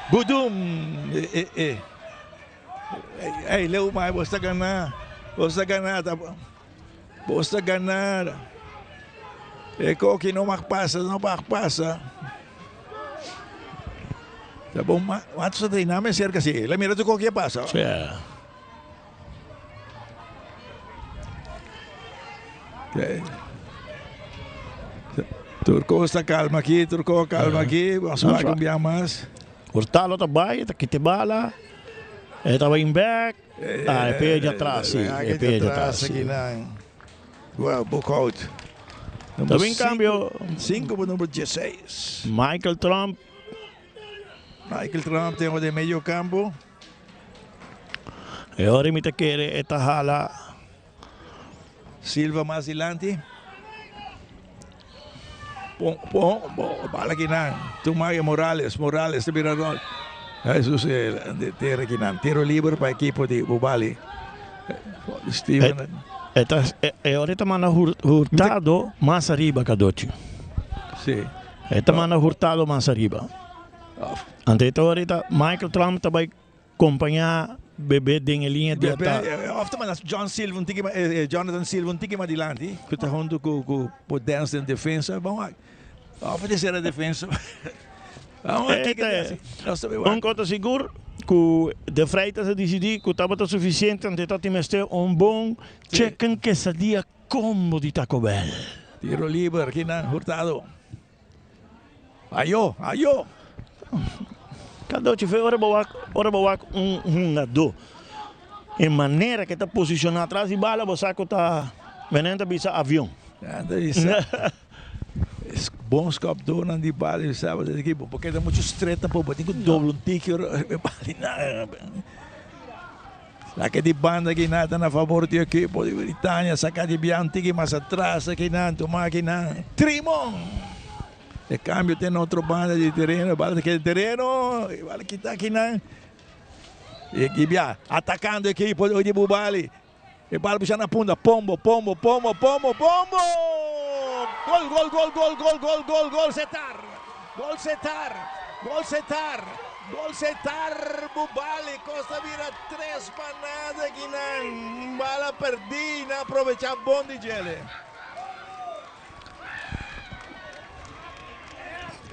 Budum! E, e, e. Ey, Leo Mai, bo sta ganá. Bo sta ganá. Bo sta ganá. E koki no mag pasa, no mag pasa. Ta bon, Matos ta treiname cerca si. La mira tu koki a pasa. Yeah. Tur kos ta kalma aki, tur kos kalma aki. Nos wak un bia mas. Hurtado ta bai, ta kita e bala. E ta bai bek. Ah, e pega dje atras, si. E pega dje atras, si. Well, Boekhout. Ta bin cambio. 5 pa number 16. Michael Trump. Michael Trump tengo den medio campo. E ora mi ta kere e ta hala. Silva mas dilanti. Pon, pon, pon, bala kinan. Tumaya Morales, Morales ta bira rond. Jesus, de tera kinan. Tiro liber pa ekipo di Bubali. Steven. E ta e ora e ta manda Hurtado mas ariba Cadochi. Si. E ta manda Hurtado mas ariba. Anto e ta ora ta Michael Trump ta bai compaña Bebe den e liña di ata. Of ta manda John Silva un tiki Jonathan Silva un tiki mas dilanti cu ta hunto cu cu Podence den defensa. Bon wak. Of e tercera defensa. Un kos ta sigur ku De Freitas a disidí ku tabata sufisiente anto e ta tin mester un bon chicken quesadilla combo di Taco Bell. Tiro liber kinan Hurtado. Ayo, ayo! Kadochi fe ora bo wak ora bo wak un hungadó e manera ke ta posishoná tras di bala bo sa ku ta menen ta bisa avion. Nan ta bisa. Bon skòpdónan di bal e sábado aki bo por keda muchu stret tampoco bo tin ku dobla un tiki ora e bal di nan. Saka di banda aki nan ta na fabor di ekipo di Britania saka di bia un tiki mas atras aki nan tuma aki nan Trimon e kambio te na otro banda di tereno e bal ta keda tereno e bal kita aki nan i aki bia atakando ekipo di Bubali. E bal busha na punda, Pombo, Pombo, Pombo, Pombo, Pombo! Gol, gol, gol, gol, gol, gol, gol, gol, Setar! Gol Setar! Gol Setar! Gol Setar! Bubali, Costa bira tres pa nada kinan. Bala perdi, nan aprovecha bon di djele.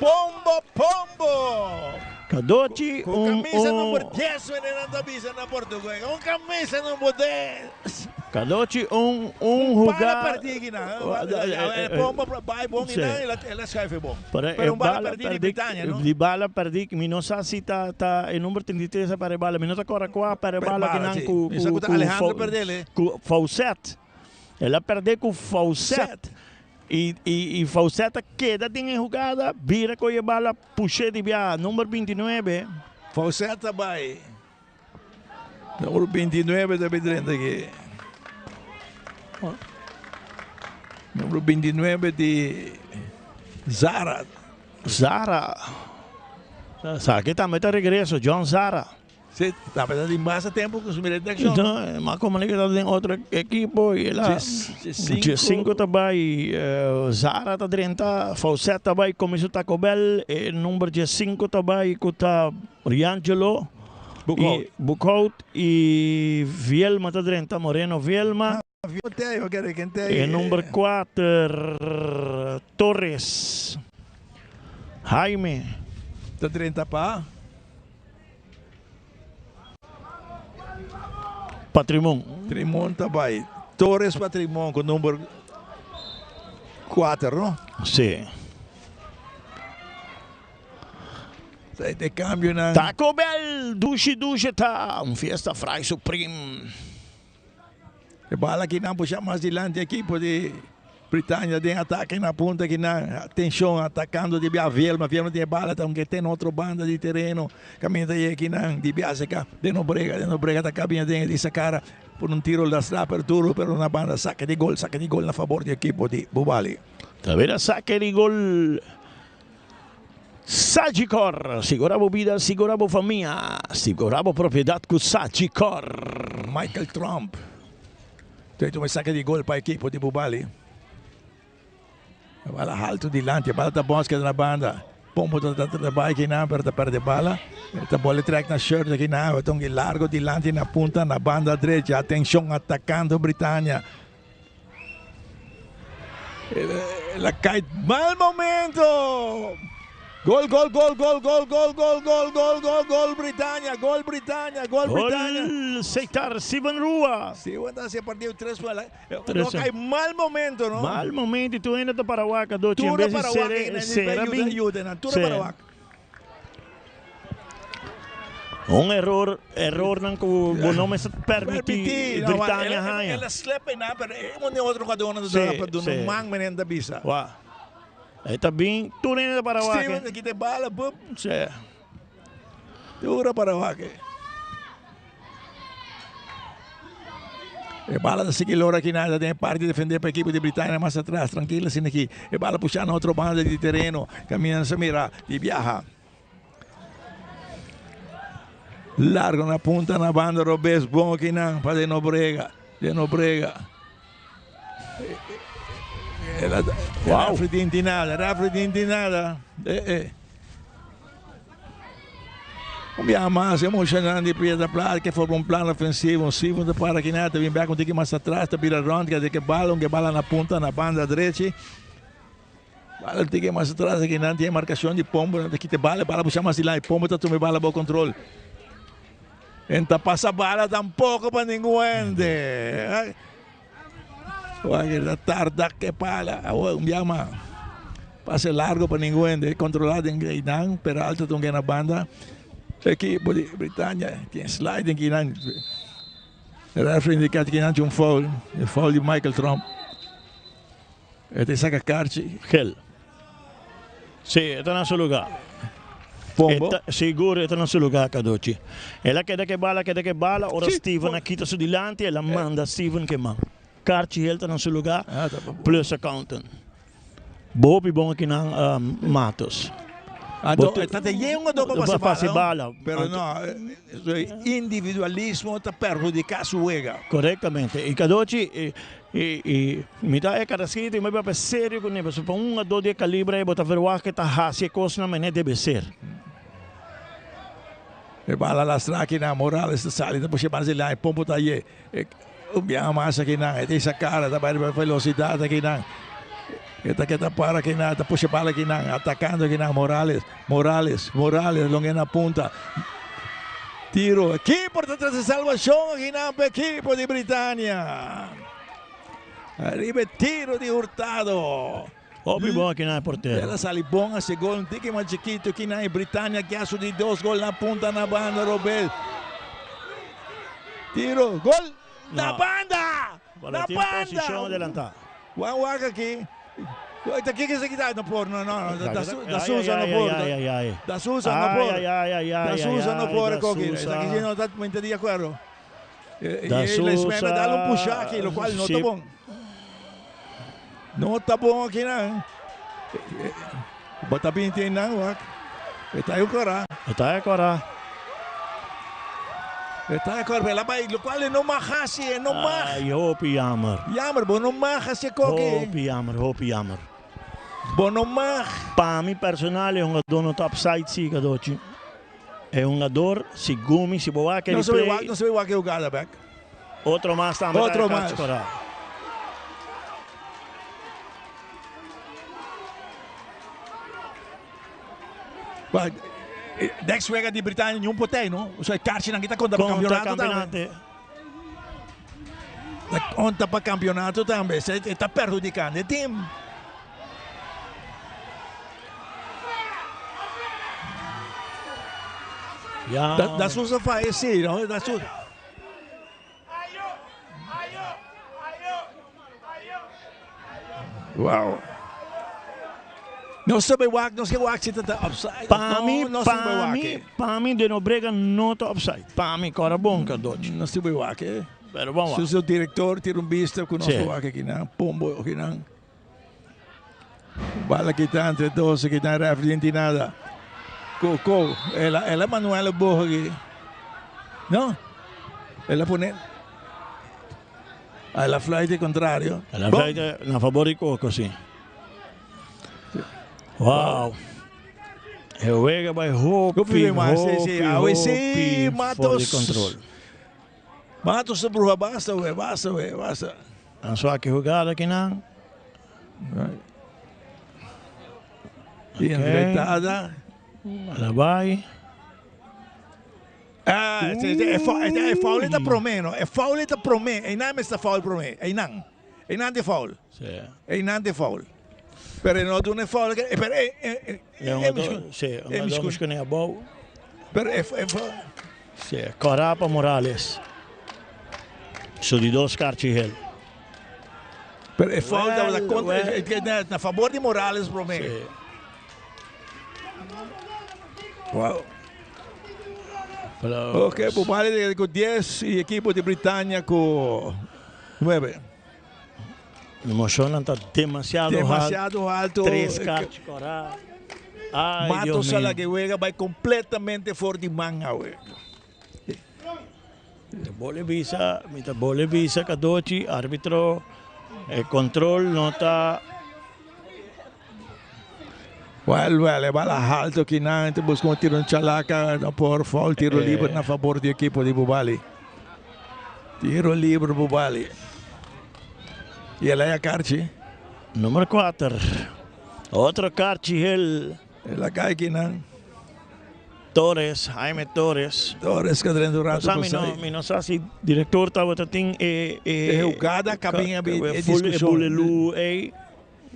Pombo, Pombo! Cadochi Ku un camisa un number dies wene nan ta bisa na Portugues. Un camisa number dies. Cadochi un un Un bala huga perdi ki nan. Pombo bai bon i nan el a schuif e bon. Pero Pero e un bala bala perdi di perdi Britania no. di bala perdi mi no sa si ta ta e number 33 a perde bala mi no ta kora kua a perde Per bala ki bala nan si. ku Mi sa ku ku ta ku Alejandro perdele. ku Faucet. El a perde ku Faucet. I Faucet a keda den e hugada, bira ku e bala push'é di bia number bintinuebe. Faucet a bai. Number bintinuebe ta bin drenta aki. Number bintinuebe di Zara. Zara. Esaki tambe ta regreso, John Zara. Sí, tabata di mas tempo ku su mira den akshon. No, mas como que ta den otro ekipo y el a Dje cinco ta bai, Zara ta drenta, Faucet ta bai come su Taco Bell, e number dje cinco ta bai ku ta Riangelo Boekhout. Boekhout y Vielma ta drenta, Moreno Vielma. E number cuater Torres Jaime. Ta drenta pa. Patrimon. Trimon ta bai. Torres pa Trimon ku number kuater no? Si. Sa e kambionan. Taco Bell dushi dushi ta un fiesta fry supreme. E bala kinan pusha mas dilanti ekipo di Britania den atake na punta kinan. Atenshon atakando di bia Vielma. Vielma tin e bala ta aunke te na otro banda di tereno. Kaminda ta yega kinan di bia seka den Nobrega. Den Nobrega ta kabia den di Sakara por un tiro lastra pero duro pero na banda sake di gol sake di gol na fabor di ekipo di Bubali. Ta bira sake di gol Sagicor, sigura bo bida, sigura bo famia, sigura bo propiedad cu Sagicor. Michael Trump ta tuma e sake di gol pa ekipo di Bubali. E bala haltu dilanti, e bala ta bons keda na banda. Pombo ta ta bai kinan pero ta perde bala. Ta bole trek na shirt kinan, ta un largo dilanti na punta na banda drecha. Atencion atacando Britania. El a cay mal momento. Gol, gol, gol, gol, gol, gol, gol, gol, gol, gol, gol Britania, gol Britania, gol Britania. Gol Seitar Steven Rua. Steven ta haci partido tres fuera. No cay mal momento, no? Mal momento y tur hende ta para wak adochi en vez di sere sera bin. Tur a para wak. Un error, errornan ku bo no mester permití Britania haña. El a slep einan, pero e un di otro jugadornan ta duna pa duna un man menen ta bisa. Wa. E ta bin tur hende ta para wak. Steven ta kita e bala, bup. Sí. Tur a para wak. E bala ta sigui lora aki nan, ta den e parti defende pa ekipo di Britania mas atras, trankil asina aki. E bala pusha na otro banda di tereno, kaminda nan sa mira di biaha. Largo na punta na banda robes, bon aki nan pa den Nobrega. De Nobrega. Wow. Referee tin nada, referee tin nada. Eh, eh. Un biaha mas emocionante di Piedra Plata ke forma un plan ofensivo. Un Steven ta para kinan, ta bin bek un tiki mas atras, ta bira rond, ke ke bala, un ke bala na punta na banda drechi. Bala un tiki mas atras akinan tin e marcacion di Pombo, nan ta kita e bala, e bala busha mas dilanti, Pombo ta tuma e bala bou control. En ta pasa bala tampoco pa ningun hende. Wak ta tarda ke pala. Awor un biaha mas. Pase largo pa ningun hende. Controla den einan. Peralta ta un na banda. Equipo di Britannia tin sliding kinan. Referee indica kinan tin un foul. E foul di Michael Trump. E ta saca kaartje. Gel. Si, e ta na su lugar. Pombo. E ta, sigur e ta na su lugar, Cadochi. El a keda ke bala, keda ke bala, ora Steven a kita su dilanti, el a manda Steven ke man. Kaartje gel ta na su lugar, plus accountant. Bo hopi bon akinan, Matos. Anto, e ta te yen un adó pa pasa bala, no? Pero no, su individualismo ta perhudica su wega. Correctamente. Y Cadochi, y mi ta e Carrasquito y mi papia serio cu ne, pasobra pa un adó di e calibre ey bo ta verwacht ke ta haci e cosnan mene debe ser. E bala lastra akinan, Morales ta sali, ta pusha banda dilanti, Pombo ta aye. Un biaha mas akinan, e ta hisa kara, ta bai riba velosidat akinan. E ta keda para akinan, ta pusha bala akinan, atakando akinan Morales, Morales, Morales longe na punta. Tiro, e keeper ta trese salvashon akinan pa e ekipo di Britania. Ariba e tiro di Hurtado. Hopi bon akinan e portero. El a sali bon a hasi gol un tiki mas chikitu akinan e Britania ke a su di dos gol na punta na banda Robel. Tiro, gol na banda! Na banda! Wan wak aki. Ta kiko esaki ta? No por, no, no, no. Da Souza no por. Da Souza no por. Da Souza no por koki. Esaki si no ta mente di akuerdo. Da Souza. Dal un pusha aki, lokual no ta bon. No ta bon aki nan. Bo ta binti einan wak. E ta e kora. E ta e kora. E ta e kora. El a bai lokual e no mag hasi, e no mag. Ai, hopi jammer. Jammer, bo no mag hasi e koki. Hopi jammer, hopi jammer. Bo no mag. Pa mi personal e hungador no ta upside si, Cadochi. E hungador si gumi, si bo wak e replay. No se wak e hugada bek. Otro mas tambe ta Otro e mas. kachi kora. Ba, eh, Next wega di Britania ni un potei, no? O sea, karchinan kita konta pa Kontra kampionato tambe. kampionato. Ta konta pa kampionato tambe. Se ta perhudikando e team. Ja. Da, da Souza falla sí, no? Da Souza. Wow. No sabe wak, no sé wak si ta offside. Pa mi, no, no pa mi, pa mi de Nobrega no ta offside. Pa mi, cora bon Cardochi. No sabe wak, eh. Pero bon wak. Si su director tira un vista ku nos Sí. wak aquí nan, pombo aquí nan. Bala kita entre dos, aquí nan referee ni nada. Ko, ko, ela, ela Manuel Bojo aquí. No? Ela pone Ah, ela fluit contrario. Ela fluit na favor di Coco, sí. Wow. E wega bai hopi, Hopi mas, sí, sí. hopi, Awe sí, hopi for Matos. di control. Matos ta bruha basta we, basta we, basta. Nan swak e hugada kinan. Y enretada. Ela bai. Ah, e, e, e, e foul ta prome, no? E foul ta prome. Einan mester foul prome. Einan. Einan de foul. Sí. Einan de foul. Pero no doen e foul. Pero e e E un sí, un dos misschien abou. Pero e e Sí, Corapa Morales. Su di dos kaartje geel. Pero e foul Well, ta contra well. na favor di Morales prome. Sí. Wow. Ok, Bubali con 10 y equipo de Britania con 9. Emocionnan ta demasiado, Demasiado alto. Tres kaartjes cora. Ay, Matos Dios a la mío. que juega va completamente for di man awe. Ta bole bisa, mi ta bole bisa Cadochi, arbitro, e control no ta. Well, well, e bala halto kinan, ta busca un tiro chalaca, no por foul, tiro liber na favor di equipo di Bubali. Tiro liber Bubali. Y el haya karchi. Nummer 4. Otro karchi hel. El a kai kinan. Torres, Jaime Torres. Torres ka drenta un rato pasai. Mi no, mi no sa si director tabata tin e e jugada kabin abi e discusion. E bulelu ey.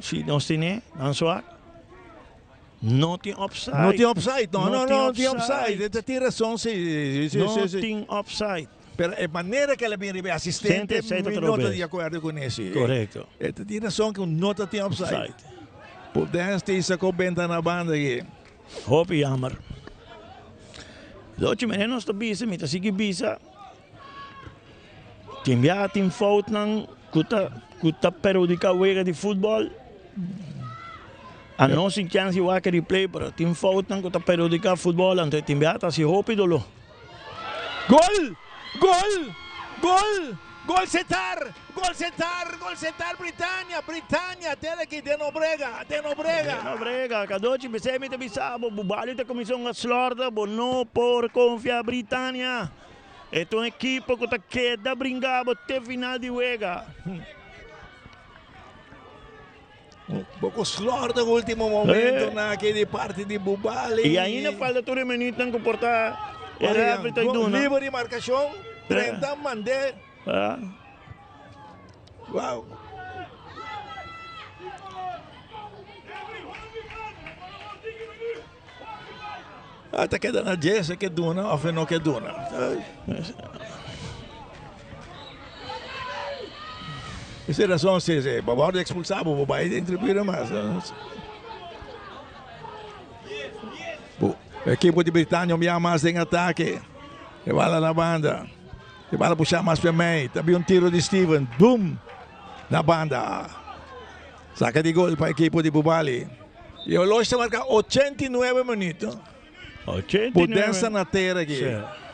Si nos tine, nan swak. No tin offside. No tin offside, no, no, no tin offside. E tin rason, si. Si, no si, tin offside. Pero e manera que el a bin riba e asistente, mi no ta di acuerdo con ese. Correcto. E tin rason cu no ta tin offside. Podens tin sacó benta na banda aki. Hopi jammer. Lochi mene nos ta bisa, mi ta sigui bisa. Tin biaha tin foutnan ku ta ku ta perhudiká wega di futbòl. A nos tin chèns di wak e replay pero tin foutnan ku ta perhudiká futbòl anto tin biaha ta hasi hopi doló. Gol! Gol! Gol! Gol Setar! Gol Setar! Gol Setar Britania! Britania! Tel aki den Nobrega! Den Nobrega! Den Nobrega! Kadochi p'esei mi ta bisa bo, bo bali ta kuminsá un slòrda, bo no por konfia Britania. E ta un ekipo ku ta keda bringa bo te final di wega. Un poko slòrda den ultimo momentonan aki di parti di Bubali. I ainda falta tur e minütnan ku por ta e rèfri ta duna. Liber di markashon, 30 mand'é. Wow. Ah, ta keda na dje, se ke duna of e no ke duna. Esa razón, si, si, bo wòrdu ekspulsá, bo bai den tribuna mas. Bo ekipo di Britania un bia mas den atake. E bala na banda. E bala pushá mas pa mei. Ta bin un tiro di Steven. Boom! Na banda. Saka di gol pa ekipo di Bubali. E olosh ta marka 89 minuto. 89. Pudensa na tera aki.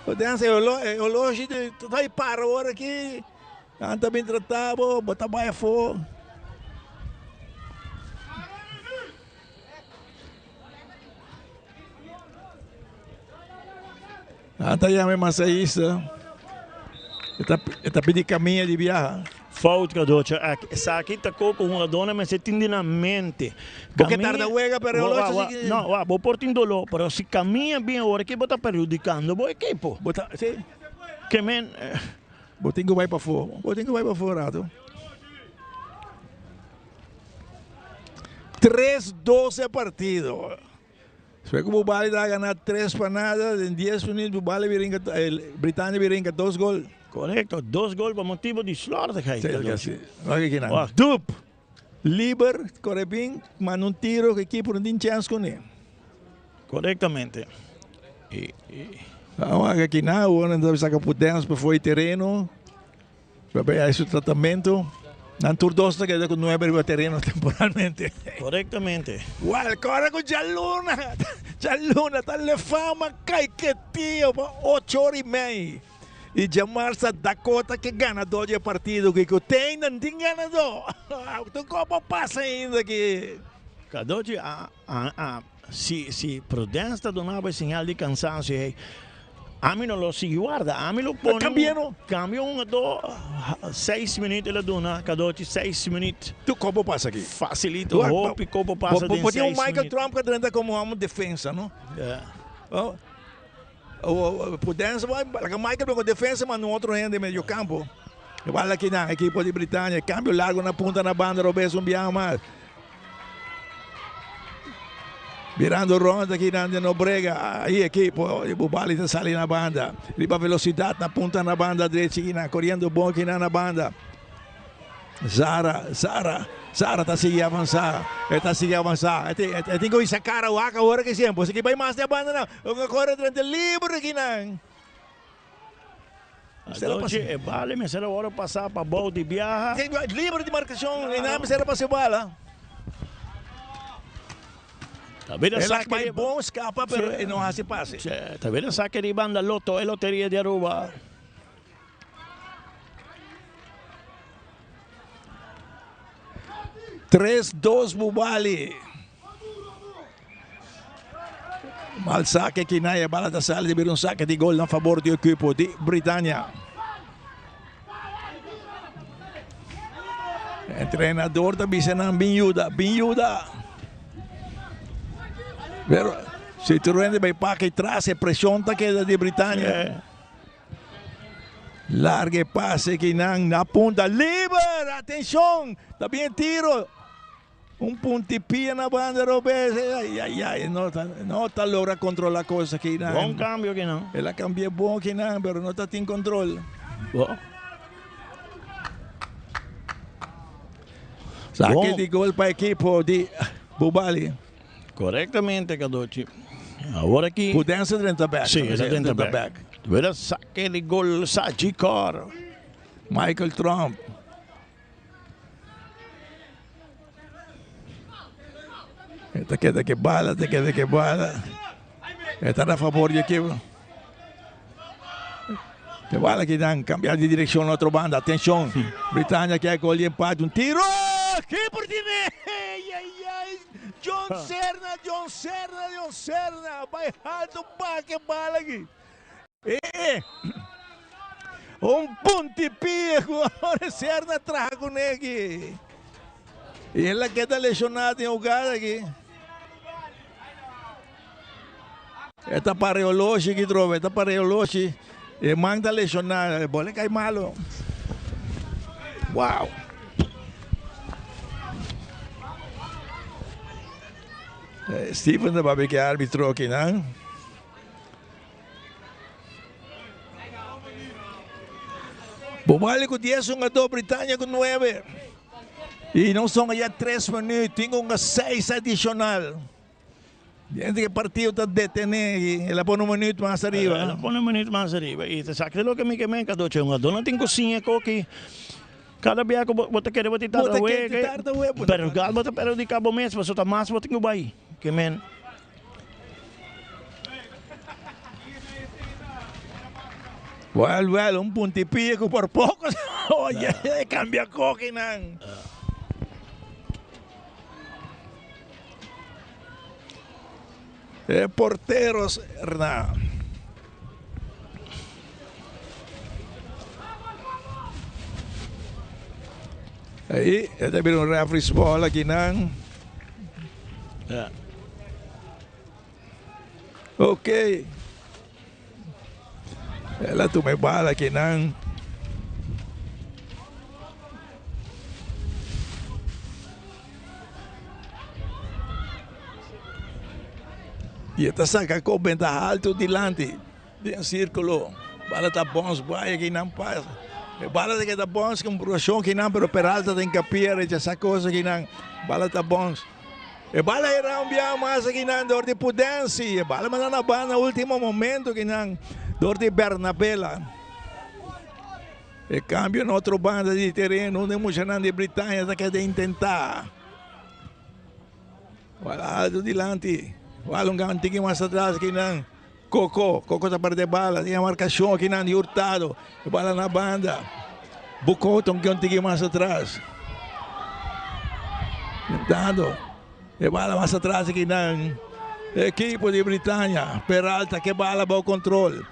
Pudensa e oloshi ta bai para ora aki. Nan ta bin trata bo, bo ta bai afó. Nan ta yama e masahista. E ta, e ta pidi camilla di biaha. Fout Cadocha aki. Esaki ta ko ku hungadónan mester tin di nan mente. Bo ke tarda wega pero e oloshi si ki. No, wak, bo por tin doló, pero si camilla bin awor aki bo ta perhudikando bo ekipo. Bo ta, si. Ke men. Bo tin ku bai pafó. Bo tin ku bai pafó rato. 3-12 partido. Despues ku Bubali ta gana 3 pa nada, den 10 minuut Bubali bira hinka, Britania bira hinka dos gol. Korekto, dos gol pa motibu di slordigheid. Sí, sí. Wak aki nan. Dup! Liber, kore bin, manda un tiro ku ekipo no tin chèns kuné. Korektamente. Wak aki nan, awor nan ta saka Pudens pa fo'i tereno. Pabia hay su tratamento. Nan tur dos ta keda ku nuebe riba tereno temporalmente. Korektamente. Wèl, kòrda ku djaluna, djaluna ta lefama kaiketio pa ocho ora i mei. I djamarsa Dakota ke ganadó di e partido aki ku te ainda no tin ganadó. Tur kopo pasa ainda aki. Kadochi a a si si Prudence ta duna bo e señal di cansancio hey ami no lo sigui warda ami lo pone un cambia un hungador seis minuut el a duna Kadochi seis minuut. Tur kopo pasa aki. Facilito hopi kopo pasa den seis minuut. Bo tin un Michael Trump ka drenta como amo defensa no. Prudence bai laga Michael bin ku defensa manda un otro hende medio campo. Igual aki nan ekipo di Britania cambio largo na punta na banda robes un biaha mas. Birando rond aki nan den Nobrega ahí ekipo di Bubali ta sali na banda. Riba velocidad na punta na banda drechi aki nan coriendo bon aki nan na banda. Zara, Zara, Zara ta sigui avansa, e ta sigui avansa. E tin ku hisa kara wak awor aki siempre. Boso ki bai mas di a banda nan. Bo ka kore drenta liber aki nan. Adochi e bala mester a wòrdu pasá pa bou di biaha. Liber di markashon i nan mester a pasa e bala. Ta bira El a sake bai di bon skapa pero e no hasi pase. Ta bira sake di banda Lotto e loteria di Aruba. 3-2 Bubali. Mal saque aki na e bala ta sali di bira un saque di gol na favor di equipo di Britannia. Entrenador ta bisa nan bin yuda, bin yuda. Pero si tur hende bay paki tras e presion ta keda di Britannia. Larga e pase aki nan na punta liber, atencion, ta bin e tiro. Un punti pia na banda robes, ay ay ay, no ta no ta logra controla cos aki nan. Bon cambio aki nan. El a cambia bon aki nan, pero no ta tin control. Bo. Saque di gol pa equipo di Bubali. Correctamente Cadochi. Awor aki. Pudense drenta back. Si, el a drenta back. Wera saque di gol Sagicor. Michael Trump. E ta keda ke bala, ta keda ke bala. E ta na favor di ekipo. E bala ki dan cambia di direccion na otro banda. Atencion, Britannia ke gol di empate. Un tiro! Keeper tiene! Ay, ay, ay! John Serna, John Serna, John Serna. Bai alto bak e bala aki. E un punti pie ku ora Serna traha kuné aki. I el a keda lesioná den hugada aki. E ta para e oloshi aki trobe, e ta para e oloshi. E man ta lesioná, e bola kai malo. Wow. Steven ta papia ku e arbitro aki nan. Bobali ku dies hungadó, Britannia ku nuebe. I nos ta hunga ya tres minüt, tin ku hunga seis adishonal. Denter ku e partido ta detené i el a pone un minüt mas ariba. El a pone un minüt mas ariba i ta esaki ta loke mi ke men Kadochi, hungadónan tin ku siña koki kada bia ku bo ta kere bo tin tarda wega, pero gal bo ta perhudiká bo mes pasobra ta mas bo tin ku bai ke men. Wel, wel, un puntipia ku por poko oye, kambia kokinan. E portero Serna. Ahí, e ta bira un referee's ball akinan. Ja. Ok. El a tuma e bala akinan. I e ta saka kop benta haltu dilanti den sirkulo. Bala ta bons bai akinan pas. E bala ta keda bons ku un preshon akinan pero Peralta ta inkapia rechasa kos akinan. Bala ta bons. E bala era un biaha mas akinan dor di Pudensi. E bala manda na banda ultimo momento akinan dor di Bernabela. E cambio na otro banda di tereno unda e muchanan di Britannia ta keda intenta. Bala alto dilanti. Bala un gan tiki mas atras akinan. Coco, Coco ta perde bala. Tin e marcacion akinan di Hurtado. E bala na banda. Bucota un un tiki mas atras. Intentando. E bala mas atras akinan. Ekipo di Britannia. Peralta ke bala bou control.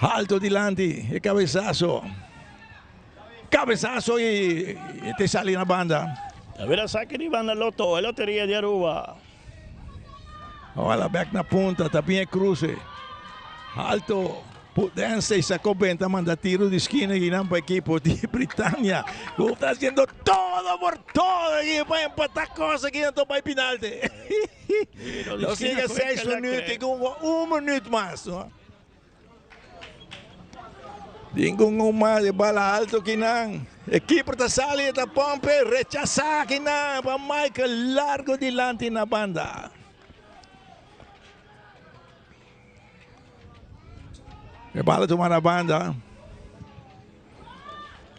Alto dilanti, e cabezazo. Cabezazo y te sali na banda. Ta bira saki di banda Lotto, e loteria di Aruba. Ola bek na punta, ta bin e cruce. Alto, Pudense y sacó benta manda tiro di esquina y nan pa equipo di Britannia. Cu ta haciendo todo por todo aquí pa empata cosa aquí nan topa e penalti. Nos llega 6 minuut y con un minuut mas. No? Tin un mas e bala alto kinan. E keeper ta sali e ta pompe rechasa kinan pa Michael largo dilanti na banda. E bala tuma na banda.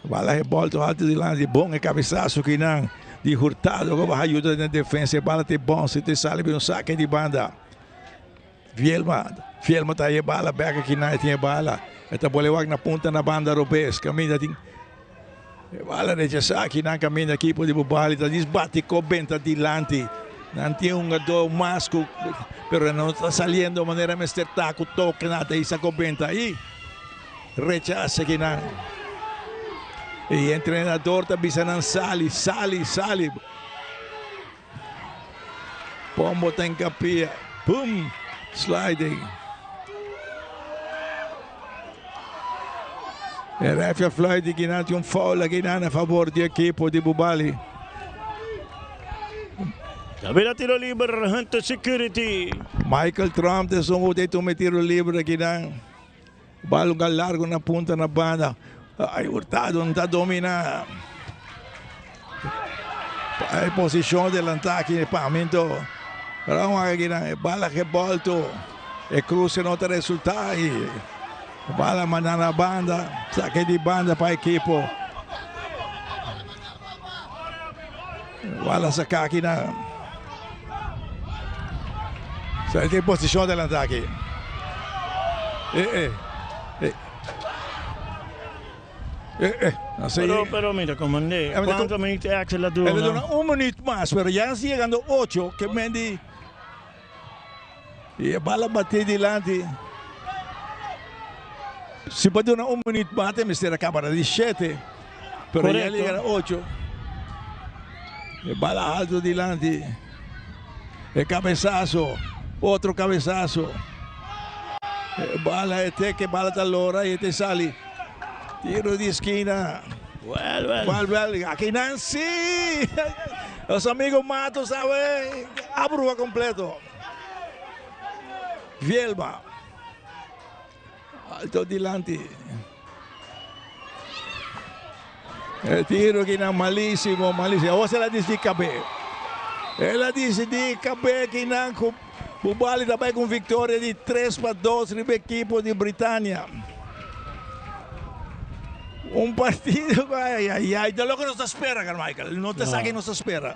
Bala e bolto alto dilanti bon e cabezazo kinan di Hurtado ku baha ayuda den defensa e bala te bon si te sali un saque di banda. Vielma, Vielma ta e bala bek aki nan e tin e bala. E ta bole wak na punta na banda robes. Kaminda tin. E bala rechasá aki nan kaminda ekipo di Bubali ta dis bati ko benta dilanti. Nan tin un hungadó mas ku pero no ta saliendo manera mester ta ku toke nan ta hisa ko benta i rechasa aki nan. E entrenador ta bisa nan sali, sali, sali. Pombo ta enkapia. Pum! Sliding. E ref a fluit di kinan tin un foul aki nan a favor di ekipo di Bubali. Tabela tiro liber Hunter Security. Michael Trump ta esun ku ta tuma e tiro liber aki nan. Bal un largo na punta na banda. Ay, Hurtado no ta domina. E posicion delanta aki pa mi anto. Pero vamos a ver aki bala gebolto. E cruce no ta resulta y bala manda na banda. Saque di banda pa equipo. Bala saca aki na. Sa tin posicion delanta aki. Eh eh. Eh. Eh eh. Pero, pero mira, comandé, ¿cuántos minutos extra la dura? El dura un minuto más, pero ya está llegando 8, que Mendy. Y bala batí dilanti. Si pa duna un minuut mas, te mester a caba di 7. Pero ya llega 8. E bala alto dilanti. E cabezazo. Otro cabezazo. E bala e teke, bala ta lora y te sali. Tiro di esquina. Well, well. Well, well. Aki nan sí. Los amigos Matos sabe. Abrua completo. Vielma. Alto dilanti. E tiro aki nan malísimo, malísimo. Awor el a disidí kab'é. El a disidí kab'é aki nan ku Bubali ta bai ku un viktoria di 3-2 riba ekipo di Britania. Un partido ku ai ai ai ta loke nos ta spera Carmichael. No ta esaki nos ta spera.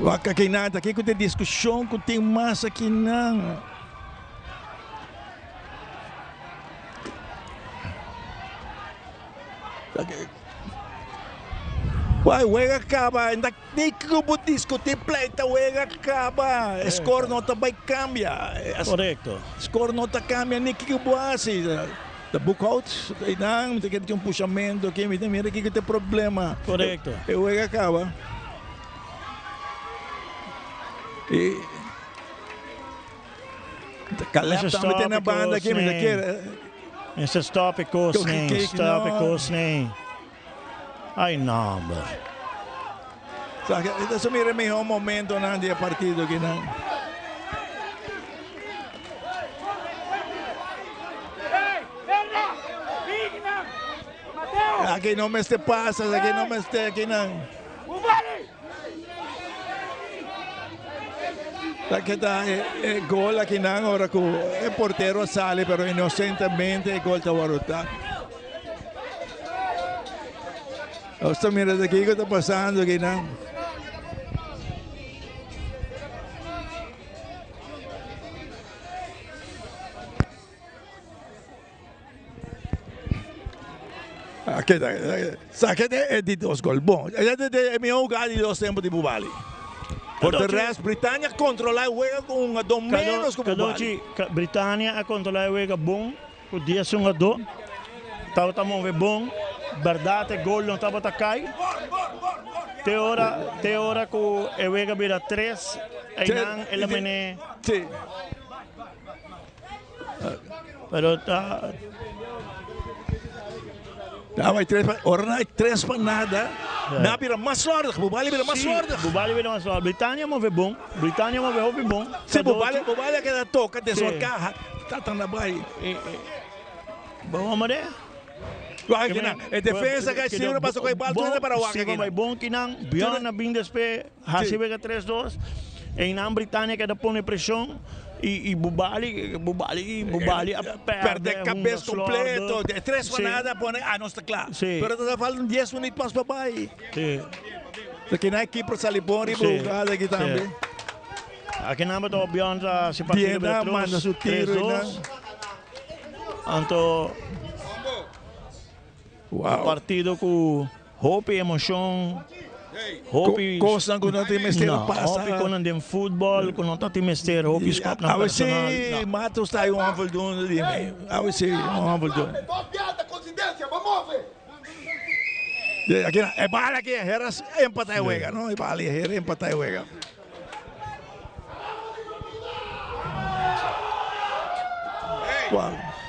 Wak akinan ta kiko ta e diskushon ku tin mas akinan. Wai wega kaba enta ni ku bo diskuti pleita wega kaba e skor no ta bai kambia. Korekto. Skor no ta kambia ni kiko bo hasi. Ta boekhoud einan mi ta kere tin un pushamento aki mi ta mira kiko ta e problema. Korekto. E wega kaba. E Caleb tambe ta na banda aki mi ta kere. Mester stop e kos nei, stop e kos nei. Ai nomber. Sa ke ta mira e mihó momentonan di e partido akinan. Aki no mester pasa, aki no mester akinan. Aki ta e gol akinan ora ku e portero a sali pero inosentemente e gol ta wòrdu ta. Nos ta mira ta kiko ta pasando akinan. Sake e di dos gol. Bon, e mihó hugada di dos tempo di Bubali. Por de rest, Britania controla e wega ku un hungadó menos ku Bubali. Britania a controla e wega bon ku dies hungadó. Tabata move bon. Bèrdat e gol no tabata kai. Te ora, te ora ku e wega bira tres, einan el a mene. Sí. Pero ta. Nou, hay tres pa, ora no hay tres pa nada, na bira mas slordig, Bubali bira mas slordig. Bubali bira mas slordig. Britania move bon, Britania move hopi bon. Si, Bubali, Bubali a keda toka den su kaha, ta na bai. Bon amo de. Wak kinan, e defensa kai siempre pasa ku e bal tur hende para wak kinan. Bai bon kinan, Bjorn a bin despe hasi wega 3-2. Einan Britania keda pone preshon y y Bubali Bubali Bubali a perde Perde kabes kompleto, de tres pa nada pone a nos ta kla. Pero ta falta un dies minüt mas pa bai. Ta kinan ekipo sali bon riba hugada aki tambe. Akinan bo ta Bjorn ta hasi partido bira manda su tiro 3-2. Anto. Wow. Partido ku hopi emocion. Hopi Cosnan ku no tin mester pasa. Hopi konan den futbol ku no ta tin mester hopi skop nan personal. Awe si Matos ta un onvoldoende di mi. Awe si un onvoldoende. Aki na e bala aki hera empata e wega no e bala hera empata e wega.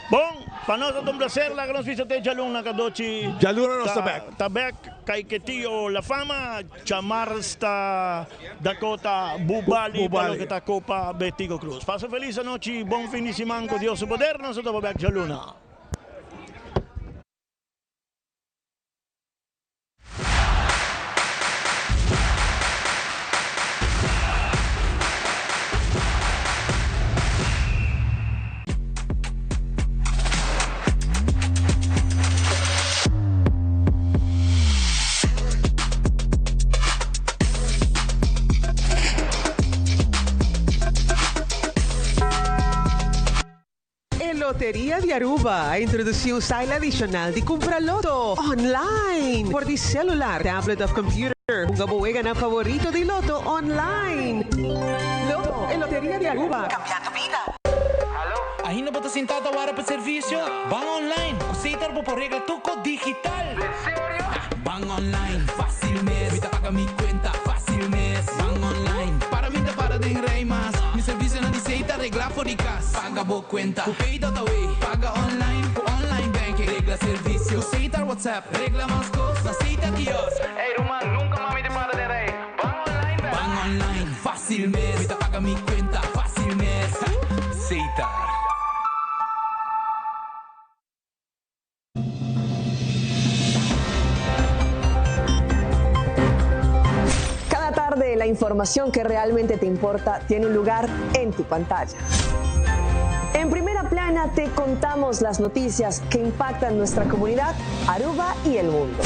Bon, pa nos ta un placer laga nos bisa te djaluna kadochi. Djaluna nos ta bek. Ta bek Caiquetio La Fama, Chamars ta Dakota Bubali pa loke ta Copa Betico Cruz. Pasa felis anochi, bon fin di siman ku Dios su poder nos ta topa bek djaluna. E Loteria di Aruba a introduci un style adicional di cumpra loto online por di celular, tablet of computer. Hunga bo weganan favorito di loto online. Loto, e Loteria di Aruba, cambiando bida. Ainda bo ta sintá ta wara pa servisio? Ban online! Ku Setar bo por regla tur kos digital! Ban online, fácil mes. Mi ta paga mi cuenta, fácil mes. Ban online, para mi ta para den rij mas. Mi servicionan di Setar regla for di cas. Paga bo cuenta, cu Pay.awe. Paga online, cu online banking. Regla servicio, cu Setar WhatsApp. Regla mas cos, na Setar kiosk. Ey ruman, nunca mas mi ta para den rij. Ban online bek. Ban online, fácil mes. Mi ta paga mi cuenta, fácil mes. Setar. Cada tarde la información que realmente te importa tiene un lugar en tu pantalla. En primera plana te contamos las noticias que impactan nuestra comunidad, Aruba y el mundo.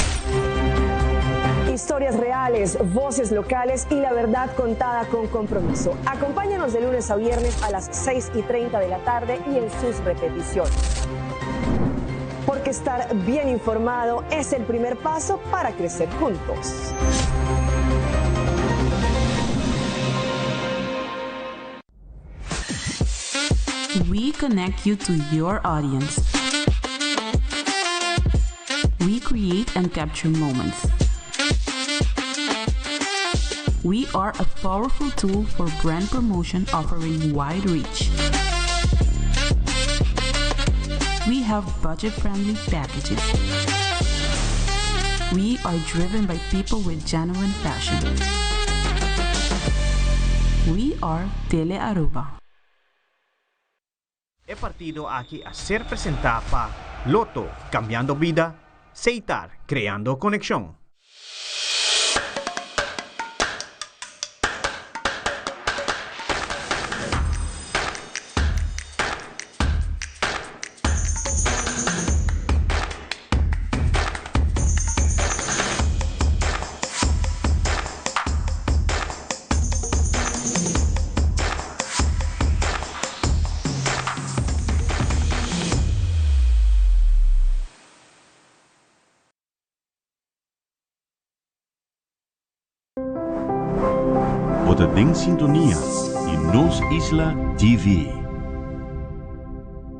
Historias reales, voces locales y la verdad contada con compromiso. Acompáñanos de lunes a viernes a las 6:30 de la tarde y en sus repeticiones. Porque estar bien informado es el primer paso para crecer juntos. We connect you to your audience. We create and capture moments. We are a powerful tool for brand promotion offering wide reach. We have budget-friendly packages. We are driven by people with genuine passion. We are Tele Aruba. E partido aki a ser presenta pa Lotto, cambiando bida, Seitar, creando conexion. Bo ta den sintonia di Nos Isla TV.